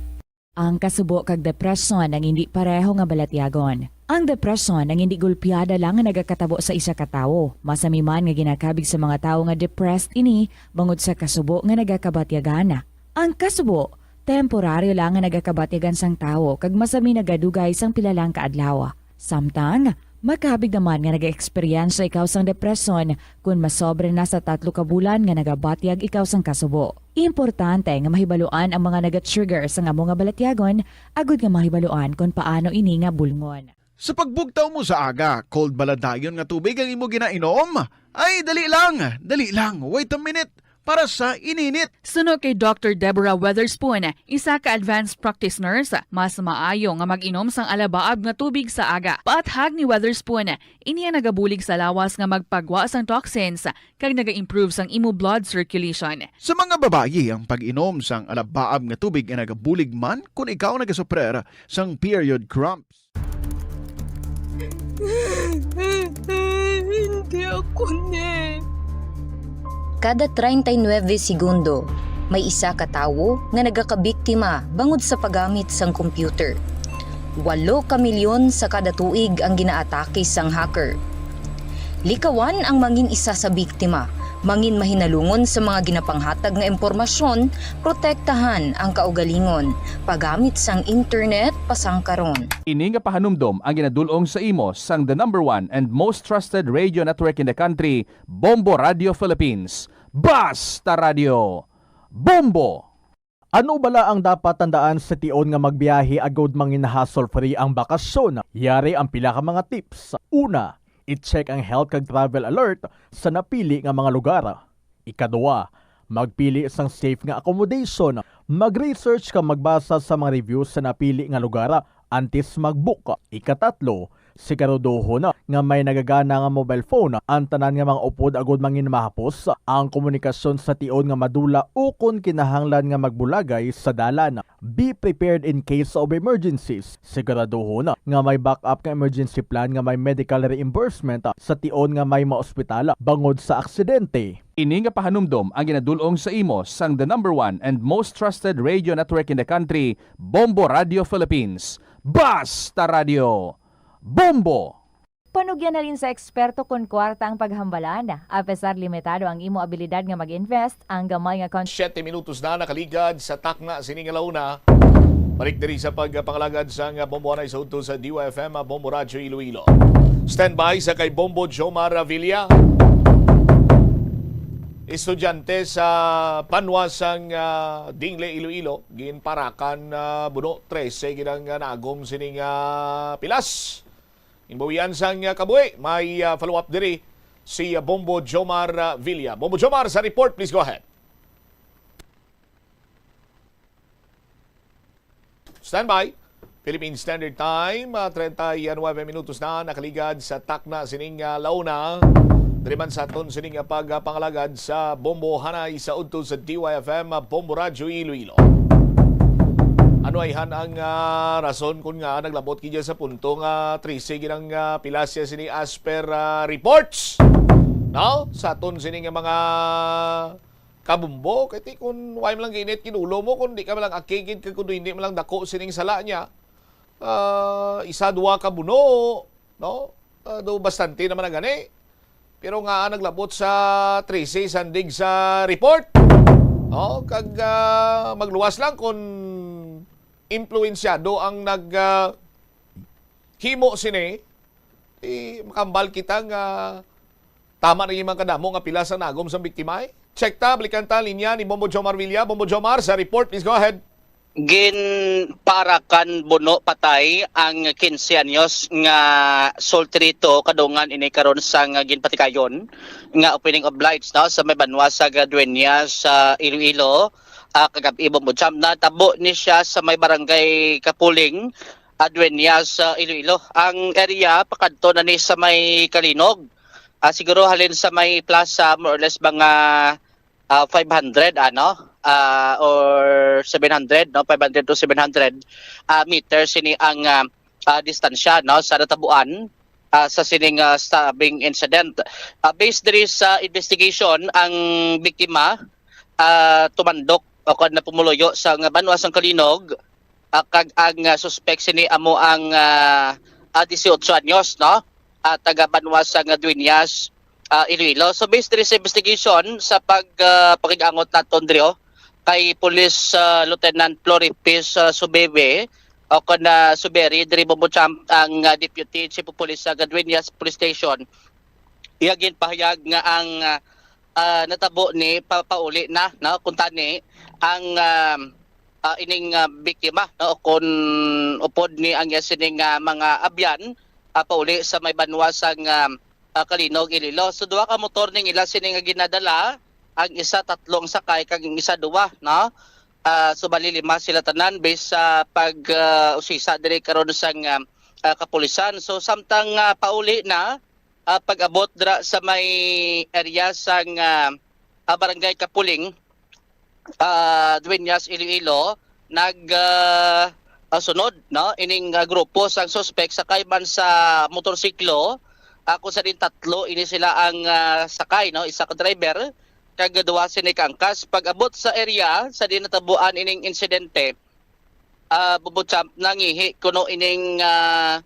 Ang kasubo kag depresyon ang indi pareho nga balatyagon. Ang depresyon ang indi gulpiada lang nga nagakatabo sa isa ka tawo. Masami man nga ginakabig sa mga tawo nga depressed ini bangod sa kasubo nga nagakabatyagan. Ang kasubo, temporaryo lang nga nagakabatyagan sang tawo kag masami nagadugay sang pila lang ka adlaw. Samtang, makabig naman nga nag-eksperyensya ikaw sang depresyon kon masobra na sa tatlo ka bulan nga nagabatyag ikaw sang kasubo. Importante nga mahibaluan ang mga naga-trigger sang amo nga balatyagon agod nga mahibaluan kon paano ini nga bulngon. Sa pagbugtaw mo sa aga, cold bala dayon nga tubig ang imo ginainom? Ay, dali lang, dali lang, wait a minute, para sa ininit. Suno kay Doctor Deborah Weatherspoon, isa ka advanced practice nurse, mas maayo nga mag-inom sang alabaab nga tubig sa aga. Paathag ni Weatherspoon, ini ang nagabulig sa lawas nga magpagwa sang toxins kag naga-improve sang imo blood circulation. Sa mga babayi, ang pag-inom sang alabaab nga tubig ay nagabulig man kon ikaw nagasuprer sang period cramps. Hindi ako ni. Kada treinta y nueve segundo, may isa ka tawo nga nagakabiktima bangod sa paggamit sang computer. Walo ka milyon sa kada tuig ang ginaatake sang hacker. Likawan ang mangin isa sa biktima. Mangin mahinalungon sa mga ginapanghatag nga impormasyon, protektahan ang kaugalingon, paggamit sang internet pasangkaron. Ini nga pahanumdom ang ginadul-ong sa imo sang the number one and most trusted radio network in the country, Bombo Radio Philippines. Basta Radio, Bombo! Ano bala ang dapat tandaan sa tion nga magbiyahe agud mangin hassle-free ang bakasyon? Yari ang pila ka mga tips. Una, i-check ang health kag travel alert sa napili nga mga lugar. Ikaduha, magpili sang safe nga accommodation. Mag-research kag magbasa sa mga reviews sa napili nga lugar antes mag-book. Ikatatlo, siguraduhon nga may nagagana nga mobile phone ang tanan nga mga upod agud mangin mahapos ang komunikasyon sa tion nga madula ukon kinahanglan nga magbulagay sa dalan. Be prepared in case of emergencies. Siguraduhon nga may backup nga emergency plan nga may medical reimbursement sa tion nga may maospital bangod sa aksidente. Ini nga pahanumdom ang ginadul-ong sa imo sang the number one and most trusted radio network in the country, Bombo Radio Philippines. Basta Radio, Bombo! Panugyan na rin sa eksperto kon kwarta ang paghambalan. Apesar limitado ang imo abilidad nga mag-invest, ang gamay nga kon- Siyete minutos na nakaligad sa takna sini nga launa. Balik diri sa pagpangalagad sang Bombo Anay sa udto sa D Y F M, Bombo Radyo Iloilo. Standby sa kay Bombo Jomar Villa. Estudyante sa banwa sang, ah, Dingle, Iloilo, ginparakan, ah, buno, trese gid ang, ah, nagom sining, ah, pilas. Ginbawian sang, ah, kabuhi. May, ah, follow-up diri si, ah, Bombo Jomar, ah, Villa. Bombo Jomar, sa report, please go ahead. Standby. Philippine Standard Time, ah, treinta y nueve minutos na nakaligad sa takna sining, ah, launa. Diri man sa aton sining, ah, pagpangalagad sa Bombo Hanay sa udto sa D Y F M, ah, Bombo Radyo Iloilo. Ano ayhan ang, ah, rason kon ngaa naglabot kita sa punto nga trese gid ang, ah, pilas sini as per, ah, reports? No? Sa aton sini nga mga kabumbo, kay ti kun way man lang giinit gid ulo mo, kun di ka man lang akigid, kag kun hindi man lang dako sining sala niya, ah, isa, duha ka buno, no? Ah, do bastante naman na gani. Pero nga, ah, naglabot sa trese sandig sa report, no? Kag, ah, magluwas lang kun impluwensyado ang nag, ah, himo sini, eh, makambal kita nga tama na yung mga kadamo nga pila sa nagom sa biktima, eh. Check ta, balikan ta, linya ni Bombo Jomar Villa. Bombo Jomar, sa report, please go ahead. Ginparakan buno patay ang quince anyos nga sultirito kadungan ini karon sa nga ginpatikayon nga opening of lights, no, sa may banwa sa Gaduenya sa Iloilo, ah, kagab-i, Bombo Jam. Natabo ni siya sa may barangay Kapuling, Adueñas, ah, Iloilo. Ang area, pakadto na ni sa may Kalinog. Ah, siguro halin sa may plaza, more or less mga, ah, five hundred, ano, ah, or seven hundred, no? Five hundred to seven hundred, ah, meters ini ang, ah, ah, distansya, no, sa natabuan, ah, sa sining, ah, stabbing incident. Ah, based diri sa investigation, ang biktima, ah, tumandok o kon napumuluyo sa nga banwa sang Kalinog, ah, kag ang, ah, suspek sini amo ang, ah, ah, dieciocho anyos, no? Ah, taga banwa sa nga Dueñas, ah, Iloilo. So, based diri sa investigation, sa pag, ah, pakig-angot naton diri, oh, kay Police, ah, Lieutenant Floripis, ah, Subebe, o kon, ah, Suberi, diri Bombo Jam, ang, ah, Deputy Chief of Police sa Gadueñas Police Station, iya ginpahayag nga ang, ah, ah, natabo ni pa-, pauli na, no, kuntani ang, ah, ah, ining, ah, biktima, no, kon upod ni ang iya sining, ah, mga abyan, ah, pauli sa may banwa sang, ah, ah, Calinog, Iloilo. So, duha ka motor ning ila sini nga ginadala, ang isa tatlo ang sakay kag ang isa duha, no? Ah, so, bali lima sila tanan based sa pag, ah, usisa diri karon sang, ah, ah, kapulisan. So, samtang, ah, pauli na, ah, pag-abot dira sa may area sang, ah, ah, Barangay Kapuling, ah, Dueñas, Iloilo, nag, ah, ah, sunod, no, ining, ah, grupo sang suspek sakay man sa motorsiklo, ah, kung sa din tatlo ini sila ang, ah, sakay, no, isa ka driver kag duha sini ka angkas. Pag-abot sa area sa din natabuan ining insidente, ah, Bubuchamp, nangihi kuno ining, ah,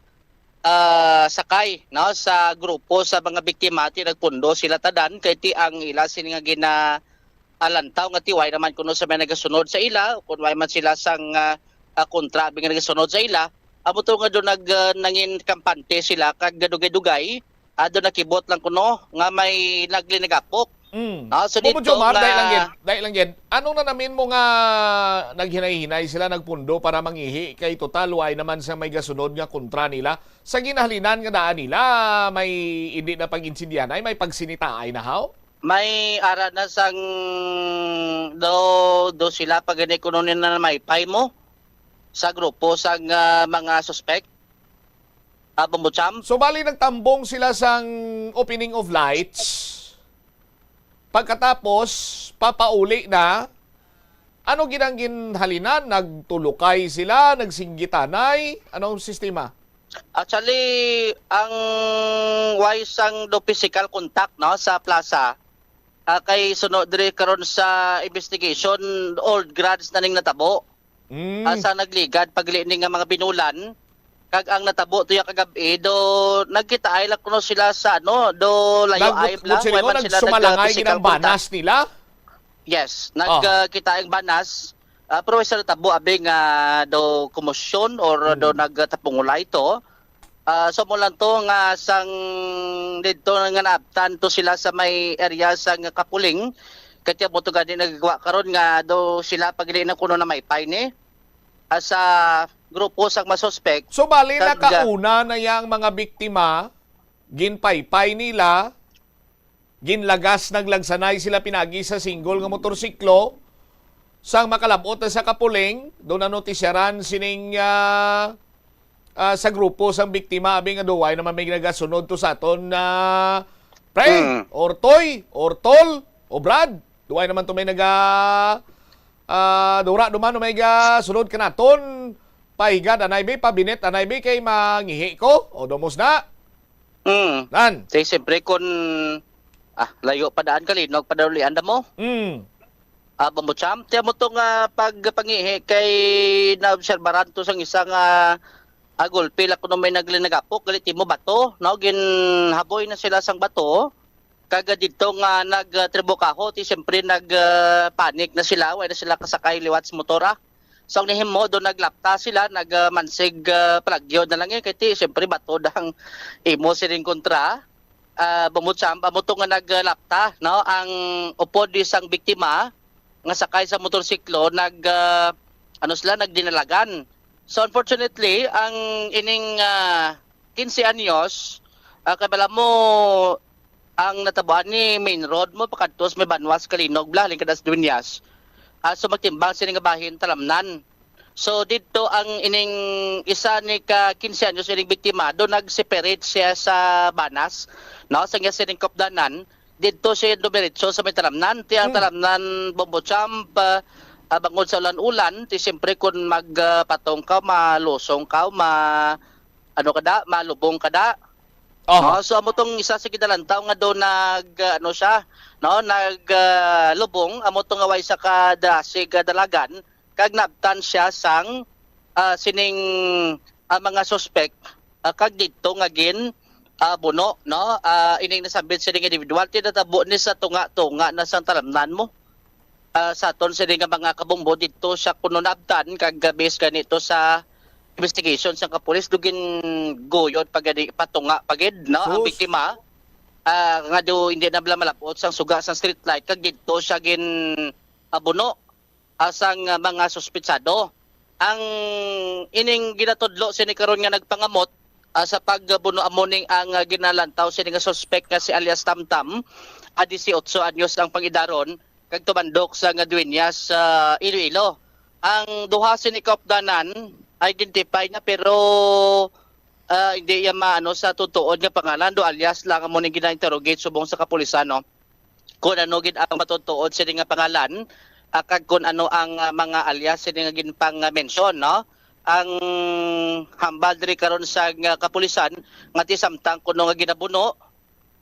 ah, sakay, no, sa grupo sa mga biktima. Ti nagpundo sila tanan kay ti ang ila sini nga ginaalantaw nga ti way naman kuno sa may nagasunod sa ila, o kung way man sila sang, ah, ah, kontra abi nga nagasunod sa ila. Amo to nga do nag, ah, nangin kampante sila kag gadugay-dugay, ah, do nakibot lang kuno nga may naglinagapok. Mm. Ah, so Bobo dito Jomar, dahil lang nga gid, dahil lang gid. Anong nanamin mo nga naghinay-hinay sila, nagpundo para mangihi kay total way naman sa may gasunod nga kontra nila? Sa ginahalinan nga daan nila, may hindi na pag-insindihan ay may pagsinitaay na haw? May ara na sang do, do sila pag gani kuno ni na may pay mo sa grupo sang, ah, mga suspect. Ah, Bombo Cham? So, bali nagtambong sila sang opening of lights. Pagkatapos, papauli na. Ano gid ang ginhalinan? Nagtulukay sila, nagsinggitanay? Anong sistema? Actually, ang way sang do physical contact, no, sa plaza, ah, kay suno diri karon sa investigation, old grudge na ning natabo. Mm. Asa nagligad pagli ni nga mga binulan, kag ang natabo tuya kagab-i, do nagkitaay lang kuno sila sa ano, do layo ay Nagbutkot bla, sila, way man sila nagsumalangay nag-physical gid ang contact. Banas nila? Yes, nag, Oh. ah, kita ang banas. Ah, pero sa natabo abi nga do komosyon or do Mm. nagtapungulay to. Ah, so mo lang to nga sang didto nga naabtan to sila sa may area sang Kapuling. Kaya mo to gani nagagawa karon nga do sila pagili na kuno na may pay ni, ah, sa grupo sang masuspek. So, bali, Kag, nakauna na yang mga biktima, ginpaypay nila, ginlagas, naglagsanay sila pinagi sa single nga motorsiklo. Sang makalabot na sa Kapuling, doon na notisyaran sining, ah, ah, sa grupo sang biktima, abi nga duway naman may nagasunod to sa aton na pre, Mm. or toy, or tol, o Brad. Duway naman to may naga, ah, dura duman may ga sunod kanaton. Pahigad anay bi, pabinit anay bi, kay mangihi ko. O, dumos na. Mm. Nan. Say, siyempre, kun, ah, layo pa daan, Kalinog, padalulian na mo. Mm. Ah, Bambucham, tiyan mo to nga pagpangihi kay naobserbaran to sang isa nga, ah, gulpi, la kuno may naglinagapok, gali timo bato, no? Ginhaboy na sila sang bato. Kag didto nga nagtribukaho, ti siyempre nag, ah, panic na sila, way na sila kasakay liwat sa motor, ah. So, ang nahimo, do naglapta sila, nag, ah, mansig, ah, palagyo na lang, eh, kay ti siyempre bato dang imo sining kontra, ah, bumutsamb, amo to nga naglapta, no, ang upod di sang biktima nga sakay sa motorsiklo, nag, ah, ano sila, nagdinalagan. So, unfortunately, ang ining, ah, quince anyos, ah, kay bala mo, ang natabuan ni main road mo, pakadto sa may banwas, Kalinog, bla, halin ka das Dueñas. Ah, so, magtimbang sini nga bahin, talamnan. So, didto ang ining isa ni ka quince anyos ining biktima, do nag-separate siya sa banas, no? Sa iya sining kupdanan, didto siya dumiretso sa may talamnan. Ti ang Hmm. talamnan, Bombo Champ, ah, ah, bangod sa ulan-ulan, ti siyempre kun mag, ah, patong ka, malusong ka, ma-, ano ka da, malubong ka da. Aha. No? So, amo tong isa sa gidalantaw nga do nag, ah, ano siya, no? Nag, ah, lubong, amo to nga way sa kadasig, ah, dalagan, kag naabtan siya sang, ah, sining, ah, mga suspek, ah, kag didto nga gin, ah, buno, no? Ah, ining nasambit sining individual, ti natabo ni sa tunga-tunga na sang talamnan mo. Ah, sa aton sini nga mga kabungbo didto sa kuno naabtan, kag, ah, base gani to sa investigation sang kapulis, do ginguyod pa gani, patunga pa gid, no, ang Sus. biktima, ah, nga do hindi na bala malabot sang suga sang street light, kag didto siya gin, ah, buno, ah, sang, ah, mga suspitsado. Ang ining ginatudlo sini karon nga nagpangamot, Ah, sa pagbuno amo ning ang, ah, ginalantaw sini nga suspek nga si alias Tamtam, ah, dieciocho anyos ang pangidaron, kag tumandok sa nga Dueñas sa Iloilo. Ang duha sini kaupdanan identify na, pero, ah, hindi iya maano sa tutuod nga pangalan, do alias lang amo ning gina-interrogate subong sa kapulisan, no? Kung ano gid ang matutuod sini nga pangalan, ah, kag kung ano ang, ah, mga alias sini nga ginpang-mention, no? Ang hambal diri karon sa nga kapulisan nga ti samtang kuno nga ginabuno,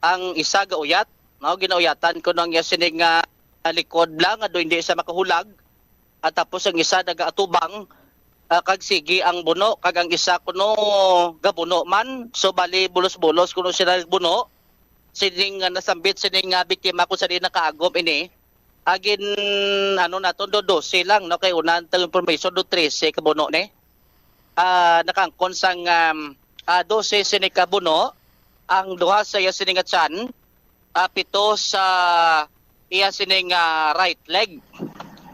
ang isa gauyat, no? Ginauyatan kuno ang iya sini nga likod lang nga do hindi siya makahulag. At tapos ang isa nagaatubang, ah, kag sige ang buno, kag ang isa kuno gabuno man. So, bali, bulos-bulos kuno sila nagbuno. Sining nga nasambit, sining nga biktima kung sa di nakaagom ini. Agin, ano naton, do dose lang, no? Kay una ang information, do trese ka buno ni. Ah, nakaangkon sang, um, ah, dose sini ka buno, ang duha sa iya sini nga tiyan, ah, pito sa iya sini nga right leg.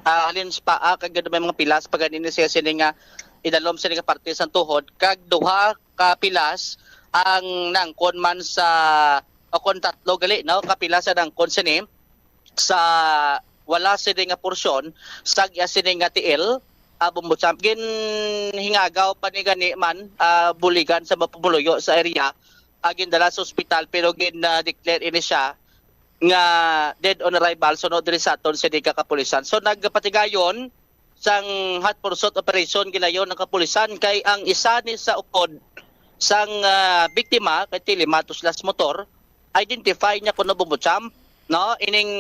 Ah, halin sa paa, kag may mga pilas pa ganini siya sini nga idalom sini nga parte sang tuhod, kag duha ka pilas ang naangkon man sa, o kon tatlo gali, no, ka pilas ang naangkon sini sa wala sini nga porsyon sa iya sini nga tiil, ah, bumbo champ. Ginhingagaw pa ni gani man, ah, buligan sa mga pumuluyo sa area, ah, gindala sa ospital, pero gin, ah, declare ini siya nga dead on arrival, suno diri sa aton sini ka kapulisan. So, nagpatigayon sang hot pursuit operation gilayon ng kapulisan, kay ang isa ni sa upod sang, ah, biktima, kay ti lima to sila sa motor, identify niya kuno, Bombo Champ, no? Ining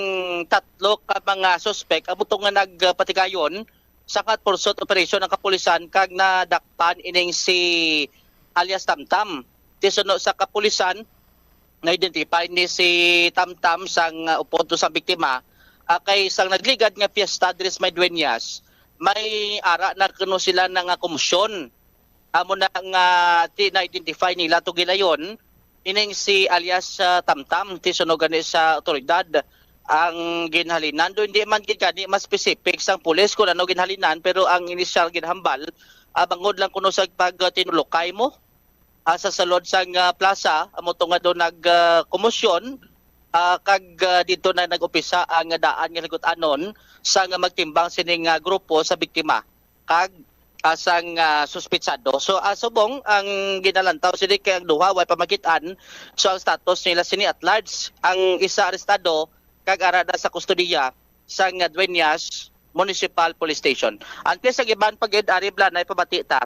tatlo ka mga suspek, amo to nga nagpatigayon sa hot pursuit operation ang kapulisan, kag nadakpan ining si alias Tamtam. Ti suno sa kapulisan, na-identify ni si Tamtam sang, ah, upod to sa biktima, ah, kay sang nagligad nga piyesta diri sa may Dueñas, may ara na kuno sila na nga komosyon. Amo na nga ti na-identify nila to gilayon, ining si alias, ah, Tamtam, ti suno gani sa otoridad ang ginhalinan. Do hindi man gid gani mas specific sang pulis kung ano ginhalinan, pero ang inisyal ginhambal, ah, bangod lang kuno sa pagtinulokay mo, ah, sa sulod sang, ah, plaza, amo to nga do nag, ah, komosyon, ah, kag, ah, didto na nag-umpisa ang daan nga higot-anon sa nga magtimbang sining, ah, grupo sa biktima kag, ah, sang, ah, suspitsado. So, ah, subong ang ginalantaw sini kay ang duha way pa makit-an, so ang status nila sini at large. Ang isa arestado kag ara na sa kustodiya sang, ah, Dueñas Municipal Police Station. Antes ang iban pa gid, Ari Blanay, pabati ta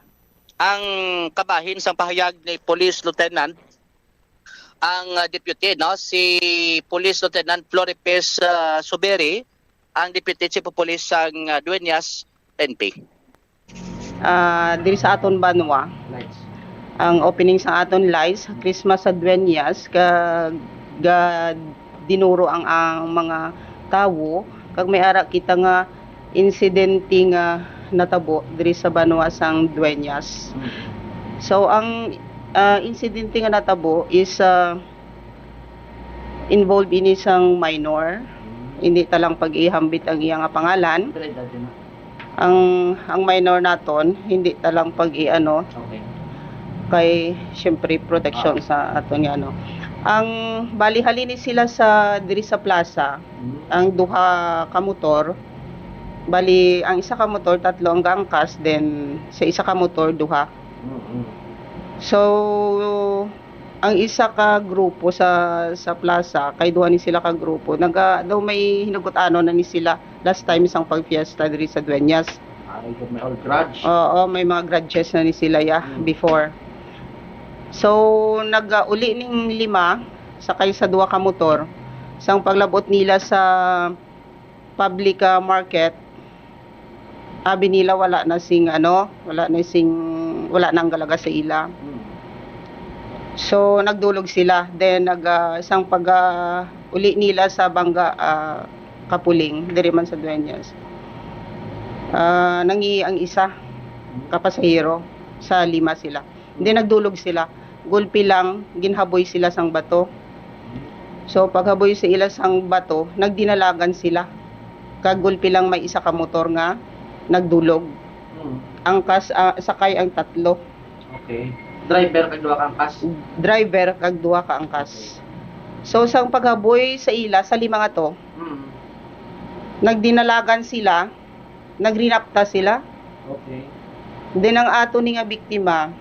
ang kabahin sang pahayag ni Police Lieutenant, ang, ah, deputy, no, si Police Lieutenant Floripes, ah, Suberi, ang Deputy Chief of Police sang, ah, Dueñas N P. Ah, diri sa aton banwa, ang opening sa aton lights, Christmas sa Dueñas, ka, ga dinuro ang, ang mga tawo, kag may ara kita nga insidente nga natabo diri sa banwa sang Dueñas. Mm. So, ang, ah, insidente nga natabo is, ah, involved ini sang minor. Mm. Hindi ta lang pag-ihambit ang iya nga pangalan. Pero edad din na. Ang, ang minor naton, hindi ta lang pag-iano. Okay. Kay, siyempre, protection Ah. sa aton nga ano. Ang bali, halin ni sila sa, diri sa plaza, Mm. ang duha ka motor. Bali, ang isa ka motor, tatlo ang gaangkas, then sa isa ka motor, duha. Mm-mm. So, ang isa ka grupo sa, sa plaza, kay duha ni sila ka grupo, naga, daw may hinugot-ano na ni sila last time sang pagfiesta diri sa Dueñas. Ah, may old grudge. Oo, may mga grudges na ni sila, ya, Mm. before. So, nag-uli ning lima, sakay sa duha ka motor. Sang paglabot nila sa public, ah, market, abi nila wala na sing ano, wala na sing, wala na ang galaga sa ila. Mm. So, nagdulog sila. Then, nag, ah, sang pag, ah, uli nila sa Bangga, ah, Kapuling, diri man sa Dueñas. Ah, nangi ang isa ka pasahero sa lima sila. Then nagdulog sila. Gulpi lang, ginhaboy sila sang bato. So, paghaboy sa ila sang bato, nagdinalagan sila. Kag gulpi lang may isa ka motor nga nagdulog. Mm. Ang kas-, ah, sakay ang tatlo. Okay. Driver kag duha ka angkas. Driver kag duha ka angkas. So, sang paghaboy sa ila, sa lima nga to, Mm. nagdinalagan sila, nagrinapta sila. Okay. Then ang ato ni nga biktima,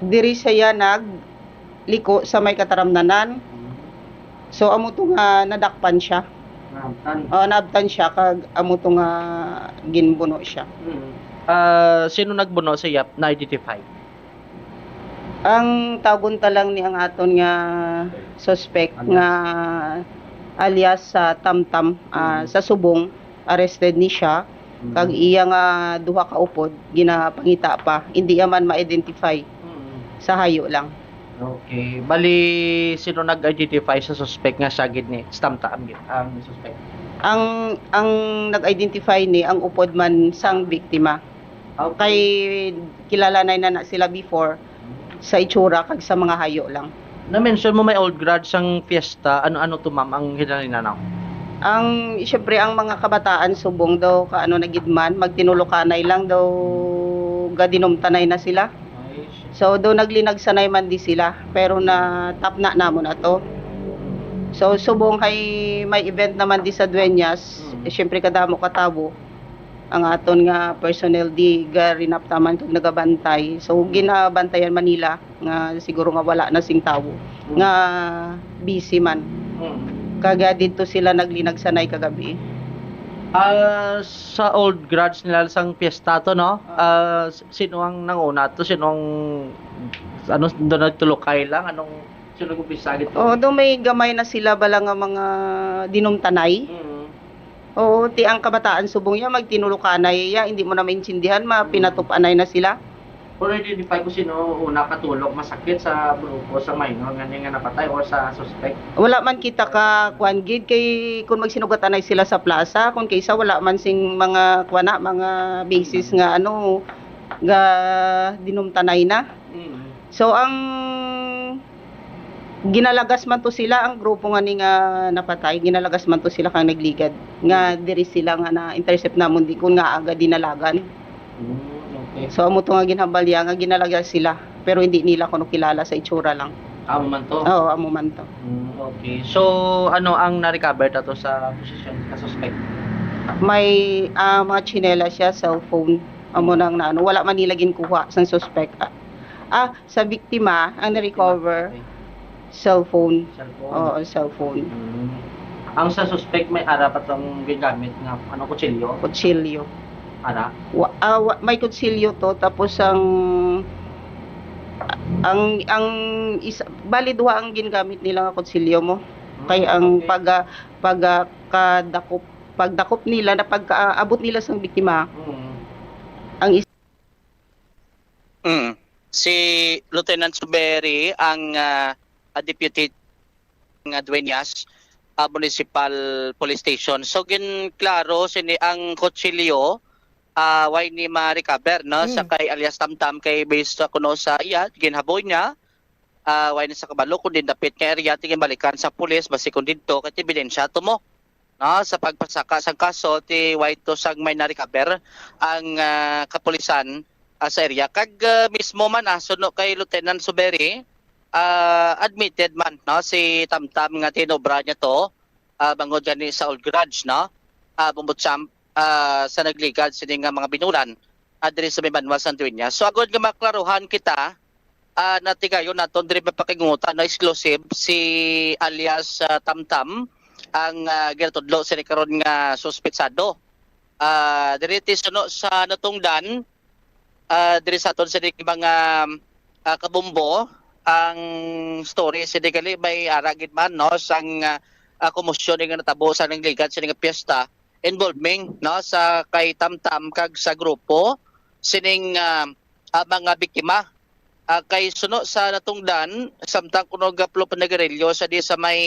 diri siya nagliko sa may kataramnanan. Mm. So amo to nga nadakpan siya. Naabtan. Oh, naabtan siya kag amo to nga ginbuno siya. Mm. Ah, sino nagbuno sa iyap na-identify? Ang tawgon ta lang ni ang aton nga suspect Alias. nga alias sa Tamtam, ah, Mm. sa Subong, arrested ni siya. Mm. Kag iya nga duha ka upod ginapangita pa, hindi man ma-identify, Mm. sa hayo lang. Okay. Bali, sino nag-identify sa suspect nga siya gid ni Stamta ang, ang suspect? Ang ang nag-identify ni ang upod man sang biktima. Okay. Kay kilala na na sila before sa itsura kag sa mga hayo lang. Na-mention mo may old grudge sang piyesta. Ano-ano to, ma'am, ang hinanlinanaw? Ang, siyempre, ang mga kabataan subong daw, kaano na gid man, magtinulukanay lang daw, gadinumtanay na sila. So, do naglinagsanay man di sila, pero na tapna namon ato. So, subong kay may event naman di sa Dueñas, Mm. eh, siyempre kadamo ka tawo. Ang aton nga personnel di garinaptaman kag nagabantay. So, ginabantayan man nila nga siguro nga wala na sing tawo, Mm. nga busy man. Mm. Kag didto sila naglinagsanay kagabi. Ah, sa old grudge nila sang piyesta to, no? Ah, s- sino ang nanguna to? Sino ang, ano, do nagtulukay lang? Anong, sino nag-umpisa gito? Oh, do may gamay na sila bala nga mga dinumtanay. Mm. Oo, ti ang kabataan subong ya magtinulukanay ya, hindi mo na maintindihan, ma-, Mm. pinatupanay na sila. Pero identify ko sino una katulok masakit sa grupo, sa minor nga nga napatay or sa suspect? Wala man kita ka kuan gid kay kung magsinugatanay sila sa plaza, kung kaysa wala man sing mga kuan na, mga basis nga ano, ga dinumtanay na. Mm. So ang ginalagas man to sila, ang grupo nga ni nga napatay, ginalagas man to sila kang nagligad nga diri sila nga na-intercept namon di kun nga aga dinalagan. Mm, okay. So amo to nga ginhambal niya nga ginalagas sila, pero hindi nila kuno kilala sa itsura lang. Amo man to. Oo, amo man to. Mm, okay. So, ano ang na-recover ta to sa posisyon sa suspect? May ah, mga tsinelas siya, cellphone. Amo nang naano, wala man nila ginkuha sang suspect. Ah, ah, sa biktima ang na-recover, Okay. cellphone. Cellphone. Oo, cellphone. Mm. Ang sa suspect may ara pa tong gigamit nga ano, kutsilyo? Kutsilyo. Ara? Wa, ah, wa- may kutsilyo to, tapos ang ang ang isa, bali duha ang gingamit nila nga kutsilyo mo. Mm, Kay ang okay. pag ah, pag ah, kadakop, pagdakop nila na pagkaabot nila sang biktima, Mm. ang is- Mm. Si Lieutenant Suberi ang ah, a deputy nga Dueñas ah, Municipal Police Station. So ginklaro sini ang kutsilyo ah, way ni ma-recover, no, sa Mm. kay alias Tamtam, kay based sa kuno sa iya ginhaboy niya, ah, way ni sa kabalo kung din dapit nga area, tingin balikan sa pulis basi kung didto kay ebidensya to mo, no, sa pagpasaka sang kaso ti way to sang may na-recover ang ah, kapulisan ah, sa area. Kag ah, mismo man ah, suno kay Lieutenant Suberi, ah, admitted man, no, si Tamtam nga tinobra niya to ah, bangod gani sa old grudge, no, ah, bumbutsam ah, sa nagligad sini nga mga binulan ah, diri sa may banwa sang Dueñas. So agod nga maklaruhan kita, ah, natigayon naton diri mapakingutan na exclusive si alias ah, Tamtam ang ah, ginatudlo sini karon nga suspetsado. Ah, diri ti suno sa natungdan, ah, diri sa aton sini mga ah, kabumbo, ang story sini gali may ara gid man, no, sang ah, ah, komosyon nga natabo sa nagligad sini nga piyesta involving, no, sa kay Tamtam kag sa grupo sining ah, ah, mga biktima. Ah, kay suno sa natungdan, samtang kuno gaplo panagirilyo sa di sa may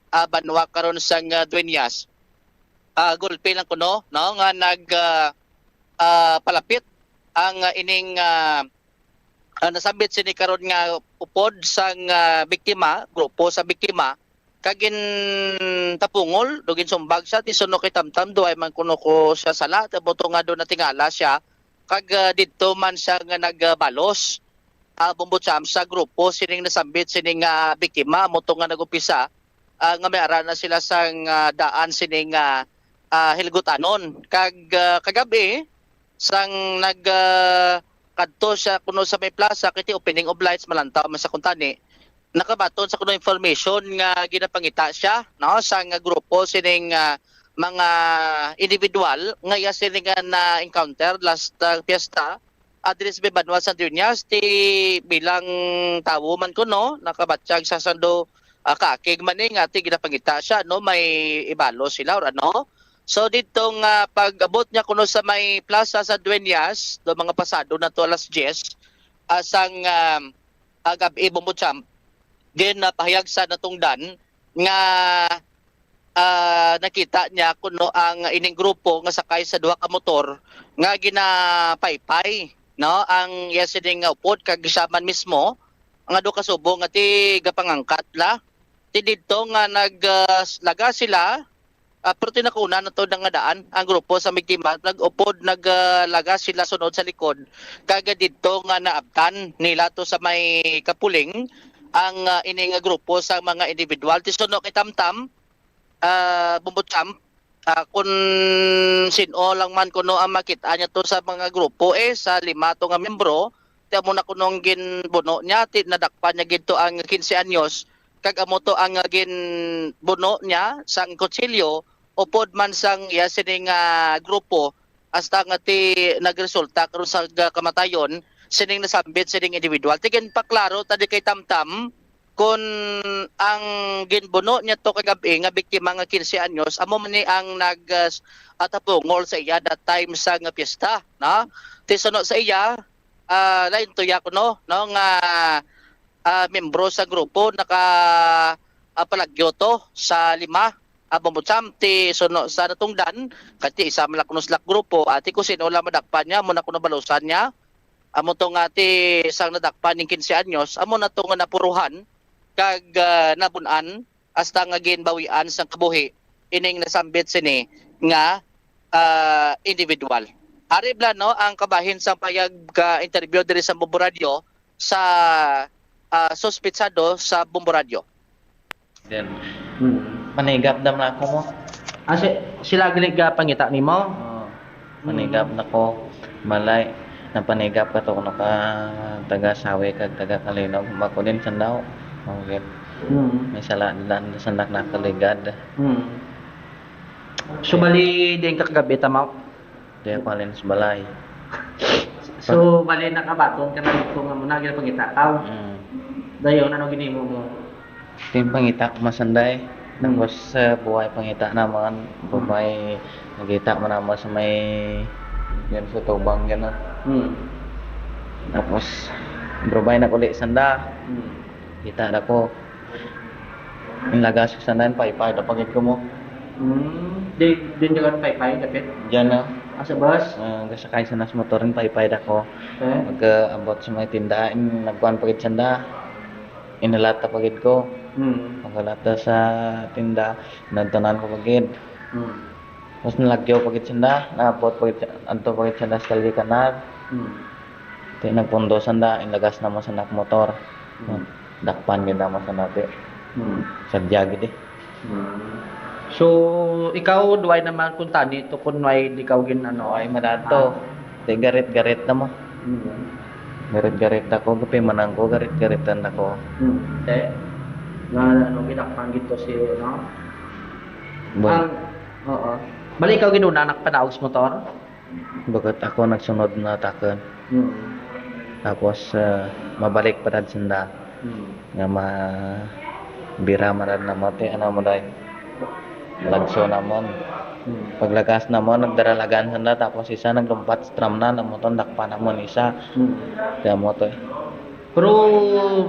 ah, banwa karon sang ah, Dueñas, ah, gulpi lang kuno, no, nga nag ah, ah, palapit ang ah, ining ah, ah, nasambit sini karon nga upod sang ah, biktima, grupo sa biktima, kag gintapungol do ginsumbag siya ti suno kay Tamtam, duay man kuno ko siya sala, tabo to nga do natingala siya kag ah, didto man siya nga nagbalos. ah, Bombo Champ, sa grupo sining nasambit sining, ah, biktima, amo to nga nag-umpisa, ah, nga may ara na sila sang, ah, daan sining, ah, ah, hilgutanon. Kag, ah, kagab-i, sang nag, ah, kadto siya kuno sa may plaza, kay ti opening of lights, malantaw man sa kuntani, nakabaton sa kuno information nga ginapangita siya, no, sang grupo sining, ah, mga individual nga iya sini nga na-encounter last, ah, fiesta, address may banwa sa Dueñas, ti bilang tawo man kuno, nakabatyag sa sando, ah, kakig man ni nga ti ginapangita siya, no, may ibalo sila or ano. So, dito nga pag-abot niya kuno sa may plaza sa Dueñas, do mga pasado na to alas diyes, ah, sang, ah, ah, gab-i, Bombo Champ, ginapahayag sa natungdan nga, ah, nakita niya kuno ang ining grupo nga sakay sa duha ka motor nga ginapaypay, no, ang iya sining nga upod kag siya man mismo nga duha ka subong nga tigapangangkat la. Ti didto nga nag, ah, laga sila, ah, pero ti nakauna na to nga daan ang grupo sa biktima, nag-upod, nag, ah, laga sila sunod sa likod, kag didto nga naabtan nila to sa may kapuling ang, ah, ini nga grupo sa mga individual. Ti suno kay Tamtam, ah, Bombo Champ, ah, kun sin-o lang man kuno ang makit-an niya to sa mga grupo, eh, sa lima to nga miyembro, ti amo na kuno ang ginbuno niya, ti nadakpan niya gid to ang quince anyos, kag amo to ang, ah, ginbuno niya sang kutsilyo, upod man sang iya sini nga grupo, hasta nga ti nagresulta karon sa ga-, kamatayon sining nasambit sining individual. Ti ginpaklaro ta di kay Tamtam, kun ang ginbuno niya to kagab-i nga biktima nga quince anyos, amo man ni ang nag, ah, s-, ah, tapungol sa iya that time sa nga piyesta, no? Ti suno sa iya, ah, lain to ya kuno, no, nga, ah, miyembro sa grupo naka, ah, palagyo to sa lima, ah, Bombo Champ, ti suno sa natungdan, kay ti isa man la kuno sila grupo, ati ko sino lang madakpan niya, amo na kuno balusan niya. Amo to nga ti sang nadakpan ning quince anyos, amo na to nga napuruhan kag, ah, nabun-an hasta nga ginbawian sang kabuhi ining nasambit sini nga, ah, individual. Ari bala, no, ang kabahin sang payag ka interview diri sa Bombo Radyo sa, ah, suspitsado sa Bombo Radyo. Then, Hmm. Panigap dam na ako mo. Ah, si-, sila gali ga pangita nimo? Oo. Panigap Hmm. na ko. Malay, napanigap ka to, kuno ka taga Sawi kag taga Kalinog. Mako din sandaw. Okay. Hmm. May sala, dan, sandak na kaligad. Hmm. So, bali din ka kagabi, tama? Di ako halin sa balay. So, bali nakabaton ka na dito nga muna, ginapangita ka. Mm. Dayon, ano ginimo mo? Ito yung pangita ko masanday. Mm. Tapos, sa buhay pangita naman, Mm. buhay, nagkita mo naman sa may, yan sa tubang, yan, ah. Mm. Tapos, brubay na kuli sanda. Mm. Kita na ko. Inlagas ko sa nan, paypay da pagid ko mo. Hmm. Di, di nyo kan paypay, dapit? Diyan na. Asa bus? Ah, gasakay sa nas motor, in paypay da ko. Eh? Mag, ah, abot sa may tinda, in nagkuhan pagid sanda. Inalata pagid ko. Hmm. Pagkalata sa tinda, nagtanan ko pagid. Hmm. Tapos nalagyo pagid sanda, naabot pagid, adto pagid sanda sa Kalye Kanar. Hmm. Ti nagpundo sanda, inlagas na mo sa nak motor. Hmm. Dakpan gid na mo sa nati. Hmm. Sadya gid eh. Hmm. So, ikaw, duway naman kung tani to, kung may di ka gin-, ano, Ay, madato. Ah. Ti garit-garit na mo. Hmm. Garit-garit ako, gapi manang ko, garit-garitan ako. Hmm. Te, nga, ano, ginakpan gid to si, ano? Bon. Ang, oo. Bali, ikaw ginuna, nakapanaog sa motor? Bagat ako nagsunod na takon. Mm. Tapos, ah, mabalik pa dad sanda. Mm. Nga ma-, bira man dad namon, ti, ano mo, day? Lagso namon. Mm. Paglagas namon, nagdaralagan sanda, tapos isa naglumpat sa tram na, namon to, dakpan namon isa. Mm. Kaya mo to, eh. Pero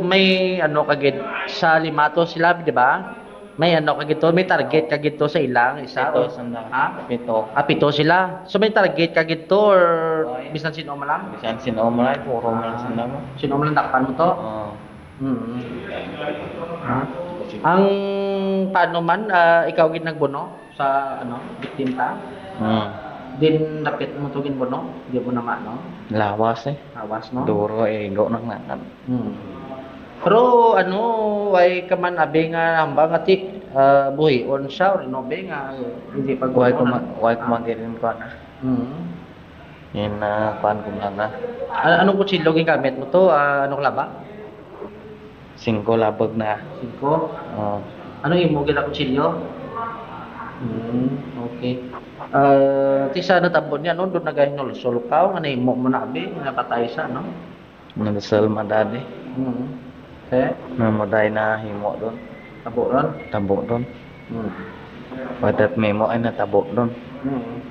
may ano ka gid, sa lima to sila, di ba? May ano ka gid to, may target ka gid to sa ilang isa, Pito o sanda. Ha? Pito. Ah, pito sila. So, may target ka gid to or Oy. Bisan sino man lang? Bisan sino man lang, puro man lang sanda mo. Sino man lang dakpan mo to? Oo. Mm. Ha? Ang paano man, ah, ikaw gid nagbuno sa, ano, biktima? Hmm. Din dapit mo to ginbuno, di mo naman, no? Lawas eh. Awas, no? Duro eh, go nang nakan. Hmm. Pero ano, why ka man abi nga hambal nga ti, ah, buhion siya or no be nga hindi pa Why ko gumawa ma- why ko magirin ko na. Hmm. Yan na kuan ko na na. Ano, anong kutsilyo gingamit mo to? Ah, anong laba? Singko labag na. Singko? Oh. Ano imo gila kutsilyo? Hmm, okay. Ah, ti sa natabo niya, no, doon nagahinulsol ka, nga nahimo mo na abi, napatay sa, no? Nagsalma dadi. Hmm. Eh, Namatay na himo doon. tabo ron. Tabo doon. Hmm. Wadat memo ay natabo doon. Hmm.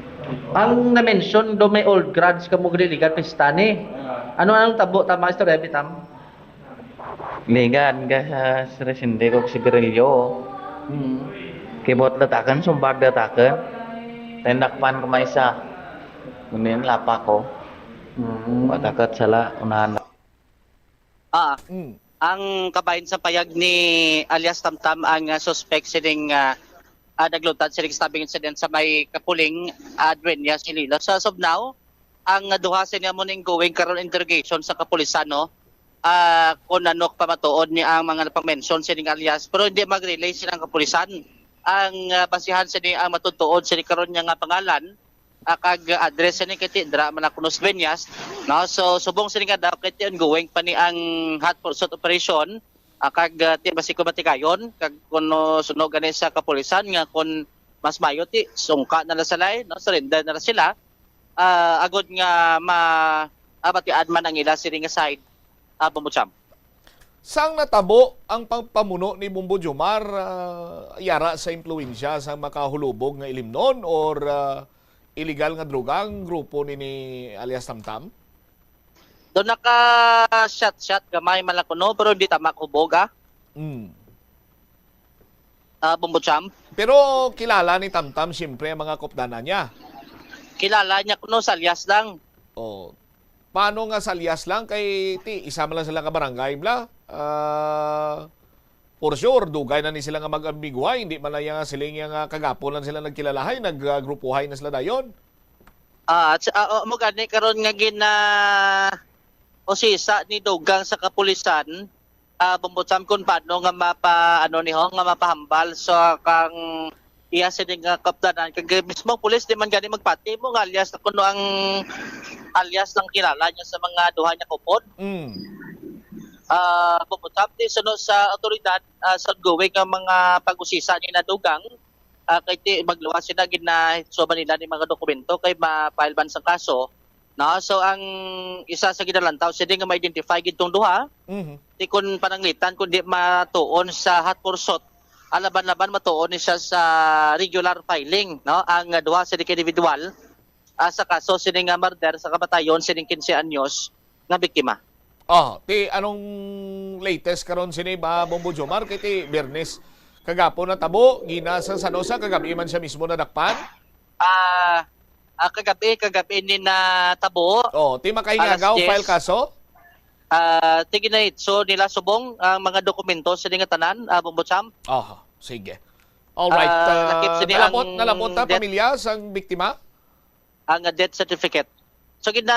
Ang na-mention do may old grudge ka mo giligan pista ni. Ano ang tabo tama istorya bitam? Ligan ka sa resende ko sigarilyo. Hmm. Kibot datakan, sumbag datakan. Tendakpan ko may isa. Kunin lapa ko. Hmm. Watakat sala, unahan na. Ah, Mm. ang kabahin sa payag ni alias Tamtam ang ah, suspect sining ah, ah, naglutad sining stabbing incident sa may Kapuling, ah, Dueñas, Iloilo. So as of now, ang ah, duha sini amo ning going karon interrogation sa kapulisan, no? Ah, kung ano pamatuod ni ang mga napang-mention sining alias, pero hindi mag-relay silang kapulisan. Ang ah, basihan sini ang matutuod sini karon niya nga pangalan, ah, kag address sini kay ti dira man ako nos Dueñas, no? So subong sini nga daw kay ti ongoing pa ni ang hot pursuit operation, ah, kag ah, ti basi ko matigayon kag kuno suno gani sa kapulisan nga kun mas mayo ti sungka na la sila, no? Surrender na la sila, ah, agod nga ma abatian man ang ila sini nga side, ah, Bombo Champ. Sang natabo ang pagpamuno ni Bombo Jomar, ah, yara sa impluwensya sang makahulubog nga ilimnon or ah, illegal nga droga ang grupo ni, ni alias Tamtam? Do naka shot-shot gamay man lang kuno, pero hindi tama hubog, ah. Mm. Ah, Bombo Champ. Pero kilala ni Tamtam siyempre ang mga kopdanan niya. Kilala niya kuno sa alias lang. Oh. Paano nga sa alias lang kay ti isa man lang sila ka barangay bla? Ah, for sure, dugay na ni sila nga mag-amiguhay, hindi man lang nga siling nga kagapon lang sila nagkilalahay, naggrupuhay na sila dayon. Ah, at sa- ah, oh, mo gani karon nga gina usisa ni Dugang sa kapulisan, ah, Bombo Champ, kung paano nga mapa ano ni ho, nga mapahambal sa kang iya sini nga kapdanan kag mismo pulis di man gani magpati mo nga alias na kuno ang alias lang kilala niya sa mga duha niya kupod. Mm. Ah, Bombo Champ, di suno sa otoridad, ah, sa ongoing nga mga pag-usisa ni Nadugang, ah, kay ti magluwas sila ginahitsuban nila ni mga dokumento kay ma-file man sang kaso, no? So ang isa sa ginalantaw sini nga ma-identify gid tong duha, Mhm. di kun pananglitan kundi matuon sa hot pursuit, alaban-laban matuon ni siya sa regular filing, no? Ang ah, duha sini ka individual, ah, sa kaso sini nga murder sa kamatayon sining quince anyos nga biktima. Oh, ti anong latest karon sini ba, Bombo Jomar? Kay ti Biyernes kagapon natabo, gina sa San Jose, kagabi man siya mismo nadakpan. Ah, ah, kagabi, kagabi ni natabo. Oh, ti makaingagaw, Alas diyes. File kaso? Ah, ti ginahitso nila subong ang mga dokumento sini nga tanan, ah, Bombo Champ. Oh, sige. All right. Ah, Ah, lakip sini nalapot, ang nalapot ta death- pamilya sang biktima? Ang ah, death certificate. So gina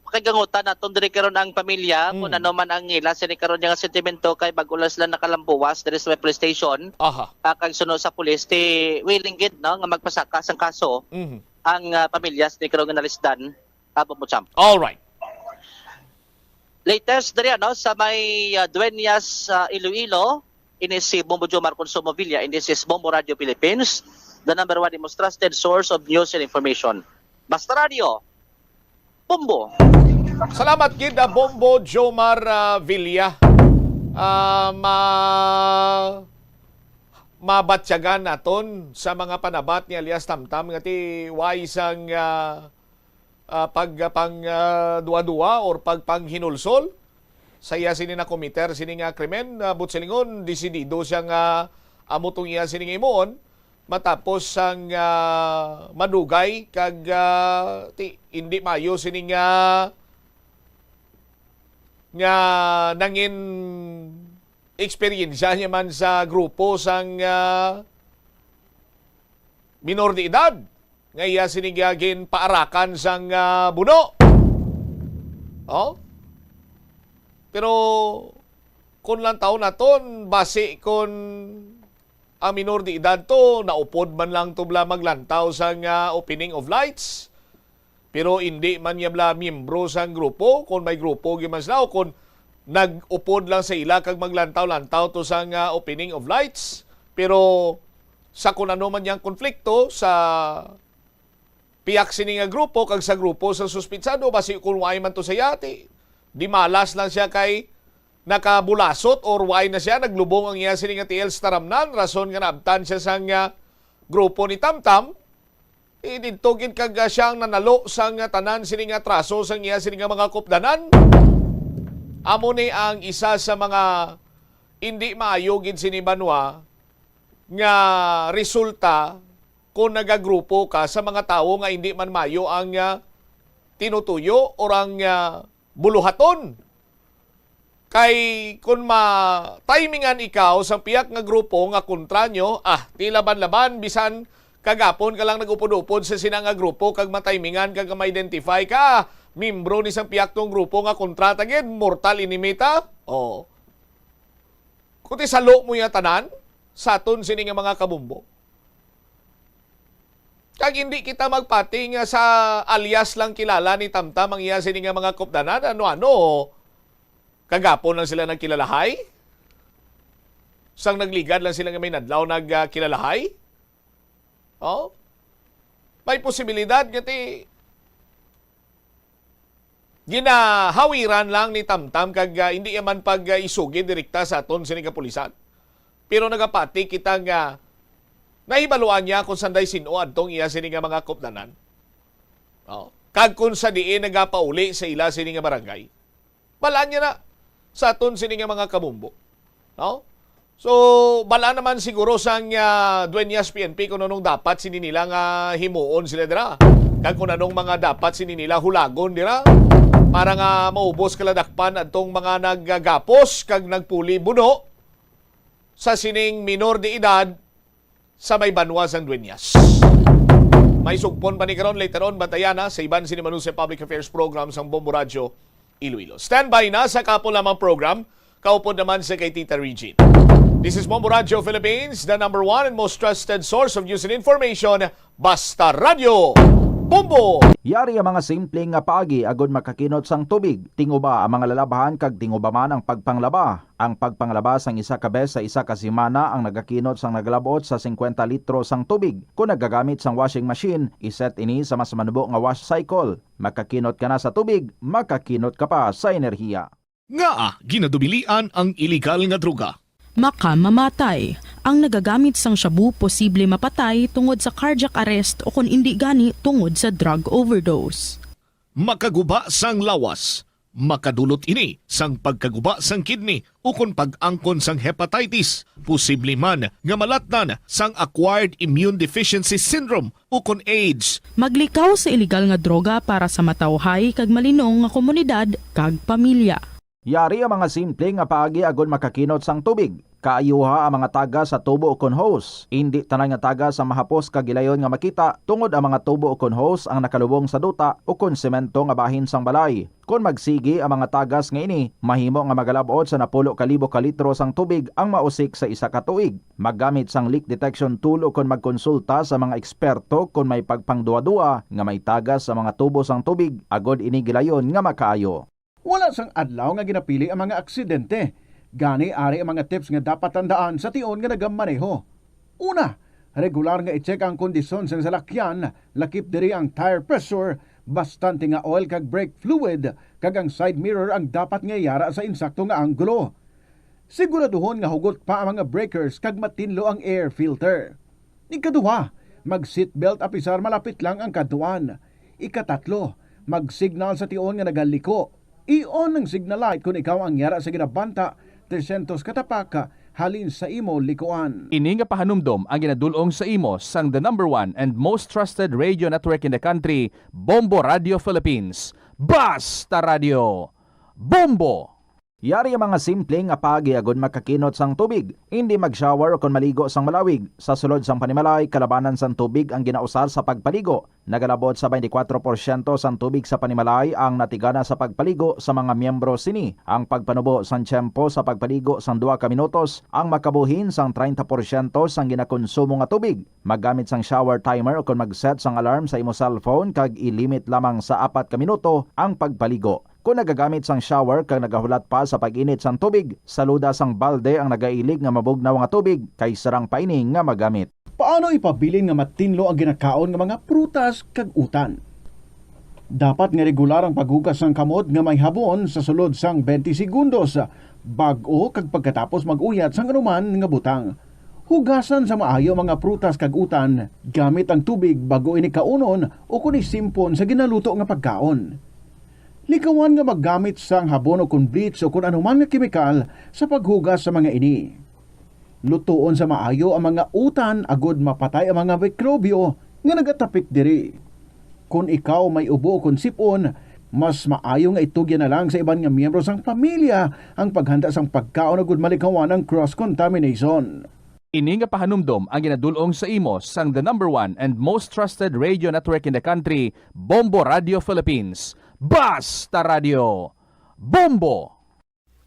pakagangutan naton diri karon ang pamilya kung Mm. ano man ang ila sini karon nga sentimento kay bag-o lang sila nakalambuwas diri sa may police station. Aha. Ah, kag suno sa pulis ti willing gid, no, nga magpasaka sang kaso Mhm. ang ah, pamilya sini karon nga nalisdan, ah, Bombo Champ. All right. Latest diri ano sa may ah, Dueñas, ah, Iloilo, ini si Bombo Jomar Consumo Villa, and this is Bombo Radio Philippines, the number one most trusted source of news and information. Basta Radio, Bombo. Salamat gid, ah, Bombo Jomar, ah, Villa. Ah, ma mabatyagan naton sa mga panabat ni alias Tamtam nga ti way sang ah, ah, pag ah, pang ah, duwa-duwa or pagpanghinulsol sa iya sini na committer sini nga krimen, ah, buot silingon desidido siya nga amo tong iya sini nga himuon matapos sang ah, madugay kag ah, ti, hindi maayo sini nga nga nangin eksperyensya niya man sa grupo sang ah, minor de edad. nga iya sini ginpaarakan sang, ah, buno. Oh? Pero kung lantaw naton, basi kung ang minor de edad to, naupod man lang to bala maglantaw sang, ah, opening of lights, pero indi man niya bala miyembro sang grupo, kung may grupo gyud man sila, o kung nag-upod lang sa ila kag maglantaw-lantaw to sang, ah, opening of lights, pero sa kung ano man yang konflikto sa piyak sini nga grupo kag sa grupo sa suspitsado, basi kung waay man to sa yati, di malas lang siya kay nakabulasot or waay na siya, naglubong ang iya sini nga tiil sa taramnan, rason nga naabtan siya sang, ah, grupo ni Tamtam, eh, didto gid kag, ah, siya ang nanalo sang, ah, tanan sini nga atraso sang iya sini nga mga kupdanan. Amo ni ang isa sa mga indi maayo gid sini banwa nga resulta kung nagagrupo ka sa mga tawo nga indi man maayo ang, ah, tinutuyo or ang, ah, buluhaton. Kay kung ma-timingan ikaw sang piyak nga grupo nga kontra nyo, ah, ti laban-laban, bisan kagapon ka lang nag-upod-upod sa sina nga grupo kag ma-timingan kag ma-identify ka, ah, membro ni sang piyak tong grupo nga kontra ta gid, mortal enemy ta. Oh. Kuti salo mo ya tanan, sa aton sini nga mga kabumbo. Kag hindi kita magpati nga sa alias lang kilala ni Tamtam ang iya sini nga mga kupdanan. Ano-ano? Kagapon lang sila nagkilalahay? Sang nagligad lang sila nga may nadlaw nagkilalahay? Oh? May posibilidad nga ti ginahawiran lang ni Tamtam kag, ah, hindi man pag, ah, isugi direkta sa aton sini kapulisan. Pero nagapati kita nga nahibaluan niya kung sanday sin-o adtong iya sini nga mga kupdanan. Oh. Kag kung sa diin nagapauli sa ila sini nga barangay. Balaan niya na sa aton sini nga mga kabumbo. No? So, balaan naman siguro sang, ah, Dueñas P N P kung anong dapat sini nila nga himuon sila dira. Kag kung anong mga dapat sini nila hulagon dira para nga maubos kaladakpan adtong mga naggagapos kag nagpuli buno sa sining minor de edad sa may banwa sang Dueñas. May sugpon pa ni karon, later on, bantayan na sa iban sini Manuse Public Affairs Program sang Bombo Radyo Iloilo. Standby na sa kapo lamang program, kaupod naman sa kay Tita Regine. This is Bombo Radyo Philippines, the number one and most trusted source of news and information. Basta Radyo, Bombo! Yari ang mga simple nga paagi agud makakinot sang tubig. Tinguba ang mga lalabhan kag tinguba man ang pagpanglaba. Ang pagpanglaba sang isa ka bes sa isa ka semana ang nagakinot sang nagalab-ot sa singkwenta litro sang tubig. Kon nagagamit sang washing machine, iset ini sa mas manubo nga wash cycle. Makakinot ka na sa tubig, makakinot ka pa sa enerhiya. Ngaa ginadubilian ang iligal nga droga? Makamamatay. Ang nagagamit sang shabu posible mapatay tungod sa cardiac arrest o kon indi gani tungod sa drug overdose. Makaguba sang lawas, makadulot ini sang pagkaguba sang kidney ukon pag-angkon sang hepatitis, posible man nga malatnan sang acquired immune deficiency syndrome ukon AIDS. Maglikaw sa iligal nga droga para sa matawhay kag malinong nga komunidad kag pamilya. Yari ang mga simple nga paagi agud makakinot sang tubig. Kaayuha ang mga tagas sa tubo ukon hose. Indi tanan nga tagas ang mahapos kag gilayon nga makita, tungod ang mga tubo ukon hose ang nakalubong sa duta ukon semento nga bahin sang balay. Kon magsigi ang mga tagas nga ini, mahimo nga magalab-ot sa napulo ka libo ka litro sang tubig ang mausik sa isa ka tuig. Maggamit sang leak detection tool ukon magkonsulta sa mga eksperto kon may pagpangduwa-duwa nga may tagas sa mga tubo sang tubig, agud ini gilayon nga makaayo. Wala sang adlaw nga ginapili ang mga aksidente. Gani, ari ang mga tips nga dapat tandaan sa tion nga nagamaneho. Una, regular nga i-check ang kondisyon sang salakyan, lakip diri ang tire pressure, bastante nga oil kag brake fluid, kag ang side mirror ang dapat nga yara sa insakto nga anggulo. Siguraduhon nga hugot pa ang mga breakers kag matinlo ang air filter. Ikaduha, mag-seatbelt apisar malapit lang ang kadtuan. Ikatatlo, mag-signal sa tion nga nagaliko. I-on ang signal light kon ikaw ang yara sa ginabanta tresyentos ka tapak halin sa imo likuan. Ini nga pahanumdom ang ginadul-ong sa imo sang the number one and most trusted radio network in the country, Bombo Radio Philippines. Basta Radio, Bombo! Yari ang mga simple nga paagi agud makakinot sang tubig. Indi mag-shower ukon maligo sang malawig. Sa sulod sang panimalay, kalabanan sang tubig ang ginausar sa pagpaligo. Nagalabot sa twenty-four porsyento sang tubig sa panimalay ang natigana sa pagpaligo sa mga miyembro sini. Ang pagpanubo sang tiyempo sa pagpaligo sang duha ka minutos ang makabuhin sang treinta porsyento sang ginakonsumo nga tubig. Maggamit sang shower timer ukon mag-set sang alarm sa imo cellphone kag i-limit lamang sa apat ka minuto ang pagpaligo. Kon nagagamit sang shower kag nagahulat pa sa pag-init sang tubig, saluda sang balde ang nagailig nga mabugnaw nga tubig kay sarang pa ini nga magamit. Paano ipabilin nga matinlo ang ginakaon nga mga prutas kag utan? Dapat nga regular ang paghugas sang kamot nga may habon sa sulod sang twenty segundos, bag-o kag pagkatapos mag-uyat sang anuman nga butang. Hugasan sa maayo ang mga prutas kag utan gamit ang tubig bag-o ini kaunon ukon isimpon sa ginaluto nga pagkaon. Likawan nga maggamit sang habon ukon bleach ukon anuman nga kemikal sa paghugas sa mga ini. Lutoon sa maayo ang mga utan agud mapatay ang mga mikrobyo nga nagatapik diri. Kon ikaw may ubo ukon sip-on, mas maayo nga itugyan na lang sa iban nga miyembro sang pamilya ang paghanda sang pagkaon agud malikawan ang cross-contamination. Ini nga pahanumdom ang ginadul-ong sa imo sang the number one and most trusted radio network in the country, Bombo Radio Philippines. Basta Radio, Bombo!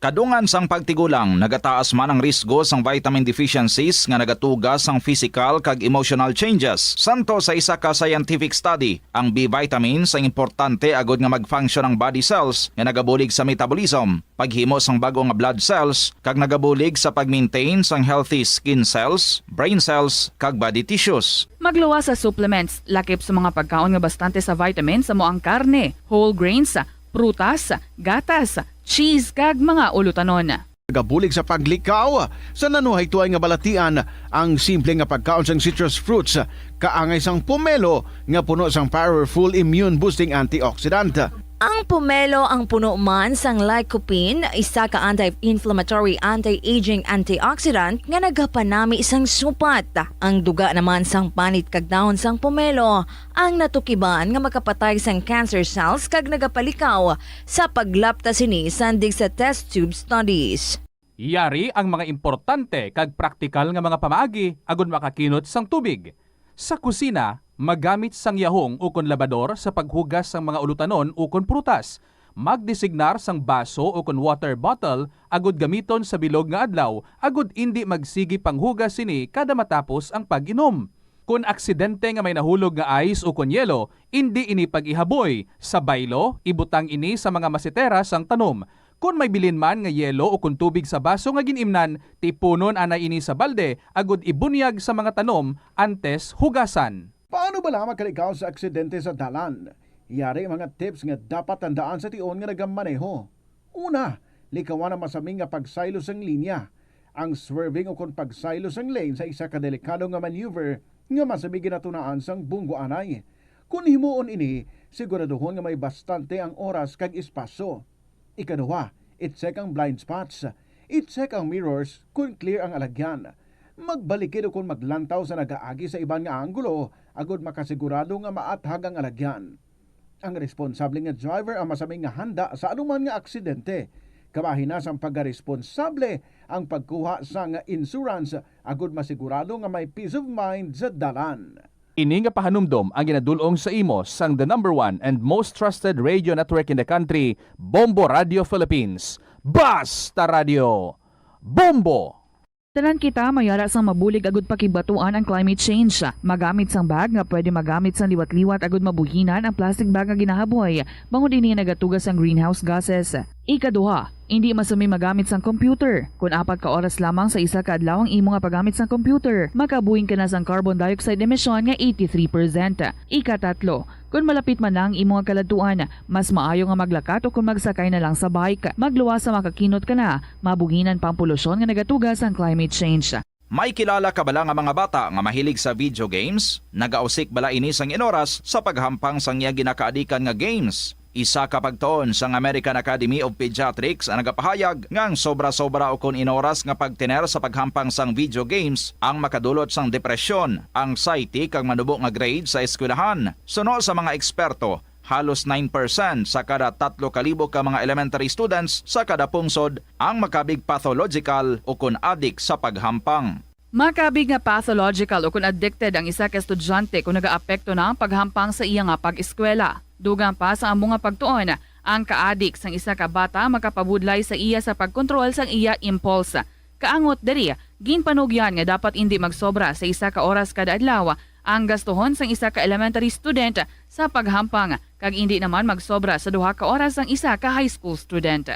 Kadungan sang pagtigulang, nagataas man ang risgo sang vitamin deficiencies nga nagatuga sang physical kag emotional changes. Santo sa isa ka scientific study, ang B vitamins ang importante agud nga mag-function ang body cells nga nagabulig sa metabolism, paghimo sang bag-o nga blood cells, kag nagabulig sa pag-maintain sang healthy skin cells, brain cells, kag body tissues. Magluwas sa supplements, lakip sa mga pagkaon nga bastante sa vitamins, amo ang karne, whole grains, prutas, gatas, cheese, kag mga ulutanon. Nagabulig sa paglikaw sa nanuhaytoy nga balatian ang simple nga pagkaon sang citrus fruits, kaangay sang pomelo nga puno sang powerful immune-boosting antioxidant. Ang pomelo ang puno man sang lycopene, isa ka anti-inflammatory, anti-aging antioxidant nga nagapanami sang supat. Ang duga naman sang panit kag dahon sang pomelo ang natukiban nga makapatay sang cancer cells kag nagapalikaw sa paglapta sini sandig sa test tube studies. Yari ang mga importante kag praktikal nga mga pamaagi agud makakinot sang tubig. Sa kusina, magamit sang yahong ukon labador sa paghugas sang mga ulutanon ukon prutas. Magdesignar sang baso ukon water bottle agud gamiton sa bilog nga adlaw agud indi magsigi panghugas sini kada matapos ang pag-inom. Kon aksidente nga may nahulog nga ice ukon yelo, indi ini pag-ihaboy. Sa baylo, ibutang ini sa mga masetera sang tanom. Kon may bilin man nga yelo ukon tubig sa baso nga gin-imnan, tipunon anay ini sa balde agud ibunyag sa mga tanom antes hugasan. Paano bala makalikaw sa aksidente sa dalan? Yari ang mga tips nga dapat tandaan sa tion nga nagamaneho. Una, likawan ang masami nga pagsaylo sang linya. Ang swerving ukon pagsaylo sang lane sa isa ka delikado nga maneuver nga masami ginatunaan sang bunggo anay. Kon himuon ini, siguraduhon nga may bastante ang oras kag espasyo. Ikaduha, i-check ang blind spots. I-check ang mirrors kon clear ang alagyan. Magbalikid ukon maglantaw sa nagaagi sa iban nga anggulo agud makasigurado nga maathag ang alagyan. Ang responsable nga driver ang masami nga handa sa anuman nga aksidente. Kabahin na sang pagkaresponsable ang pagkuha sang insurance agud masigurado nga may peace of mind sa dalan. Ini nga pahanumdom ang ginadul-ong sa imo sang the number one and most trusted radio network in the country, Bombo Radio Philippines. Basta Radio! Bombo! Tanan kita may ara sang mabulig agud pakigbatuan ang climate change. Magamit sang bag nga pwede magamit sang liwat-liwat agud mabuhinan ang plastic bag nga ginahaboy, bangod ini nagatuga sang greenhouse gases. Ikaduha, indi masami magamit sang computer. Kon apat ka oras lamang sa isa ka adlaw ang imo nga paggamit sang computer, makabuhin ka na sang carbon dioxide emission nga eighty-three percent. Ikatatlo, kon malapit man na ang imo nga kaladtuan, mas maayo nga maglakat o kon magsakay na lang sa bike. Magluwas sa makakinot ka na, mabuhinan pa ang polusyon nga nagatuga sang climate change. May kilala ka bala nga mga bata nga mahilig sa video games? Nagausik bala ini sang inoras sa paghampang sang iya ginakaadikan nga games? Isa ka pagtuon sang American Academy of Pediatrics ang nagapahayag nga ang sobra-sobra ukon inoras nga pagtener sa paghampang sang video games ang makadulot sang depresyon, anxiety, kag manubo nga grade sa eskwelahan. Suno sa mga eksperto, Halos nine percent sa kada tatlo ka libo ka mga elementary students sa kada pungsod ang makabig pathological ukon adik sa paghampang. Makabig nga pathological ukon addicted ang isa ka estudyante kon nagaapekto na ang paghampang sa iya nga pag-eskwela. Dugang pa sa amo nga pagtuon, ang kaadik sang isa ka bata makapabudlay sa iya sa pagkontrol sang iya impulse. Kaangot diri, ginpanugyan nga dapat indi magsobra sa isa ka oras kada adlaw ang gastuhon sang isa ka elementary student sa paghampang, kag indi naman magsobra sa duha ka oras ang isa ka high school student.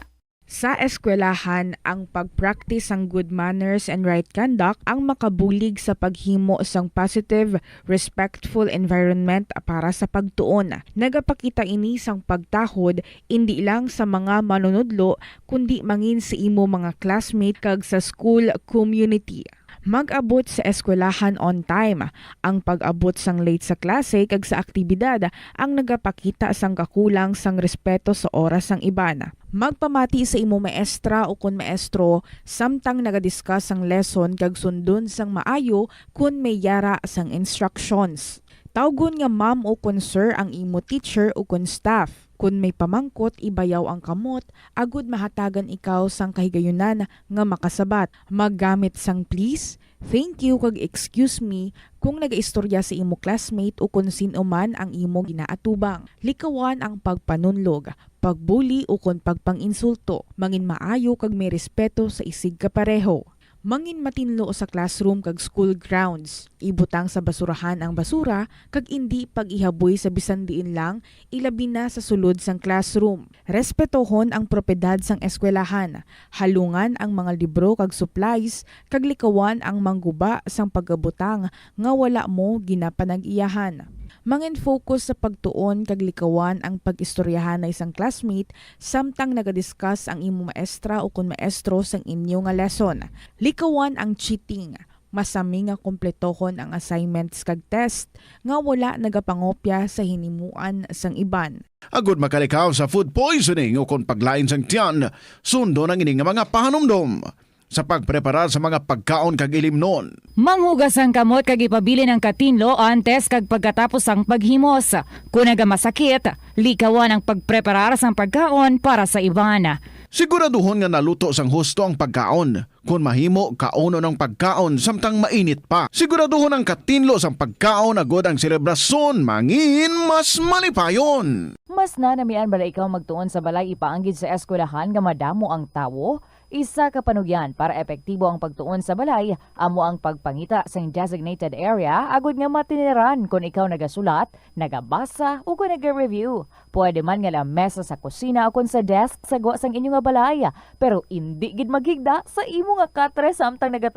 Sa eskwelahan, ang pag-practice sang good manners and right conduct ang makabulig sa paghimo sang positive, respectful environment para sa pagtuon. Nagapakita ini sang pagtahod indi lang sa mga manunudlo, kundi mangin sa imo mga classmate kag sa school community. Mag-abot sa eskwelahan on time. Ang pag-abot sang late sa klase kag sa aktibidad ang nagapakita sang kakulang sang respeto sa oras sang iban. Magpamati sa imo maestra ukon maestro samtang naga-discuss sang lesson kag sundon sang maayo kon may yara sang instructions. Tawgon nga ma'am ukon sir ang imo teacher ukon staff. Kon may pamangkot, ibayaw ang kamot agud mahatagan ikaw sang kahigayunan nga makasabat. Maggamit sang please, thank you, kag excuse me kung nagaistorya sa imo classmate ukon sin-o man ang imo ginaatubang. Likawan ang pagpanunlog, pagbuli, ukon pagpang-insulto. Mangin maayo kag may respeto sa isigkapareho. Mangin matinlo sa classroom kag school grounds. Ibutang sa basurahan ang basura kag indi pag-ihaboy sa bisan diin lang, ilabi na sa sulod sang classroom. Respetohon ang propiedad sang eskwelahan, halungan ang mga libro kag supplies, kag likawan ang mangguba sang pagabutang nga wala mo ginapanag-iyahan. Mangin-focus sa pagtuon kag likawan ang pag-istoryahanay sang classmate samtang naga-discuss ang imo maestra ukon maestro sang inyo nga lesson. Likawan ang cheating. Masami nga kompletohon ang assignments kag test nga wala nagapangopya sa hinimuan sang iban. Agud makalikaw sa food poisoning ukon paglain sang tiyan, sundon ang ini nga mga pahanumdom sa pagpreparar sa mga pagkaon kag ilimnon. Manghugas ang kamot kag ipabilin ang katinlo antes kag pagkatapos sang paghimos. Kon nagamasakit, likawan ang pagpreparar sang pagkaon para sa iban. Siguraduhon nga naluto sang husto ang pagkaon. Kon mahimo, kaunon ang pagkaon samtang mainit pa. Siguraduhon ang katinlo sang pagkaon agud ang selebrasyon mangin mas malipayon. Mas nanamian bala ikaw magtuon sa balay ipaanggid sa eskwelahan nga madamo ang tawo? Isa ka panugyan para epektibo ang pagtuon sa balay amo ang pagpangita sing designated area agud nga matiniran kon ikaw nagasulat, nagabasa, o kon naga-review. Pwede man nga lamesa sa kusina o kon sa desk sa gwa sang inyo nga balay, pero indi gid maghigda sa imo nga katre samtang naga-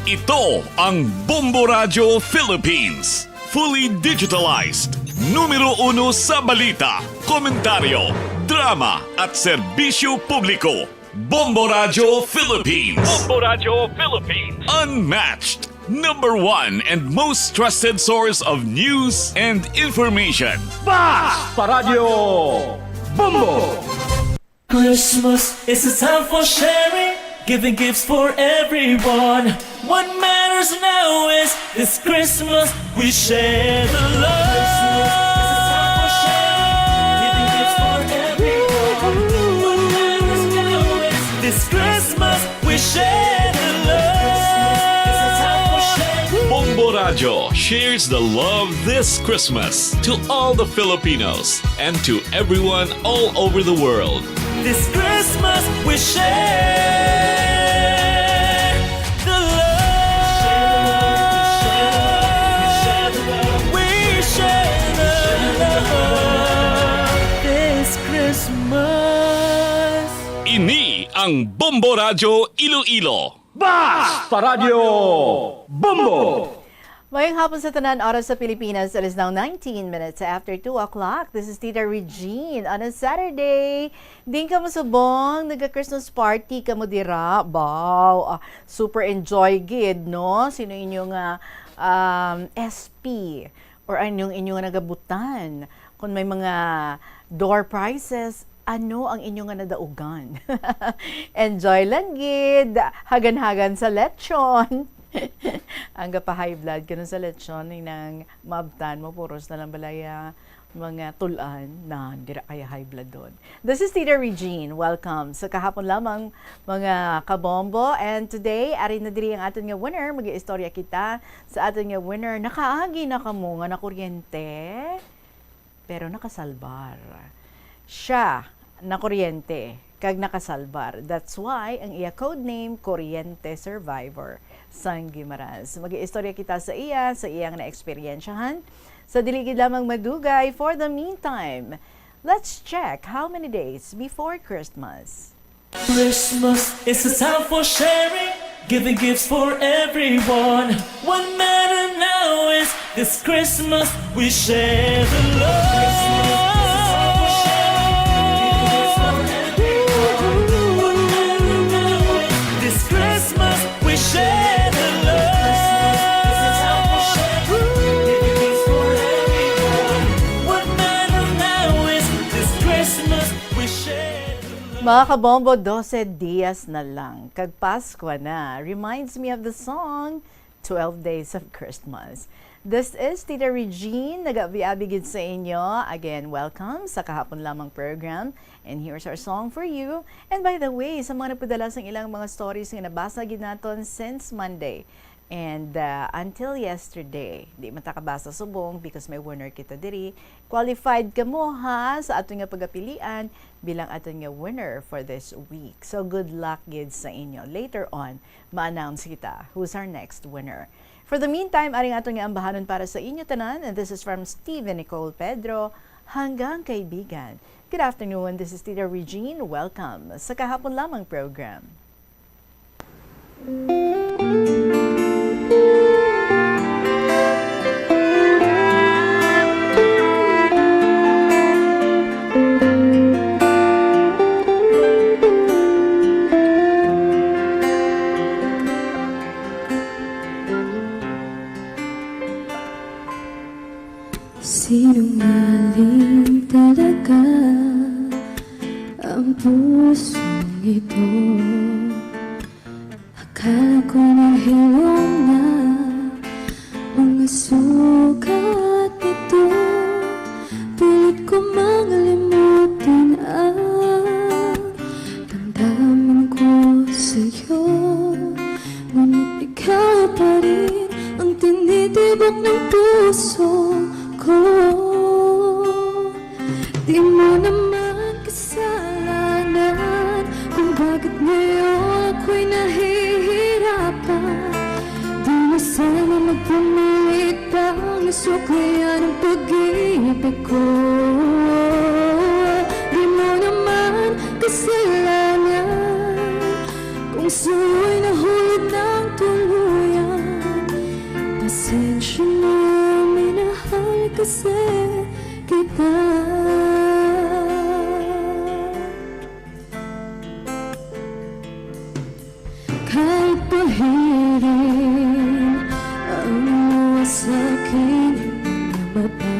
Ito ang Bombo Radyo Philippines. Fully digitalized. Numero uno sa balita, komentaryo, drama, at serbisyo publiko. Bombo Radyo Philippines. Bombo Radyo Philippines. Unmatched. Number one and most trusted source of news and information. Basta Radyo Bombo! Christmas is a time for sharing, giving gifts for everyone. What matters now is this Christmas we share the love. Christmas is a time for sharing, giving gifts for everyone. What matters now is this Christmas we share the love. Bombo Radyo shares the love this Christmas to all the Filipinos and to everyone all over the world. This Christmas we share the love. We share the love. This Christmas. Ini ang Bombo Radyo Iloilo. Basta Radyo Bombo! Mayong hapon sa tanan. Oras sa Pilipinas, it is now nineteen minutes after two o'clock. This is Tita Regine on a Saturday. Din ka masubong, naga-Christmas party ka mo dira. Wow, ah, super enjoy gid, no? Sino inyo nga, um, S P? Or anong inyo nga nagabutan? Kung may mga door prizes, ano ang inyo nga nadaugan? Enjoy lang gid, hagan-hagan sa lechon. Ang gapa-high blood ka na sa lechon, ninang maabtan mo, puros na lang balaya mga tulan na dira kaya high blood doon. This is Tita Regine. Welcome sa kahapon lamang, mga kabombo. And today, ari na diri ang aton nga winner. Mag-iistorya kita sa aton nga winner. Nakaagi na kamo nga nakuryente, pero nakasalbar. Siya nakuryente kag nakasalbar. That's why ang iya code name, Kuryente Survivor sang Guimaras. Mag-iistorya kita sa iya, sa iyang naeksperyensyahan, sa dili gid lamang madugay. For the meantime, let's check how many days before Christmas. Christmas is a time for sharing, giving gifts for everyone. What matter now is this Christmas we share the love. This Christmas we share the love. What matter now is this Christmas we share the love. Mga kabombo, dose dias na lang kag Paskwa na. Reminds me of the song, Twelve Days of Christmas. This is Tita Regine, nag-abi-abi gid sa inyo. Again, welcome sa kahapon lamang program. And here's our song for you. And by the way, sa mga nagpadala sang ilang mga stories nga nabasa gid naton since Monday and, uh, until yesterday, di man ta kabasa subong because may winner kita diri. Qualified kamo, ha, sa aton nga pagapilian bilang aton nga winner for this week. So, good luck gid sa inyo. Later on, ma-announce kita who's our next winner. For the meantime, ari ang aton nga ambahanon para sa inyo tanan, and this is from Steven Nicole Pedro, Hanggang Kaibigan. Good afternoon, this is Tita Regine. Welcome sa Kahapon Lamang program. Sinungaling talaga ang pusong ito. Akala ko nahilom na mga sugat nito. Pilit ko mang limutin ang damdamin ko sa'yo. Ngunit ikaw pa rin ang tinitibok ng puso ko. Di mo naman kasalanan kung bakit ngayon ako'y nahihirapan. Di na sana magpumilit pang nasuklayan ang pag-ibig ko. Di mo naman kasalanan kung sa'yo'y nahulog ng tuluyan. Pasensya na, minahal kasi kita. Kahit pahirin ang luha sa aking mga mata,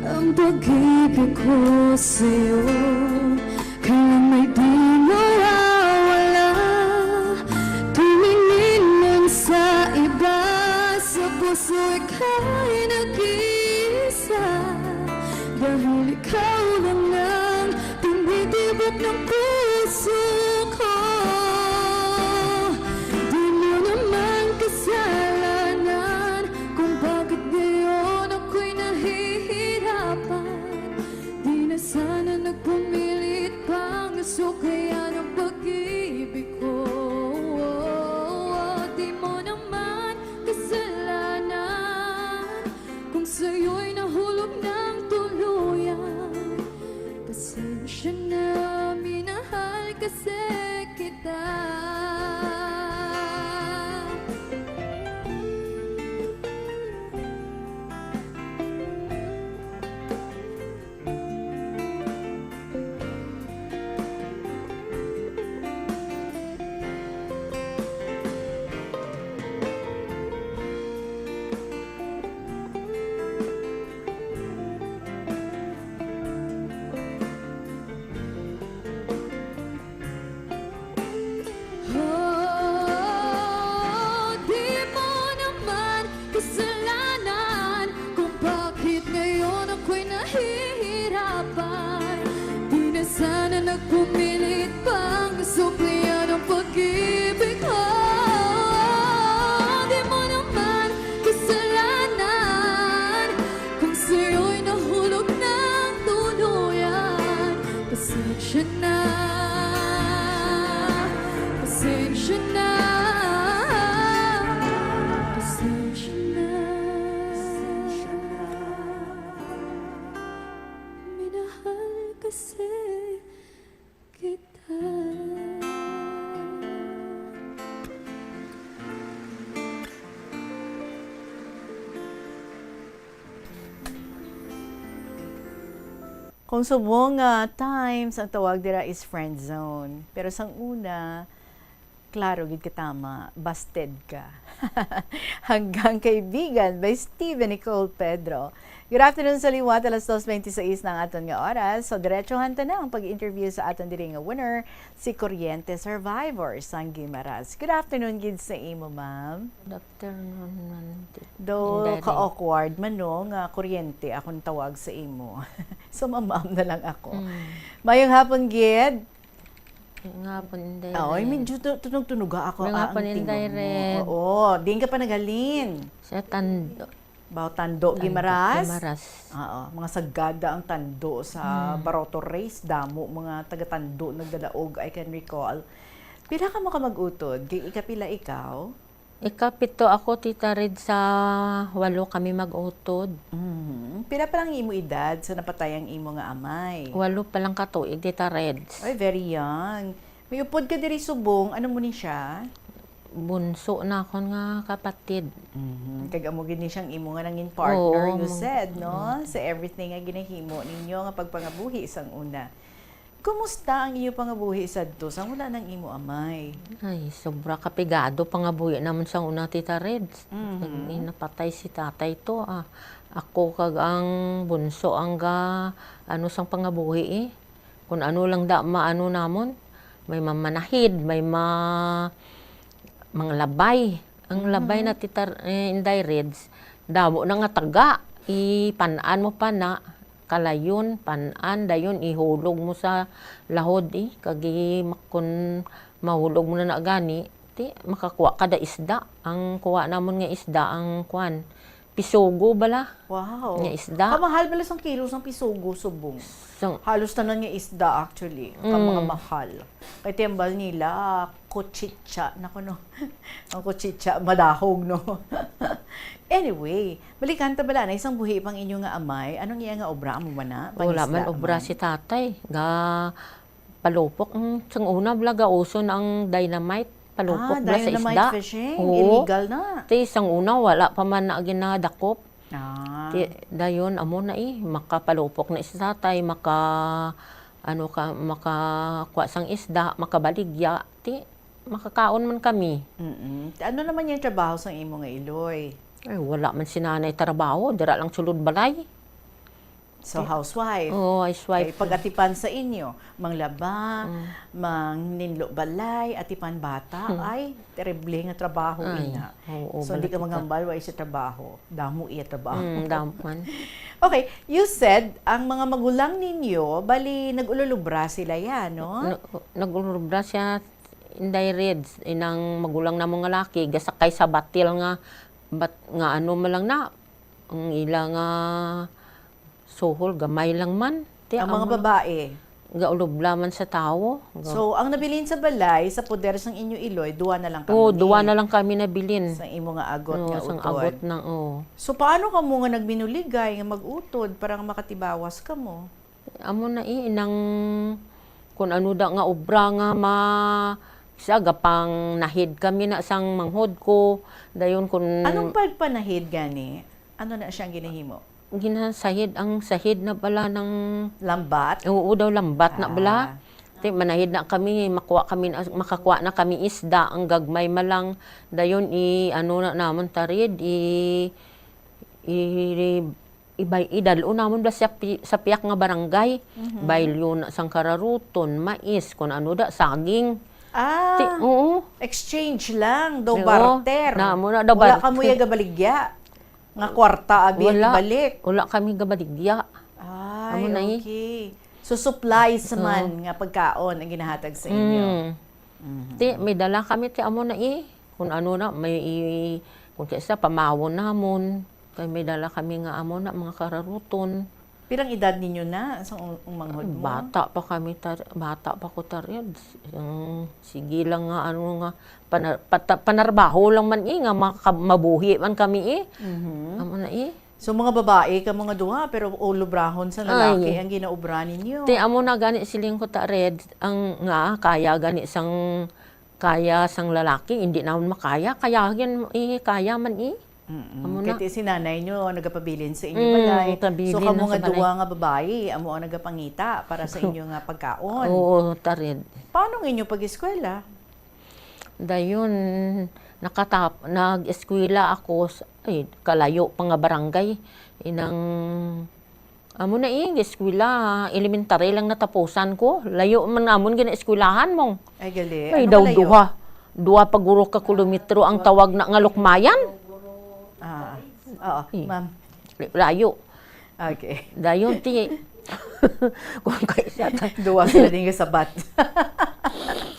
ang pag-ibig ko sa'yo kailan may di mawawala. Tumingin lang sa iba, sa puso ika'y nag-iisa. Dahil ikaw lang ang tinitibok ng puso ko. Di mo naman kasalanan kung bakit ngayon ako'y nahihirapan. Di na sana nagpumilit pang suklayan ang pag-ibig ko. Di mo naman kasalanan kung sa'yo'y nahulog ng tuluyan. Pasensya na, minahal kasi kita. Nagpumilit pang suplian ang pag-ibig ko. Di mo naman kasalanan kung sa'yo'y nahulog ng tuluyan. Pasensya na, pasensya na, pasensya na. Minahal kasi kita. Kung subong nga times, ang tawag dira is friend zone. Pero sang una, klaro gid katama, busted ka. Hanggang Kaibigan by Steven Nicole Pedro. Good afternoon sa liwat, alas dos twenty-six na ang aton nga oras. So, diretsohan ta na ang pag-interview sa aton diri nga winner, si Kuryente Survivor sang Guimaras. Good afternoon gid sa imo, ma'am. Good afternoon, man. Though Inday. Ka-awkward man, no, nga Kuryente akong tawag sa imo. So, ma-ma'am na lang ako. Mm. Mayong hapon gid. Nga po, Inday Oo, ay, Red. Medyo tu-, tunog-tunog ako Nga ang po, Inday tingog mo. Red. Oo, diin ka pa naghalin? Sa Tando. Bao, Tando, Tando, Guimaras? Guimaras. Oo, mga sagada ang Tando sa Hmm. Baroto Race. Damo mga taga-Tando nagdadaog, I can recall. Pila ka mo ka mag-utod? Kay ikapila ikaw? Ikapito ako, Tita Red, sa walo kami mag-utod. Mhm. Pila pa lang imo edad sa napatay ang imo nga amay? Walo pa lang ka tuig, Tita Red. Ay, very young. May upod ka diri subong. Ano mo ni siya? Bunso na akon nga kapatid. Mhm. Kag amo gid ni siyang imo nga nangin partner, Oo, you mag-, said, no? mm. Sa everything nga ginahimo ninyo nga pagpangabuhi sang una. Kumusta ang iyo pangabuhi sadto sang wala nang imo amay? Ay, sobra ka pigado pangabuhi namon sang una, Tita Reds. Mhm. Kag ni napatay si tatay to, ah. Ako kag ang bunso ang ga-, ano, sang pangabuhi, eh. Kun ano lang da maano namon, may mamanahid, may ma-, manglabay. Ang Mhm. labay na, Tita, eh, Inday Reds, damo na nga taga, ipan-an mo pa na, kalayon, pan-an, dayon ihulog mo sa lahod, eh, kag i-, mak-, kun mahulog mo na na gani, ti, makakuha ka da isda. Ang kuha namon nga isda, ang kuan, pisugo bala. Wow. Nga isda. Kamahal bala sang kilo sang pisugo subong. Sang Halos tanan nga isda, actually, ang Mm. mga mahal. Kay tiambal nila, kutsitsa. Naku, no. Ang kutsitsa, madahog, no? Anyway, balikan ta bala na isang buhi pang inyo nga amay. Anong iya nga obra? Amo man na? Wala Pangisda man obra man? Si tatay. Ga, palupok. Mm, sang una, bala, gauson ang dynamite. Palupok Ah, bala sa dynamite isda. Fishing? Oo. Illegal na. Ti, sang una, wala pa man na ginadakop. Ah. Ti, dayon, amo na eh, makapalupok na si tatay, maka, ano ka, makakuha sang isda, makabaligya, ti, makakaon man kami. Mm-mm. Ano naman yung trabaho sang imo nga iloy? Ay, wala man si nanay trabaho, dira lang sulod balay. So, Ti-, housewife. Oo, housewife. Kay pag-atipan sa inyo, manglaba, Mm. mangninlo balay, atipan bata, Hmm. ay, terrible nga trabaho Ay, ina. oo, So, hindi ka balatikan. Maghambal, wa siya trabaho. Damo iya trabaho. Mm, damo man. Okay, you said, ang mga magulang ninyo, bali, nag-ululubra sila yan, no? Na-, nag-ululubra siya, Inday Reds, inang magulang namo nga laki, gasakay sa batil nga, bat-, nga ano man lang na, ang ila nga suhol, gamay lang man. Ti, Ang mga amo na, babae? gaulubla man sa tawo. Ga- So, ang nabilin sa balay, sa poder sang inyo iloy, duwa na lang kamo Oo, ni duwa na lang kami nabilin. Sa imo nga agot Oo, nga sang utod. Agot na, oo. So, paano kamo nga nagbinuligay nga mag-utod para nga makatibawas kamo? Amo na eh, inang kun ano da nga obra nga ma-, sa gapang nahid kami na sang manghod ko. Dayon kun Anong pagpanahid gani? Ano na siyang ginahimo? Ginasahid, ang sahid na pala ng Lambat? Oo daw, lambat na pala. Ah. Ti, manahid na kami, makuha kami na, makakuha na kami isda, ang gagmay malang. Dayon, i-, ano na namon tarid, i-, i-, ibay-, idal-o namon bala sa pi-, sa piyak nga barangay. Mhm. Baylon na sang kararuton, mais, kun ano da, saging. Ah, Ti-, oo. Exchange lang, daw Oo, barter. Namo na daw Wala barter. Kamo ya gabaligya? Nga kwarta abi Wala. Balik? Wala kami gabaligya. Ay, Amo na eh. Okay. So, supplies Oo. man nga pagkaon ang ginahatag sa inyo? Mm. Mhm. Ti, may dala kami, ti, amo na, eh. Kung ano na, may, i-, kung kaisa, pamawon namon. Kay may dala kami nga amo na, mga kararuton. Pirang edad ninyo na sa u-, umanghod mo? Bata pa kami, tar-, bata pa ko, Tarid. Ang sige lang nga, ano nga, pana-, pata-, panarbaho lang man, eh, nga maka-, mabuhi man kami, eh. Mhm. Amo na, eh. So, mga babae ka mga duha, pero ulobrahon sa lalaki Ay. ang ginaobra ninyo. Ti, amo na gani siling ko, Tarid, ang nga, kaya gani sang, kaya sang lalaki, hindi naman makaya, kaya gin, eh, kaya man, eh. Mm-mm. Amo na. Kay ti si nanay nyo nagapabilin sa inyo Mm, balay. So, kabilin kamo na nga sa balay. duha nga babayi, amo ang nagapangita para sa inyo nga pagkaon. Oo, Tarid. Paano ang inyo pag-eskwela? Dayon, nakatap-, nag-eskwela ako sa, ay, kalayo pa nga barangay. Inang, amo na, eh, eskwela, elementary lang natapusan ko. Layo man namon gina-eskwelahan mo. Ay, gali. Ay, Ano daw kalayo? duha. Duha pa guro ka kilometro ang tawag na nga Lukmayan. Ah, oo, Hmm. ma'am. Layo. Okay. Dayon, ti, kung kaisa ta- Duwa sila din yung sabat.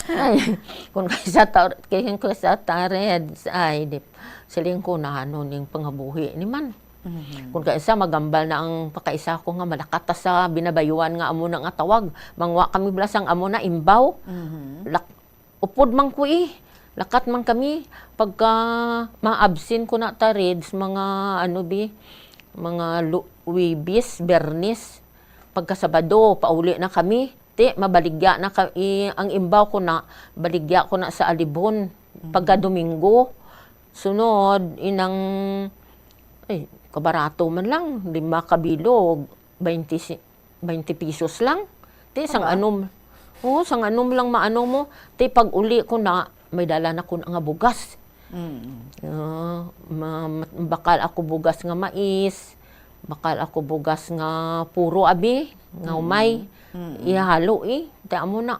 Ay, kung kaisa ta-, kung kaisa ta, Reds, ay, di, siling ko na ano ning pangabuhi ni man. Mhm. Kung kaisa, magambal na ang pakaisa ko nga malakat ta sa binabayuan nga amo na nga tawag. Mangwa kami bala sang amo na imbaw. Mhm. Lak-, upod man ko, eh. Lakat man kami. Pagka ma-absent ko na, Tarid, sa mga, ano, bi, mga lu-, Webes, Bernes, pagka Sabado, pauli na kami. Ti, mabaligya na ka-, i-, ang imbaw ko na, baligya ko na sa Alibon. Mm. Pagka Domingo, sunod, inang, ay, kabarato man lang, lima ka bilog, twenty si-, twenty pesos lang. Ti, sang Aba. anom. Oo, sang anom lang maano mo. Ti, pag uli ko na, may dala na ko na nga bugas. Mm. Ah, ma-, ma-, bakal ako bugas nga mais, bakal ako bugas nga puro abi, nga Mm. umay. Mm. Ihalo, eh. Ti, amo na.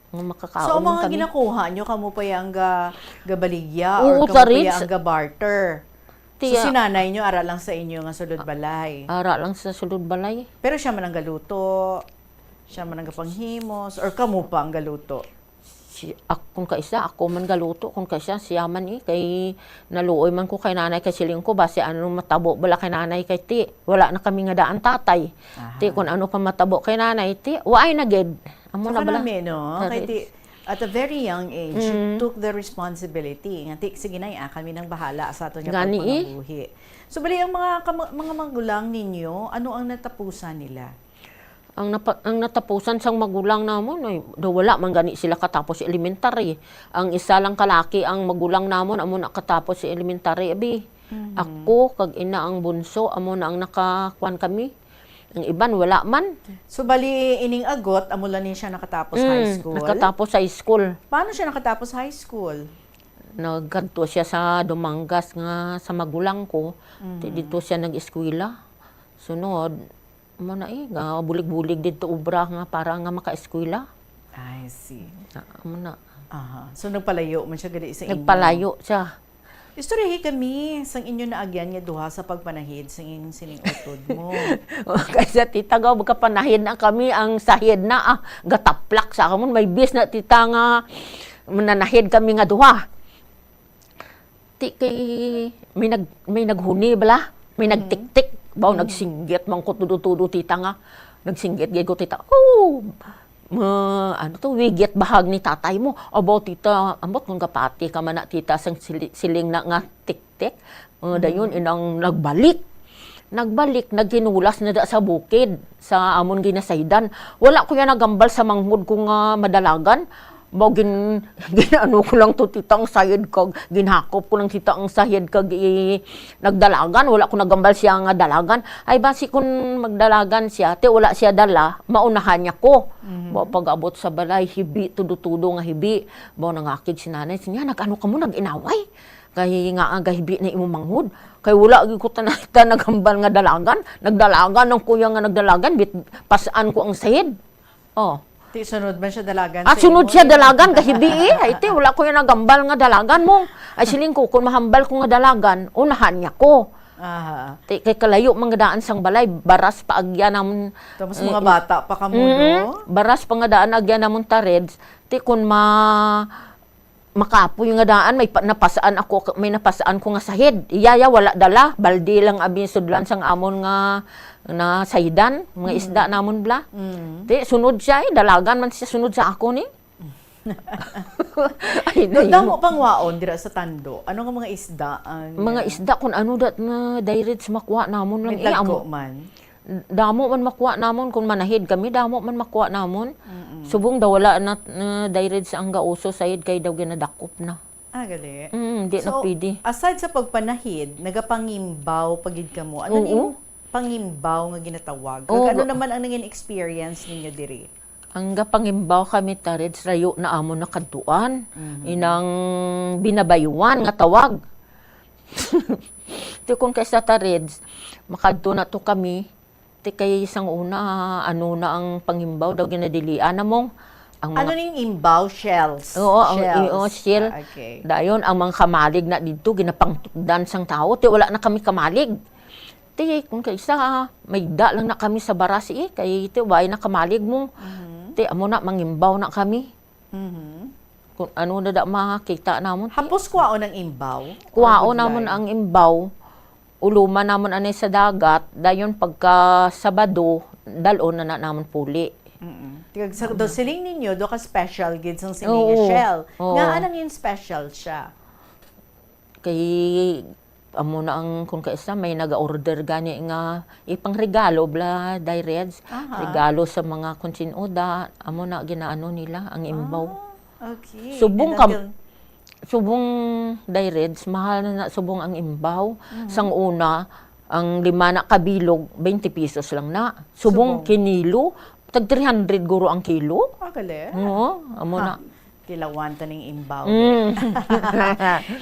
Nga makakaon So, ang man mga kami. ginakuha nyo, kamo pa yang ga-, gabaligya Oo, or kamo pa Tarid. yang ga-barter? So, Tiya. si nanay nyo, ara lang sa inyo nga sulod balay? Ara lang sa sulod balay. Pero siya man ang galuto, siya man ang gapanghimos, or kamo pa ang galuto? Si, ak-, kung kaisa, ako man galuto, kung kaisa, siya man, eh, kay naluoy man ko kay nanay, kay siling ko, basi ano matabo bala kay nanay, kay ti, wala na kami nga daan tatay. Aha. Ti, kung ano pa matabo kay nanay, ti, waay na gid. Amo So, na bala. kanami, no? Kay Correct. ti, at a very young age, you Mm. took the responsibility. Nga, ti, sige na, ah, kami nang bahala sa ato nga Gani, eh. pagpangabuhi. So, bali, ang mga kama-, mga magulang ninyo, ano ang natapusan nila? Ang napa-, ang natapusan sang magulang namon, ay, daw wala man gani sila katapos elementary. Ang isa lang kalaki ang magulang namon, amo na katapos sa elementary, abi. Mhm. Ako, kag ina ang bunso, amo na ang nakakuan kami. Ang iban, wala man. So, bali, ining agot, amo lang ni siya nakatapos high Mm, school? nakatapos high school. Paano siya nakatapos high school? Nagkadto siya sa Dumangas nga sa magulang ko. Ti Mhm. dito siya nag-eskwela. Sunod, amo na eh, nga bulig-bulig dito obra nga para nga makaeskwela. I see. Ah, amo na. Aha. So, nagpalayo man siya gali sa inyo? Nagpalayo siya. Istoryahi kami sang inyo naagyan nga duha sa pagpanahid sang in-, sining utod mo. Kaysa tita, gaw, magkapanahid na kami, ang sahid na, ah, gataplak sa amon. May bis na, tita, nga mananahid kami nga duha. Ti kay may nag-, may naghuni bala, may Mm. nagtiktik. Baw, Mm. nagsinggit man ko tudo-tudo, tita, nga. Nagsinggit gid ko, tita. Oh, ma-, ano to, wigit bahag ni tatay mo. Abaw, tita, ambot kung gapati ka man na, tita, sang sili-, siling na nga tiktik. Uh, dayon, Mm. inang nagbalik. Nagbalik, naghinulas na da sa bukid, sa amon ginasahidan. Wala ko yan nagambal sa manghod ko nga madalagan. Baw, gin-, gin-ano ko lang to, tita, ang sahid kag, ginhakop ko lang, tita, ang sahid kag i-, nagdalagan. Wala ko nagambal siya nga dalagan. Ay, basi kun magdalagan siya, ti wala siya dala, maunahan niya ko. Mhm. Baw, pag-abot sa balay, hibi, tudo-tudo nga hibi. Baw, nangakig si nanay, siya, "Nag-ano kamo, nag-inaway? Kay nga, ah, gahibi na imong manghod." Kay wala gyud ko ta-, ta nagambal nga dalagan. Nagdalagan ang kuya nga nagdalagan, bit-, pas-an ko ang sahid. Oh. Ti sunod man siya dalagan Ah, sa sunod imo, siya eh. dalagan, gahibi eh. Ay, ti, wala ko yan nagambal nga dalagan mo. Ay, siling ko, kung mahambal ko nga dalagan, unahan niya ko. Aha. Ti, kay kalayo man nga daan sang balay, baras pa agya namon. Tapos eh, mga bata pa kamo, mm, no? Baras pa nga daan agya namon, Tareds. Ti, kun ma-, makapoy nga daan, may pa-, napasaan ako, may napasaan ko nga sahid. Iya, iya, wala dala. Baldi lang abi sudlan sang amon nga na sahidan, mga isda namon bla. Mm. Ti, sunod siya eh, dalagan man siya sunod sa ako ni. Ay, Do-, nahimo. Damo pang waon dira sa Tando. Ano nga mga isda ang, Mga ah, isda, kung ano dat na direct makuha namon lang, may eh, dagko amo. Man? Damo man makuha namon, kung manahid kami, damo man makuha namon. Mm-mm. Subong daw wala na, na direct sa ang gauso, sayid kay daw ginadakop na. Ah, gali. Mm, di na So, pwede. Aside sa pagpanahid, nagapangimbaw pa gid kamo. Ano Oo. Ning pangimbaw nga ginatawag? Oo, Kag ano ga- naman ang nangin experience ninyo diri? Ang gapangimbaw kami, Tareds, rayo na amo nakadtuan. Mhm. Inang binabayuan nga tawag. Ti kung kaysa, Tareds, makadto na to kami. Ti kay sang una, ano na ang pangimbaw daw ginadilian namong ang Ano mga ning imbaw? Shells? Oo, ang, Shells. Oo, shell. Ah, okay. Dayon, ang mga kamalig na didto, ginapangtukdan sang tawo. Ti wala na kami kamalig. Ti, kung kaisa, may da lang na kami sa baras, eh, kay ti, way na kamalig mo. Mhm. Ti, amo na, mangimbaw na kami. Mhm. Kung ano na da makita namon, ti. Hapos kuwaon ang imbaw? Or Kuwaon namon budlay? Ang imbaw, uluman namon anay sa dagat, dayon pagka Sabado, dalon na, na namon puli. Mm-mm. Ti kag sa, do siling ninyo, do ka special gid sang sini nga Oo. Shell. Oo. Nga, anong yung special siya? Kay amo na ang, kung kaisa, may naga-order gani nga ipangregalo bla, Direds. Aha. Regalo sa mga kunsinuda, amo na ginaano nila, ang imbaw. Ah, okay. Subong And kam-, until subong, Direds, mahal na na subong ang imbaw. Mhm. Sang una, ang lima na kabilog, twenty pesos lang na. Subong Subong. Kinilo, tag three hundred guro ang kilo. Ah, gali? Oo, amo Ha. na. Kilawan ta ning imbaw, Mm. eh.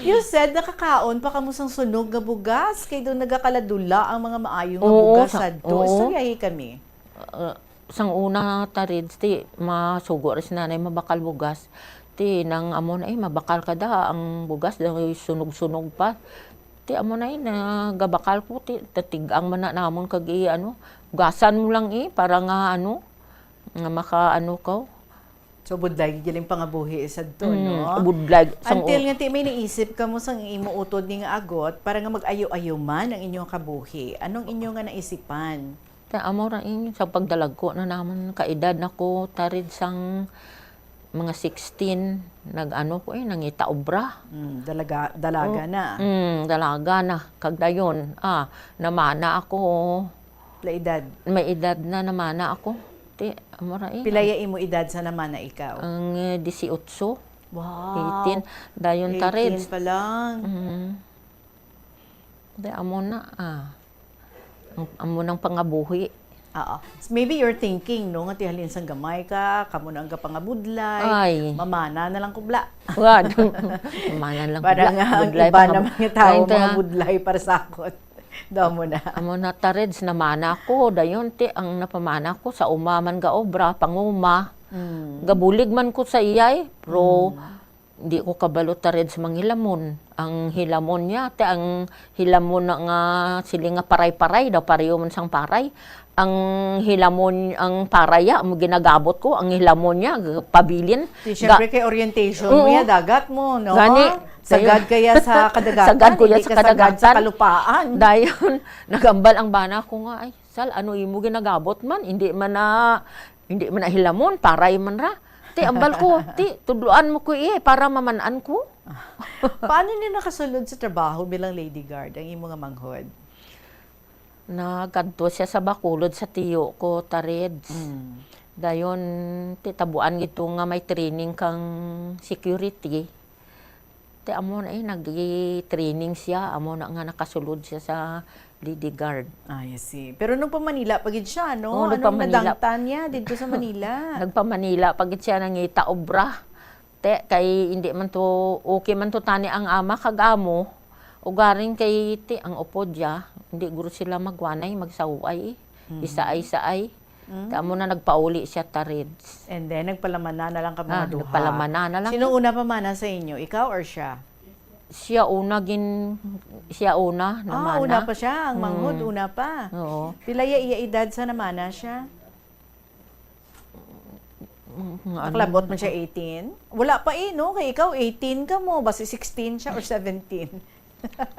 You said nakakaon pa kamo sang sunog nga bugas, kay daw nagakaladula ang mga maayo nga Oo, bugas sa, sadto. Oo. Istoryahi kami. Uh, sang una, Tareds, ti, masugo ra si nanay mabakal bugas. Ti, nang amo na, eh, mabakal ka da, ang bugas, daw sunog-sunog pa. Ti, amo na, eh, nagabakal ko, ti, tatig-ang man na namon kag, eh, ano, bugasan mo lang, eh, para nga, ano, nga maka, ano ka, So, budlay gid ang pangabuhi sad to, Mm, no? Budlay, sang Until u- nga ti may naisip kamo sang imo utod ni nga agot para nga mag-ayo-ayo man ang inyong kabuhi. Anong inyo nga naisipan? Ta, amo ra ini, sa pagdalagko na namon, kaedad na ko, tarid sang mga sixteen, nag-ano ko eh, nangita obra. Mm, dalaga, dalaga Oh, na. Mm, dalaga na. Kag dayon, ah, namana ako. May edad? May edad na namana ako. Ti, amo ra eh. Pila ya imo edad sa namana ikaw? Ang, eh, disiotso. Wow. Eighteen. Dayon ta, Reds. Eighteen pa lang. Mm. Di, amo na, ah. Ang, amo nang pangabuhi. Oo. Maybe you're thinking, no, nga ti halin sang gamay ka, kamo na ang kapangabudlay, Ay. mamana na lang kubla. Wag. Mamana lang Para kubla. nga ang Budlay iba pangab-, naman nga tao, Kain ta. mga budlay para sa akon. Damo na. Amo na, ta, Reds, namana ko. Dayon, ti, ang napamana ko, sa uma man ga obra, panguma. Mm. Gabulig man ko sa iyay, pero Mm. di ko kabalo, ta, Reds, manghilamon. Ang hilamon niya, ti, ang hilamon na nga, sili nga paray-paray, daw pareho man sang paray. Ang hilamon, ang paray, ya, mo ginagabot ko, ang hilamon niya, g-, pabilin. Di, Ga- syempre, kay orientation mo Oo. ya, dagat mo, no? Gani. Sagad kaya sa kadagatan, Sagad ko ya hindi sa ka sagad sa kadagatan. kalupaan. Dayon, nagambal ang bana ko nga, "Ay, Sal, ano imo ginagabot man? Hindi man na, hindi man na hilamon, paray man ra." Ti, ambal ko, "Ti, tudloan mo ko, eh, para maman-an ko." Paano niya nakasulod sa trabaho bilang lady guard ang imo nga manghod? Nagkadto siya sa Bacolod sa tiyo ko, ta, Reds. Mm. Dayon, ti, tabuan gid to nga may training kang security. Ti, amo na, eh, nag-training siya, amo na nga nakasulod siya sa lady guard. I see. Pero nagpa-Manila pa gid siya, no? Oo, Anong nagpa-Manila. nadangtan niya dito sa Manila? Nagpa-Manila pa gid siya, nangita obra. Te, kay hindi man to, okay man to tani ang ama kag amo. Ugaring kay ti, ang upod ya, hindi guro sila magwanay, magsaway, eh. Mhm. Isaay-saay. Mm. Ti amo na nagpauli siya, ta, Reds. And then, nagpalamana na lang kamo Ah, nga duha. nagpalamana na lang. Sino una pamana sa inyo? Ikaw or siya? Siya una gin-, siya una, ah, namana. Una pa siya, ang manghod, mm, una pa. Oo. Pila ya iya edad sa namana siya? Mm, ano? Nakalabot man siya eighteen? Wala pa eh, no? Kay ikaw, eighteen ka mo. Basi sixteen siya or seventeen.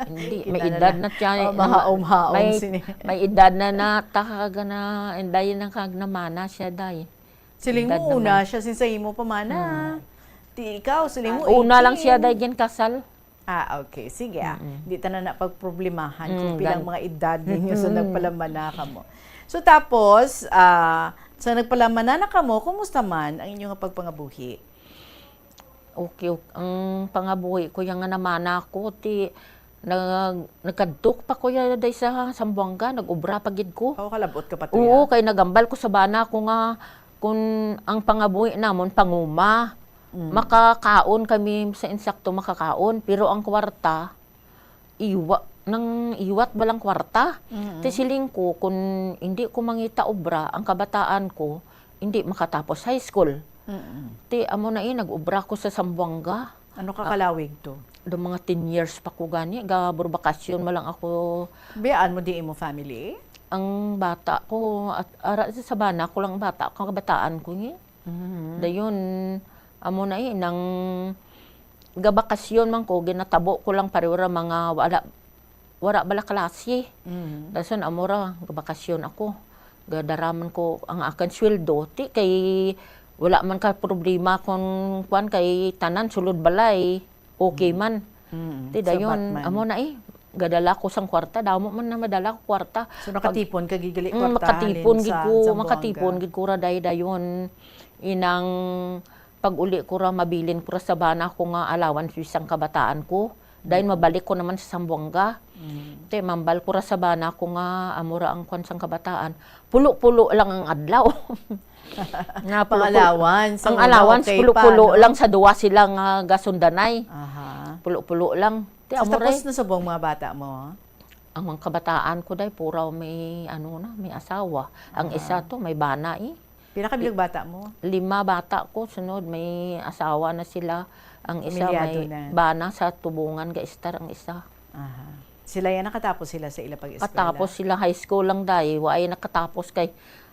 Hindi, may edad na siya. Oh, mahaom-haom may, sini. May edad na na, taka ka na, and dahil nang kag namana siya, day. Siling mo, edad na una man siya, since sa imo pa man, ah. Hmm. Ti ikaw, siling mo, una lang siya, eighteen. Day, gin kasal. Ah, okay. Sige, ah. Mm-mm. Di ta na napagproblemahan kung, mm, pilang gan-, mga edad ninyo sa, mm-mm, nagpalamana kamo. So, tapos, ah, sa nagpalamana na kamo, kumusta man ang inyo nga pagpangabuhi? Okay, ok-, ang pangabuhi ko, yang nga namana ko, ti, nag-, nagkadto pa ko ya, day, sa Zamboanga, nag-obra pa gid ko. Oh, kalabot ka pa to, oo, ya? Kay nagambal ko sa bana ko nga, kun ang pangabuhi namon, panguma, mm, makakaon kami sa insakto, makakaon, pero ang kwarta, iwa-, nang iwat ba lang kwarta? Mm-mm. Ti siling ko, kun hindi ko mangita obra, ang kabataan ko, hindi makatapos high school. Mm-mm. Ti amo na eh, nag-obra ko sa Zamboanga. Ano ka kalawig to? Do mga ten years pa ko gani, ga-, burbakasyon man lang ako. Biyaan mo di imo family? Ang bata ko, at, ara, sa bana ko lang bata, kabataan ko ni. Mhm. Dayon, amo na eh, nang gabakasyon man ko, ginatabo ko lang pareho ra mga wala, wala bala klase. Mhm. Dason, amo ra, gabakasyon ako. Gadaraman ko ang akin sweldo. Ti, kay wala man ka problema kung kwan, kay tanan sulod balay. Okay man. Mm. Ti, sabat dayon, man. Amo na eh. Gadala ko sang kwarta. Damo man na madala ko kwarta. So, pag-, nakatipon ka gid gali, mm, kwarta makatipon halin gid sa ko, Zamboanga. Makatipon gid ko ra day dayon. Inang pag-uli ko ra, mabilin ko ra sa bana ko nga allowance sang kabataan ko. Dayon, mm, mabalik ko naman sa Zamboanga. Mm. Ti, mambal ko ra sa bana ko nga amo ra ang kwan sang kabataan. Pulo-pulo lang ang adlaw. Nga pulo-pulo. Pang-allowance, ang, ang una, allowance, okay pa, pulo-pulo, no? Lang sa duwa sila nga gasundanay. Aha. Pulo-pulo lang. Ti, so, amo ra tapos eh. Nasubong mga bata mo? Ang mga kabataan ko, day, pura may, ano na, may asawa. Ang, aha, isa to, may bana eh. Pila ka bilog bata mo? Lima bata ko, sunod may asawa na sila. Ang isa pamilyado may na. Bana sa Tubungan, ga-estar ang isa. Aha. Sila yan, nakatapos sila sa ila pag-eskwela? Katapos sila high school lang, day. Wa ay nakatapos kay,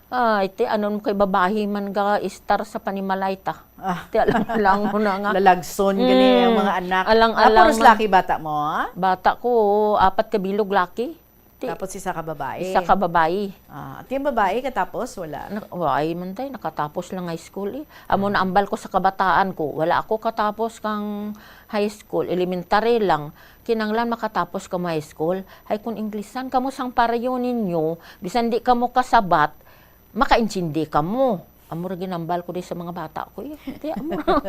ay, ti, ano mo kay babayi man ga-estar sa panimalay ta. Ah. Ti, alang-alang mo na nga. Lalagson gani ang mga anak. Mm. Alang-alang man. Ah, puros laki bata mo, ah? Bata ko, apat ka bilog laki. Ti, tapos isa ka babayi. Isa ka babayi. Ah, ti ang babayi katapos, wala? Na, wa ay man, day, nakatapos lang high school eh. Amo na ambal ko sa kabataan ko, wala ako katapos kang high school, elementary lang. Kinanglan makatapos ka mo high school. Hay, kung Inglesan kamo sang parayo ninyo, bisan di kamo kasabat, makaintindi kamo. Amo ra ginambal ko di sa mga bata ko, eh. Ti, amo ra.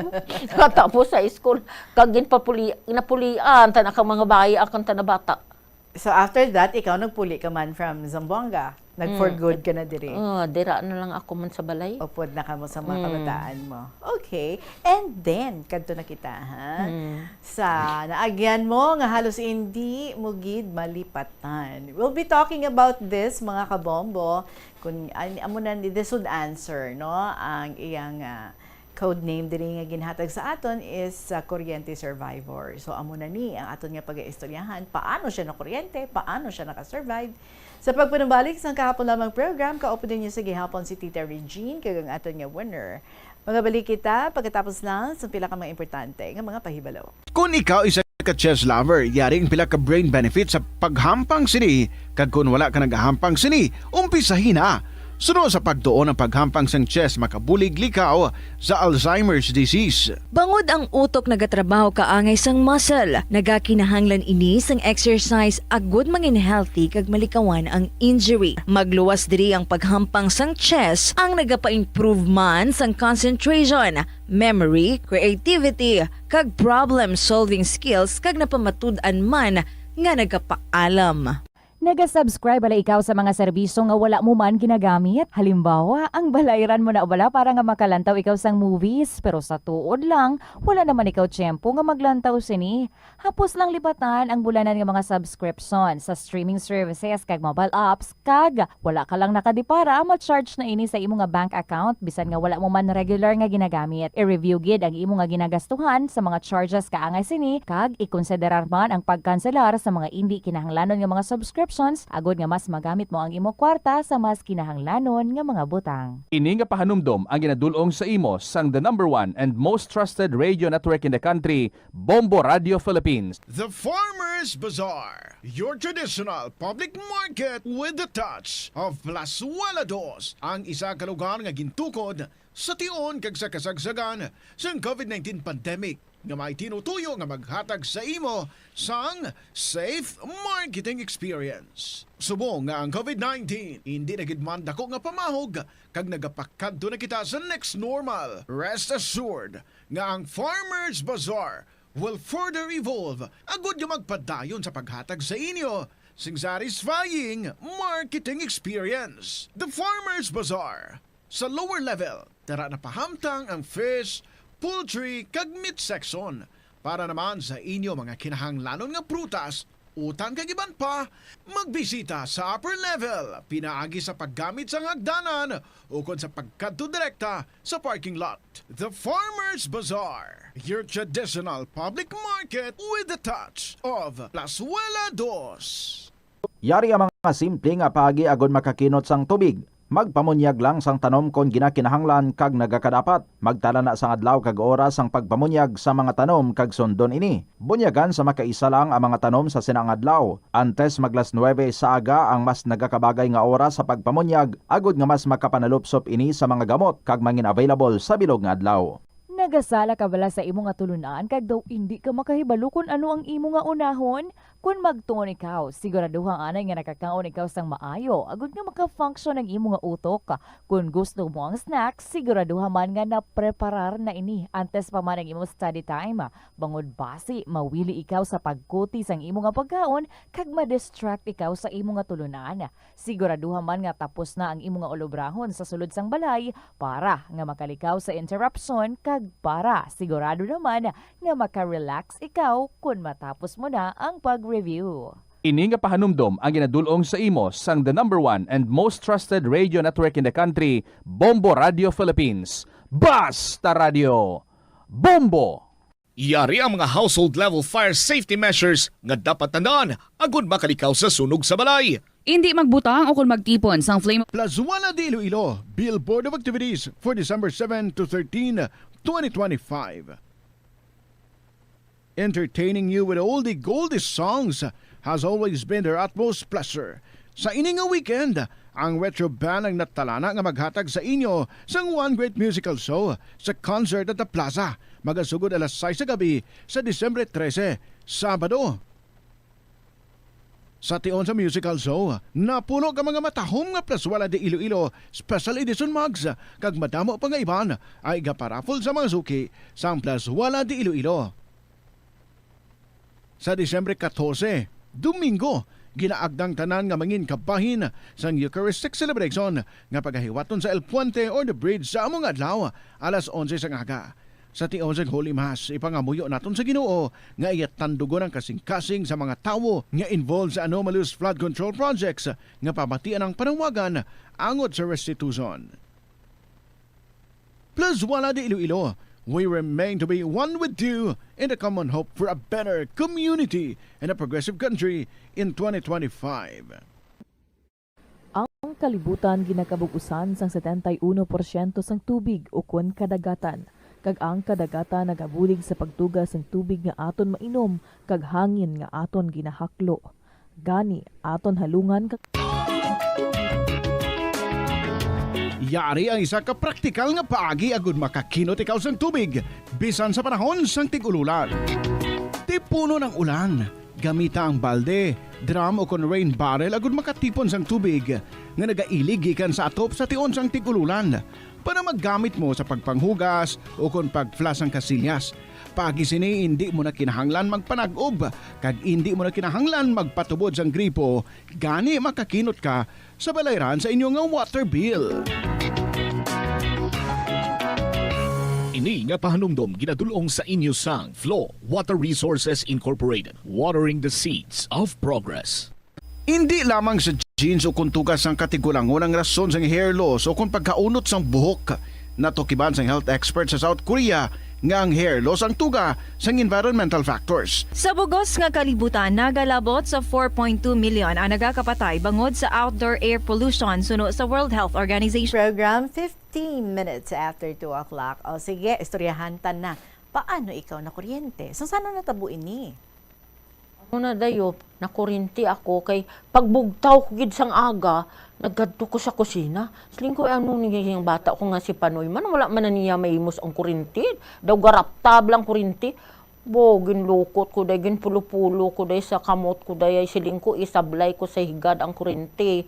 Katapos sa school, kag ginpapuli-, napulian, ta na kang mga bayi, akon ta na bata. So, after that, ikaw nagpuli ka man from Zamboanga? Nag-for good ka na diri? Mm. Oh, dira na lang ako man sa balay. Upod na kamo sa mga, mm, kabataan mo. Okay. And then, kadto na kita, ha? Mm. Sa naagyan mo nga halos hindi mo gid malipatan. We'll be talking about this, mga kabombo. Kung an-, amo na ni, this would answer, no? Ang iyang, ah, code name diri nga ginhatag sa aton is, ah, Kuryente Survivor. So, amo na ni ang aton nga pag-iistoryahan. Paano siya nakuryente? Paano siya nakasurvive? Sa pagpanumbalik sang kahapon lamang program, kaupo ninyo sa gihapon si Tita Regine, kag ang aton nga winner. Magabalik kita pagkatapos lang sa pila ka mga importante nga mga pahibalo. Kung ikaw isa ka chess lover, yari ang pila ka brain benefits sa paghampang sini, kag kon wala ka nagahampang sini, umpisahi na. Suno sa pagtuon ang paghampang sang chess makabulig likaw sa Alzheimer's disease. Bangod ang utok nagatrabaho kaangay sang muscle, nagakinahanglan ini sang exercise agud mangin healthy kag malikawan ang injury. Magluwas diri ang paghampang sang chess, ang nagapa-improve man sang concentration, memory, creativity, kag problem-solving skills, kag napamatud-an man nga nagapaalam. Naga-subscribe bala ikaw sa mga serbisyo nga wala mo man ginagamit? Halimbawa, ang balayran mo na bala para nga makalantaw ikaw sang movies, pero sa tuod lang, wala naman ikaw tiyempo nga maglantaw sini. Hapos lang lipatan ang bulanan nga mga subscription sa streaming services kag mobile apps, kag wala ka lang nakadipara, ma-charge na ini sa imo nga bank account bisan nga wala mo man regular nga ginagamit. I-review gid ang imo nga ginagastuhan sa mga charges kaangay sini, kag ikonsiderar man ang pagkanselar sa mga indi kinahanglanon nga mga subscriptions agod nga mas magamit mo ang imo kwarta sa mas kinahanglanon nga mga butang. Ini nga pahanumdom ang ginadul-ong sa imo sang the number one and most trusted radio network in the country, Bombo Radio Philippines. The Farmers Bazaar, your traditional public market with the touch of Plazuela Dos, ang isa ka lugar nga gintukod sa tion kag sa kasagsagan sang COVID nineteen pandemic, nga may tinutuyo nga maghatag sa imo sang safe marketing experience. Subong nga ang COVID nineteen hindi na gid man dako nga pamahog kag nagapakadto na kita sa next normal, rest assured nga ang Farmers Bazaar will further evolve agud nga magpadayon sa paghatag sa inyo sing satisfying marketing experience. The Farmers Bazaar, sa lower level, tara na pahamtang ang fish, poultry, kag meat section. Para naman sa inyo mga kinahanglanon nga prutas, utan kag iban pa, magbisita sa upper level pinaagi sa paggamit sang hagdanan ukon sa pagkadto direkta sa parking lot. The Farmers Bazaar, your traditional public market with the touch of Plazuela Dos. Yari ang mga simple nga paagi agud makakinot sang tubig. Magpamunyag lang sang tanom kon ginakinahanglan kag nagakadapat. Magtala na sang adlaw kag oras sang pagpamunyag sa mga tanom kag sundon ini. Bunyagan sa makaisa lang ang mga tanom sa sina nga adlaw. Antes maglas nuebe sa aga ang mas nagakabagay nga oras sa pagpamunyag, agud nga mas makapanalupsop ini sa mga gamot kag mangin-available sa bilog nga adlaw. Nagasala ka bala sa imo nga tulunan kag daw indi ka makahibalo kon ano ang imo nga unahon? Kon magtuon ikaw, siguraduha anay nga nakakaon ikaw sang maayo agud nga maka-function ang imo nga utok. Kon gusto mo ang snacks, siguraduha man nga napreparar na ini antes pa man ang imo study time. Bangod basi mawili ikaw sa pagkuti sang imo nga pagkaon kag ma-distract ikaw sa imo nga tulunan. Siguraduha man nga tapos na ang imo nga ulobrahon sa sulod sang balay para nga makalikaw sa interruption kag para sigurado naman nga maka-relax ikaw kon matapos mo na ang pag-review. Ini nga pahanumdom ang ginadul-ong sa imo sang the number one and most trusted radio network in the country, Bombo Radio Philippines. Basta Radio, Bombo! Yari ang mga household level fire safety measures nga dapat tandaan agud makalikaw sa sunog sa balay. Indi magbutang o kon magtipon sang flame. Plazuela de Iloilo, Billboard of Activities for December seven to thirteen, twenty twenty-five. Entertaining you with all the goldies songs has always been their utmost pleasure. Sa ini nga weekend, ang Retro Band ang natalana nga maghatag sa inyo sang one great musical show sa concert at the plaza, magasugod alas sais sa gabi sa Disyembre trese, Sabado. Sa tion sa musical show, napuno ka mga matahom nga Plazuela de Iloilo Special Edition mugs, kag madamo pa nga iban ay gaparaffle sa mga suki sang Plazuela de Iloilo. Sa Disyembre katorse, Domingo, ginaagda ang tanan nga mangin kabahin sang Eucharistic celebration nga pagahiwaton sa El Puente or the bridge sa amo nga adlaw, alas onse sang aga. Sa tion sang Holy Mass, ipangamuyo naton sa Ginoo nga iya tandugon ang kasingkasing sa mga tawo nga involved sa anomalous flood control projects nga pamatian ang panawagan angot sa restitution. Plazuela de Iloilo, we remain to be one with you in the common hope for a better community and a progressive country in twenty twenty-five. Ang kalibutan ginakabug-usan sang setenta y uno porsyento sang tubig ukon kadagatan, kag ang kadagatan nagabulig sa pagtuga sang tubig nga aton mainom kag hangin nga aton ginahaklo. Gani, aton halungan ka. Yari ang isa ka praktikal nga paagi agud makakinot ikaw sang tubig, bisan sa panahon sang tig-ululan. Tipunon ang ulan. Gamita ang balde, drum, ukon rain barrel agud makatipon sang tubig nga nagailig gikan sa atop sa tion sang tig-ululan. para magamit mo sa pagpanghugas o kon pag-flush sang kasilyas. Paagi sini, indi mo na kinahanglan magpanag-ob, kag indi mo na kinahanglan magpatubod sang gripo, gani makakinot ka sa balayran sa inyo nga water bill. Ini nga pahanumdom ginadul-ong sa inyo sang Flow Water Resources Incorporated, watering the seeds of progress. Indi lamang sa genes o kon tugas sang katigulangon ang rason sang hair loss o kon pagkaunot sang buhok. Natukiban sang health expert sa South Korea nga ang hair loss ang tuga sang environmental factors. Sa bugos nga kalibutan, nagalabot sa four point two million ang nagakapatay bangod sa outdoor air pollution, suno sa World Health Organization. Program fifteen minutes after two o'clock. O sige, istoryahan ta na. Paano ikaw nakuryente? Sang sana natabo ini? Ano na dayo, nakurinti ako kay pagbugtaw ko gid sang aga, nagkadto ko sa kusina. Siling ko, "Ano ni ang bata ko nga si Panoy man, wala man na niya maimos ang kurinti. Daw garaptab lang kurinti." Bo, ginlukot ko day, ginpulo-pulo ko day sa kamot ko day, ay siling ko, isablay ko sa higad ang kurinti.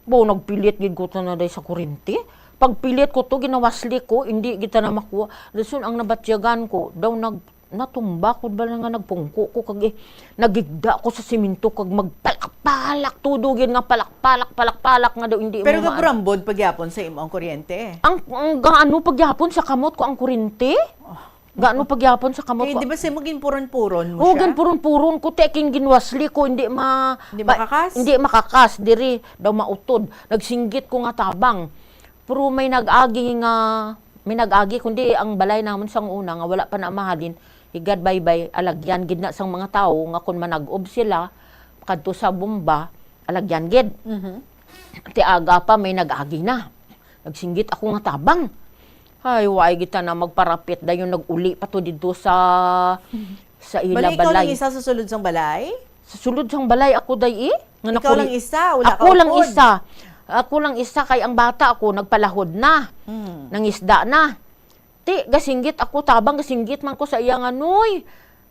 Bo, nagpilit gid ko to na day sa kurinti. Pagpilit ko to, ginawasli ko, hindi kita na makuha. Dason ang nabatyagan ko, daw nag natumba ko ba nga nagpungko ko kag, eh, nagigda ko sa simento kag magpalak-palak, tudo gyud nga palak-palak, palak-palak nga daw hindi Pero mo maan. Gabrambod pagyapon sa imo ang kuryente? Ang, ang gaano pagyapon sa kamot ko ang kuryente? Oh. Gaano pagyapon sa kamot Kay ko? Di ba sa imo ginpuron-puron mo Oh, siya? Ginpuron-puron ko, te, king ginwasli ko, hindi ma-, Hindi ma-, makakas? Hindi makakas, diri daw mautod. Nagsinggit ko nga tabang. Pero may nag-agi nga, may nag-agi, kundi ang balay namon sang una nga wala pa na mahalin, higad baybay, alagyan gid na sang mga tawo nga kun manag-ob sila kadto sa bomba, alagyan gid. Mhm. Ti aga pa may nag-agi na. Nagsinggit ako nga tabang. Ay, way kita na magparapit, dayon nag-uli pa to didto sa, sa ila Bali, ikaw balay. Lang isa sa sulod sang balay? Sa sulod sang balay ako, day, eh. Nga Ikaw nakuri-, lang isa, wala ka ako lang upod. Isa. Ako lang isa, kay ang bata ko nagpalahod na. Hmm. Nangisda na. Ti, gasinggit ako, tabang gasinggit man ko sa iya nga, "Noy,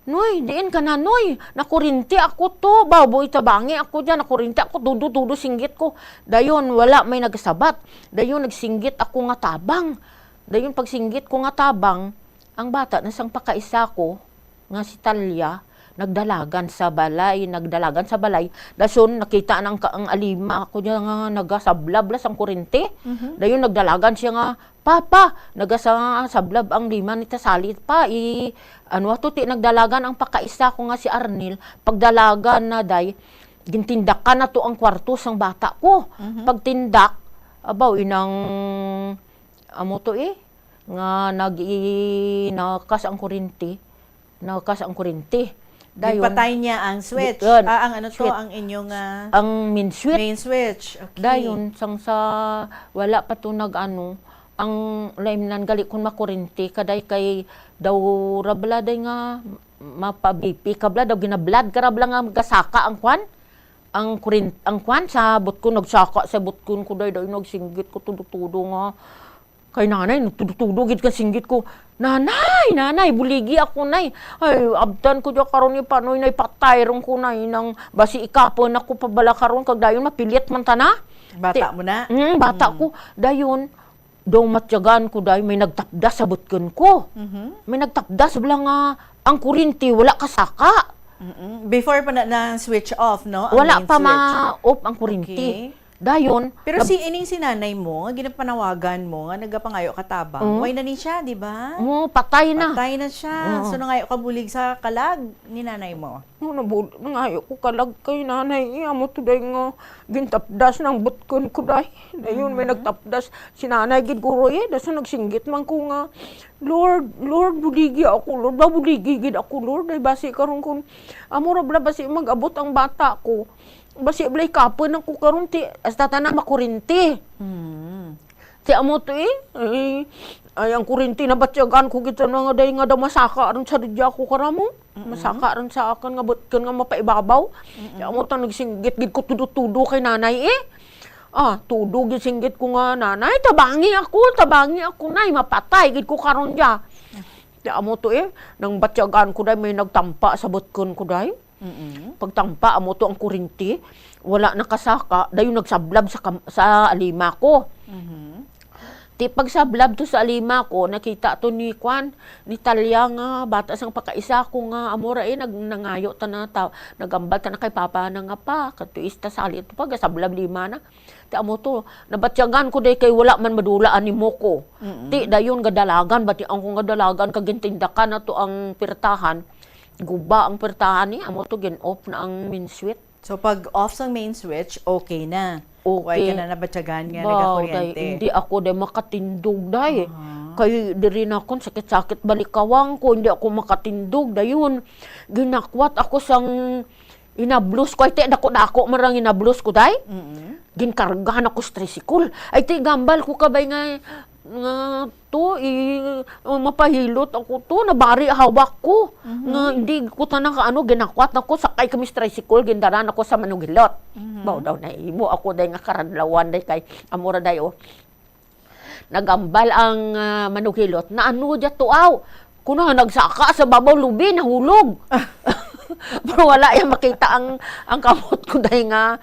Noy, diin ka na, Noy? Nakurinti ako to. Baboy, tabangi ako dyan. Nakurinti ako, tudo-tudo singgit ko." Dayon, wala may nagasabat. Dayon, nagsinggit ako nga tabang. Dayon, pagsinggit ko nga tabang, ang bata na sang pakaisa ko, nga si Talia, nagdalagan sa balay, nagdalagan sa balay. Dason, nakita na ang ka-, ang alima ako niya nga nagasablab la sang kurente. Mhm. Dayon, nagdalagan siya nga, "Papa, nagasablab ang lima ni Tasali pa, i-, ano ato, ti nagdalagan ang pakaisa ko nga si Arnel, pagdalagan na day, gintindakan na to ang kwarto sang bata ko." Mhm. Pagtindak, abaw, inang, amo to eh, nga nag-i-, nakas ang kurente. Nakas ang kurente. Dayon, Gipatay niya ang switch. Yun. Ah, ang ano to, Switch. Ang inyong, ah, Ang main switch. Main switch. Okay. Dayon, sang sa wala pa to nag-ano, ang lineman gali kun makurente, kaday kay daw rabla day nga mapa-B P kabla, daw ginablad ka rabla nga gasaka ang kwan. Ang kurin-, ang kwan sa butkon, nagsaka sa butkon ko day, day nagsinggit ko tudo-tudo nga Kay nanay, nagtudo-tudo gid ka singgit ko, "Nanay, nanay, buligi ako, nay. Ay, abtan ko dya karon ni Panoy, nay, patay ron ko, nay, nang basi ikapon ako pa bala karon, kag dayon mapilit man ta na." Bata Ti-, mo na? Mm, bata Mm. ko. Dayon, daw matyagan ko, day, may nagtapdas sa butken ko. Mhm. May nagtapdas, bala nga, ang kurinti, wala kasaka. Mm-mm. Before pa na, na switch off, no? Ang Wala main pa switch. Ma-off ang kurinti. Okay. Dayon, Pero nab- si ining si nanay mo, nga ginapanawagan mo, nga nagapangayo ka tabang, Mm. way na ni siya, di ba? Oo, patay na. Patay na siya. Oo. So, nangayo ka bulig sa kalag ni nanay mo? Oo, nabul-, nangayo ko kalag kay nanay, eh, amo to day nga gintapdas ng butken ko day. Dayon, may Mhm. nagtapdas. Si nanay gid guro, eh, daso nagsinggit man ko nga, "Lord, Lord, buligi ako, Lord, ba buligi gid ako, Lord, ay basi karon kun amo ra bala basi mag-abot ang bata ko." Basi balay kapon ako karon ti, hasta tanan makurinti. Mm. Ti amo to eh. Ay, ay, ang kurinti nabatyagan ko gid na nga day nga daw masaka ron sa didya ko karamo. Mm-mm. Masaka ron sa akin nga butken nga mapaibabaw. Mm-mm. Ti amo to nagsinggit gid ko tudo-tudo kay nanay eh. Ah, tudo gid singgit ko nga, "Nanay, tabangi ako, tabangi ako, nay, mapatay gid ko karon dya." Ti amo to eh, nang batyagan ko day may nagtampa sa butken ko day. Mm-mm. Pagtampa, amo to ang kurinti. Wala nakasaka, dayon nagsablab sa kam-, sa alima ko. Mhm. Ti pagsablab to sa lima ko, nakita to ni kwan, ni Talia nga bata sang pakaisa ko nga amo ra, eh, nag-, nangayo ta na ta, nagambal ta na kay papa na nga, "Pa, katuis ta sali to pa, gasablab lima na." Ti amo to, nabatyagan ko day kay wala man madula ani mo ko. Mm-mm. Ti dayon gadalagan, bati ang ko nga dalagan kag gintindakan na to ang pirtahan. Guba ang pirtahan ni, amo to gin-off na ang main switch. So, pag off sang main switch, okay na. Way ka Okay. na nabatyagan nga Baw, nagakuryente. day, hindi ako day makatindog, day. Aha. Kay diri na akong sakit-sakit balikawang ko, hindi ako makatindog. Dayon, ginakwat ako sang inablos ko. Ay, ti, dako-dako man ang inablos ko, day. Mm-mm. Ginkargahan ako sa tricycle. Ay, ti, gambal ko kabay nga, nga to, i-, oh, mapahilot ako to, nabari hawak ko. Mhm. Nga hindi ko tanang kaano, ginakwat na ko, sakay kami sa tricycle, gindaran ako sa Manugilot. Mhm. Baw daw na imo ako, day nga karadlawan, day kay, amura day, oh. Nagambal ang, ah, Manugilot, na ano dya to, aw? Kuno nga nagsaka sa babaw lubi, nahulog. Pero wala yang makita ang, ang kamot ko, day nga,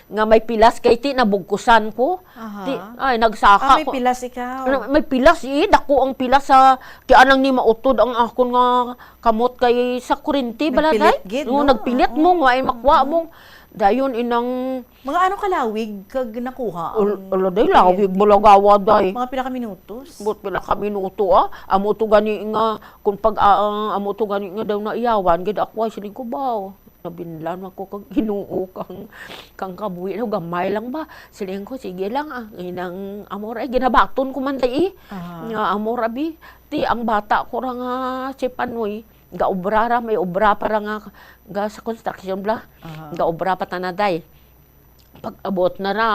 nga may pilas, kay ti nabugkusan ko. Aha. Ti, ay, nagsaka Ah, may ko. pilas ikaw? Ano, may pilas, eh. Dako ang pilas sa, kaya nang ni mautod ang akon nga kamot kay sa kurinti, bala, Nagpilit day? gid, Oo, no? nagpilit Oo. mo, nga ay makuha Oo. mo. Dayon, inang Mga ano kalawig kag nakuha Ul-, ang ala, day, kuryente? lawig, balagawa, day. Mga pila ka minutos? But pila ka minuto, ah. Amo to gani nga, kung pag, ah, ah, amo to gani nga daw naiyawan, gid ako, ay, siling ko, baw. Nabinlan ako kag Ginoo kang, kang kabuhi na gamay lang ba? Siling ko, "Sige lang, ah." Inang amor, ay, ginabaton ko man, day, eh. Aha. Nga amor, abi. Ti, ang bata ko ra nga si Panoy, gaobra ra, may obra pa ra nga, ga sa construction bla. Aha. Gaobra pa tana, day. Pag-abot na ra,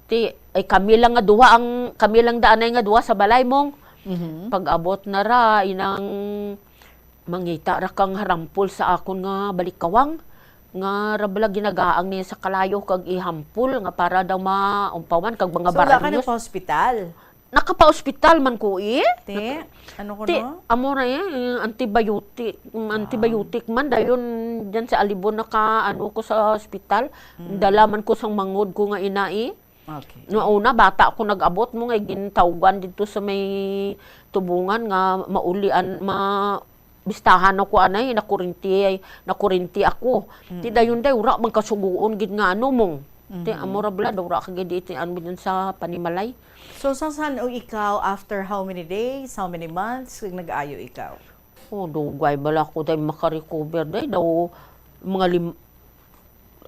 ti, ay, kami lang nga duha ang, kami lang daanay nga duha sa balay mong. Mhm. Pag-abot na ra, inang mangita ra kang harampol sa akon nga balikawang, nga ra bala ginagaang niya sa kalayo kag ihampol nga para daw maumpawan kag mga So, wala ka baranyos. nagpa-hospital? Nakapaospital man ko, eh. Te, ano ko, Ti, no? amo na yan, yung antibiotic, mm, Ah. antibiotic man, dayon dyan sa Alibon naka, ano ko sa ospital, Mm. dala man ko sang mangod ko nga ina, eh. Okay. Noong una, bata ko nag-abot mo nga, gintawgan dito sa may tubungan nga maulian, ma-, bistahan ako, anay, nakurinti, nakurinti ako. Ti Mm. dayon, day, wala man kasuguon gid nga, ano, mong. Ti, Mhm. amo ra bala, daw ra ka gid iti, ano, dyan sa panimalay. So, sa san o ikaw, after how many days, how many months, kag nag-ayo ikaw? Oh, dugay bala ko, day, makarecover, day, daw, mga lim-,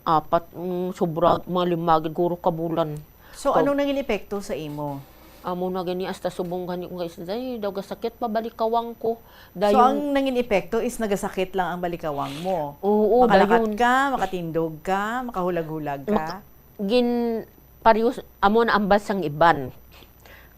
apat, mm, sobra, mga lima gid guro ka bulan. So, Pag anong naging epekto sa imo? Amo na gani, hasta subong gani ko nga isda, eh, daw gasakit pa balikawang ko. So, Dayon ang nangin epekto is nagasakit lang ang balikawang mo? Oo, Makalakat dayon. ka, makatindog ka, makahulag-hulag ka? Mak-, gin-, parehas, amo na ang basang iban.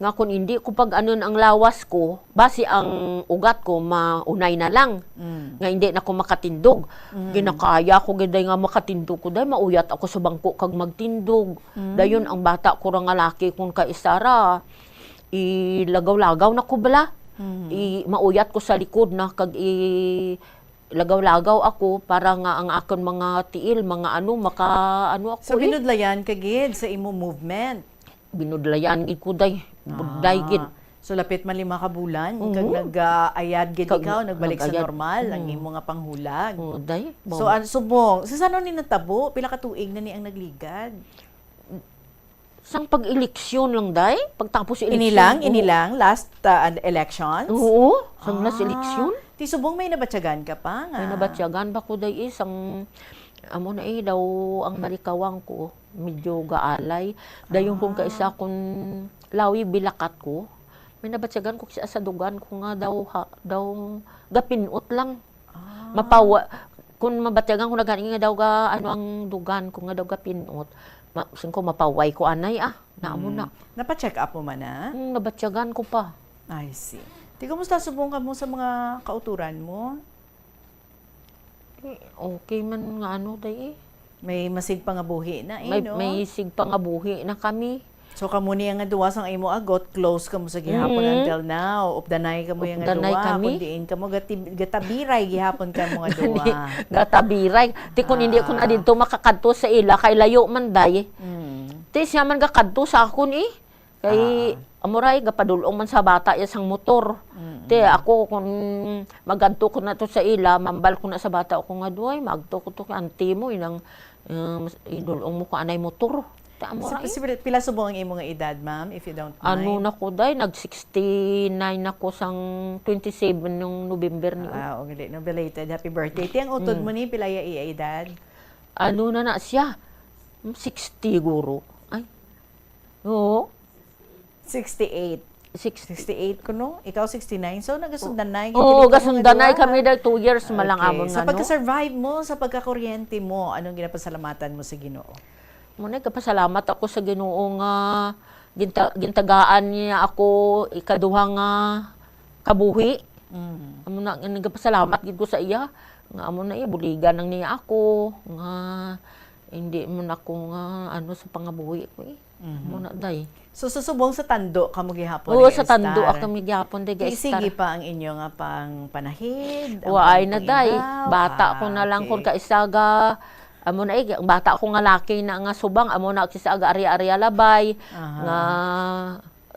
Nga kung hindi ko pag-anon ang lawas ko, basi ang ugat ko maunay na lang. Mm. Nga hindi na ko makatindog. Mm. Ginakaya ko gid, day, nga makatindog ko, day, mauyat ako sa bangko kag magtindog. Mm. Dayon ang bata ko ra nga laki, kung kaisa ra, ilagaw-lagaw na ko bala. Mm. I, mauyat ko sa likod na kag i, lagaw-lagaw ako para nga ang akon mga tiil, mga ano, maka, ano ako, So, eh. binudlayan ka gid sa imo movement? Binudlayan gid ko, day. Budlay Ah. gid. So, lapit man lima ka bulan, kag Mhm. nag-, ah, ayad gid Kag ikaw, nagbalik sa nag-ayad. normal ang Mhm. imo nga panghulag. Oo, day. So, Bawa. an-, subong, sa sano ni natabo? Pila ka tuig na ni ang nagligad? Sang pag-eleksyon lang, day. Pagtapos Ini eleksyon, lang, ini oo. lang, last, ah, an-, elections? Oo, sang last Ah, eleksyon. Ti subong may nabatyagan ka pa nga? May nabatyagan pa ko, day, eh, sang, amo na, eh, daw ang balikawang ko, medyo gaalay. Dayon kung Ah. kaisa kung lawi bilakat ko, may nabatyagan ko sa, sa dugan ko nga daw, ha, daw gapinot lang. Ah. Mapawa-, kung mabatyagan ko na gani nga daw ga, ano ang dugan ko nga daw gapinot, ma-, sing ko, mapaway ko anay, ah. Naamo na. Mm. Napa-check up mo man, ah? Hmm, nabatyagan ko pa. I see. Ti, kumusta subong kamo sa mga kauturan mo? Eh, okay man nga ano, day, eh. May masig pa nga buhi na, eh, May, no? may sig pa nga buhi na kami. So, kamo niya nga duwa sang imo agot, close kamo sa gihapon Mm. until now. Updanay kamo yang nga Updanay duwa, kami. Kung diin kamo gati-, gatabiray gihapon kamo nga duwa. Gatabiray. Ti kung hindi ko na Ah. dito makakadto sa ila, kay layo man, day. Mm. Ti siya man gakadto sa akon, eh. Kay Ah. Amo ra, eh, gapadul-ong man sa bata iya sang motor. Mm. Te, ako, kung magadto ko na to sa ila, mambal ko na sa bata ko nga, "Duay, maagto ko to kay auntie mo, inang, eh, mas-, idul-ong mo ko anay motor." Te, amo Sa, ra, eh. Pila subong ang imo nga edad, ma'am, if you don't mind? Ano na ko, day, nag sixty-nine ako sang twenty-seven nung November ni. Ah, oh, gali, no, belated. Happy birthday. Ti, ang utod Mm. mo ni, pila iya iya edad? Ano na na siya? Sixty guro. Ay. Oo. Sixty-eight. Six- Sixty-eight kuno? Ikaw sixty-nine. So, nagasundanay Oo, gid kamo nga gasundanay duha, kami ha? Dahil two years man lang Okay. amon Sa nga, no? pagka-survive mo, sa pagkakuryente mo, anong ginapasalamatan mo sa Ginoo? Muna, kapasalamat ako sa Ginoo nga ginta-, gintagaan niya ako ikaduha nga kabuhi. Mm. Amo na, nagapasalamat gid ko sa iya. Nga amo na iya, buligan lang niya ako. Nga hindi mo na ko nga, ano, sa pangabuhi ko, eh. Mhm. Amo na, day. So, susubong sa tando kamo gihapon Oo, nga sa tando estar? ako mi gihapon, day, Di, sige gaestar. pa ang inyo nga pang panahid, ang Waay pang na, day. pangindaw? Bata ko Ah, na lang kung okay. kaisaga. Amo na, eh, ang bata ko nga laki na nga subang, amo na kaisaga ari-ari labay, Aha. nga,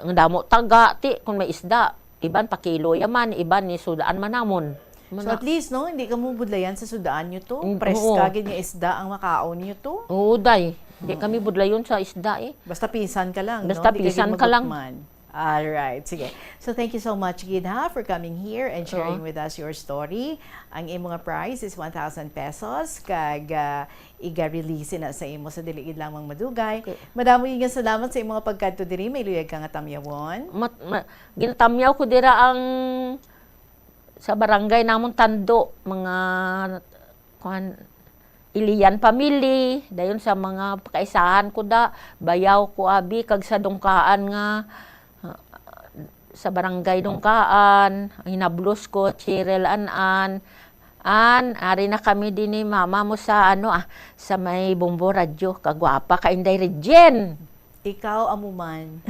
nga damo taga, ti, kung may isda, iban pakilo yaman, iban ni sudaan man namon. Amo So, na. at least, no, hindi kamo budlayan sa sudaan nyo to. Mm, Preska oo. gid nga isda ang makaon nyo to. Oo, day. Di Mm. kami budlayon sa isda, eh. Basta pisan ka lang, Basta no? Hindi ka pisan gid ka lang. magutman. Alright, sige. So, thank you so much, gid, ha, for coming here and sharing Oo. with us your story. Ang imo nga prize is one thousand pesos, kag, ah, iga-release na sa imo sa dili gid lamang madugay. Okay. Madamo gid nga salamat sa imo nga pagkadto diri. May luyag ka nga tamyawon? Mat-, ma-, ginatamyaw ko dira ang sa barangay namon Tando, mga, kuan, Ilian family, dayon sa mga pakaisahan ko da, bayaw ko abi, kag sa Dungkaan nga, ah, sa barangay Dungkaan, hinablos ko, Cheryl An-an, An, ari na kami din ni mama mo sa, ano, ah, sa may Bombo Radyo. Kagwapa ka, Inday Regine. Ikaw, amo man.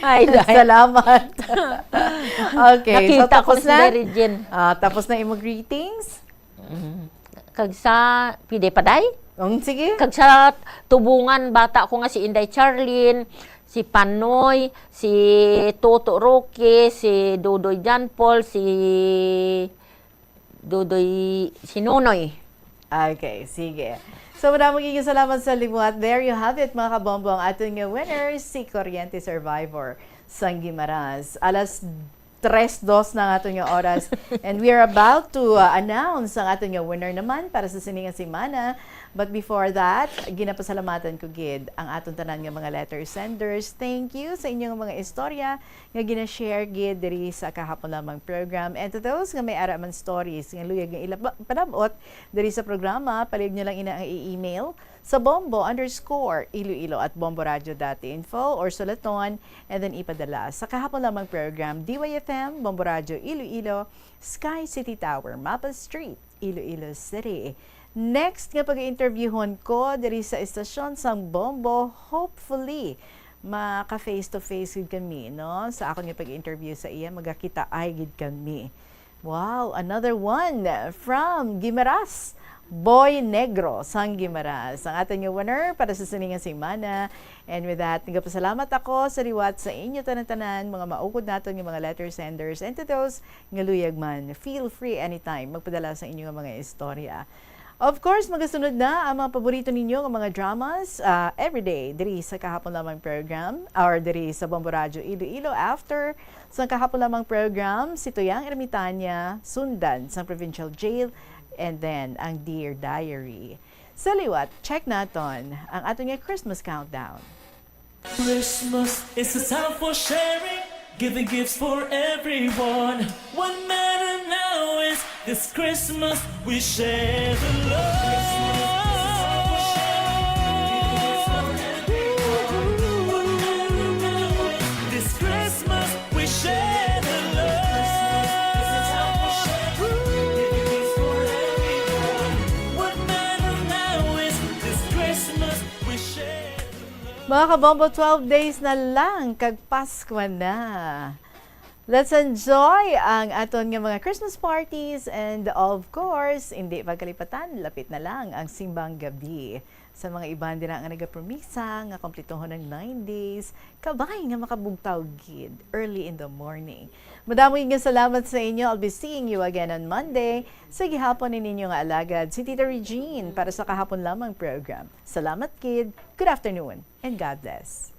Ay, dahil Salamat. Okay, so Nakita ko tapos si na? Inday Regine. Ah, tapos na imong greetings? Mm. Kag sa, pwede pa, day? Um, sige. Kag sa tubungan, bata ko nga si Inday Charlene, si Panoy, si Toto Roque, si Dodoy John Paul, si Dodoy, si Nonoy. Okay, sige. So, madamo gid nga salamat sa liwat. There you have it, mga kabombo, ang aton nga winner, si Kuryente Survivor sang Guimaras. Alas tres dos na ang aton nga oras. And we are about to, uh, announce ang aton nga winner naman para sa sini nga semana. But before that, ginapasalamatan ko gid ang aton tanan nga mga letter senders. Thank you sa inyong mga istorya nga gina-share gid diri sa Kahapon Lamang program. And to those nga may ara man stories nga luyag nga ilab-, palab-ot diri sa programa, palihog nyo lang ina ang i-email sa bombo underscore iloilo at bomboradio dot info or sulaton and then ipadala sa Kahapon Lamang program, D Y F M, Bombo Radio Iloilo, Sky City Tower, Mapa Street, Iloilo City. Next nga pag-interviewhon ko diri sa estasyon sang Bombo, hopefully, maka face to face gid kami, no? Sa akon nga pag-interview sa iya, magakitaay gid kami. Wow, another one from Guimaras, Boy Negro sang Guimaras, ang aton nga winner para sa sini nga semana. And with that, nagapasalamat ako sa liwat sa inyo tanan-tanan, mga maukod naton nga mga letter senders, and to those nga luyag man, feel free anytime magpadala sa inyo nga mga istorya. Of course, magasunod na ang mga paborito ninyo nga mga dramas, ah, everyday diri sa Kahapon Lamang program or diri sa Bombo Radyo Iloilo after sa Kahapon Lamang program, si Tuyang Ermitania, sundan sa Provincial Jail, and then ang Dear Diary. Sa liwat, check naton ang aton nga Christmas countdown. Christmas is a time for sharing, giving gifts for everyone. What matter now is this Christmas we share the love. This Christmas we share the love. What matter now is this Christmas Mga kabombo, twelve days na lang kag Paskwa na. Let's enjoy ang aton nga mga Christmas parties and, of course, hindi pagkalipatan, lapit na lang ang Simbang Gabi. Sa mga iban dira nga nagapromisa nga kompletohon ang nine days, kabay nga makabugtaw gid early in the morning. Madamo gid nga salamat sa inyo. I'll be seeing you again on Monday sa gihapon ni ninyo nga alagad, si Tita Regine, para sa Kahapon Lamang program. Salamat gid. Good afternoon and God bless.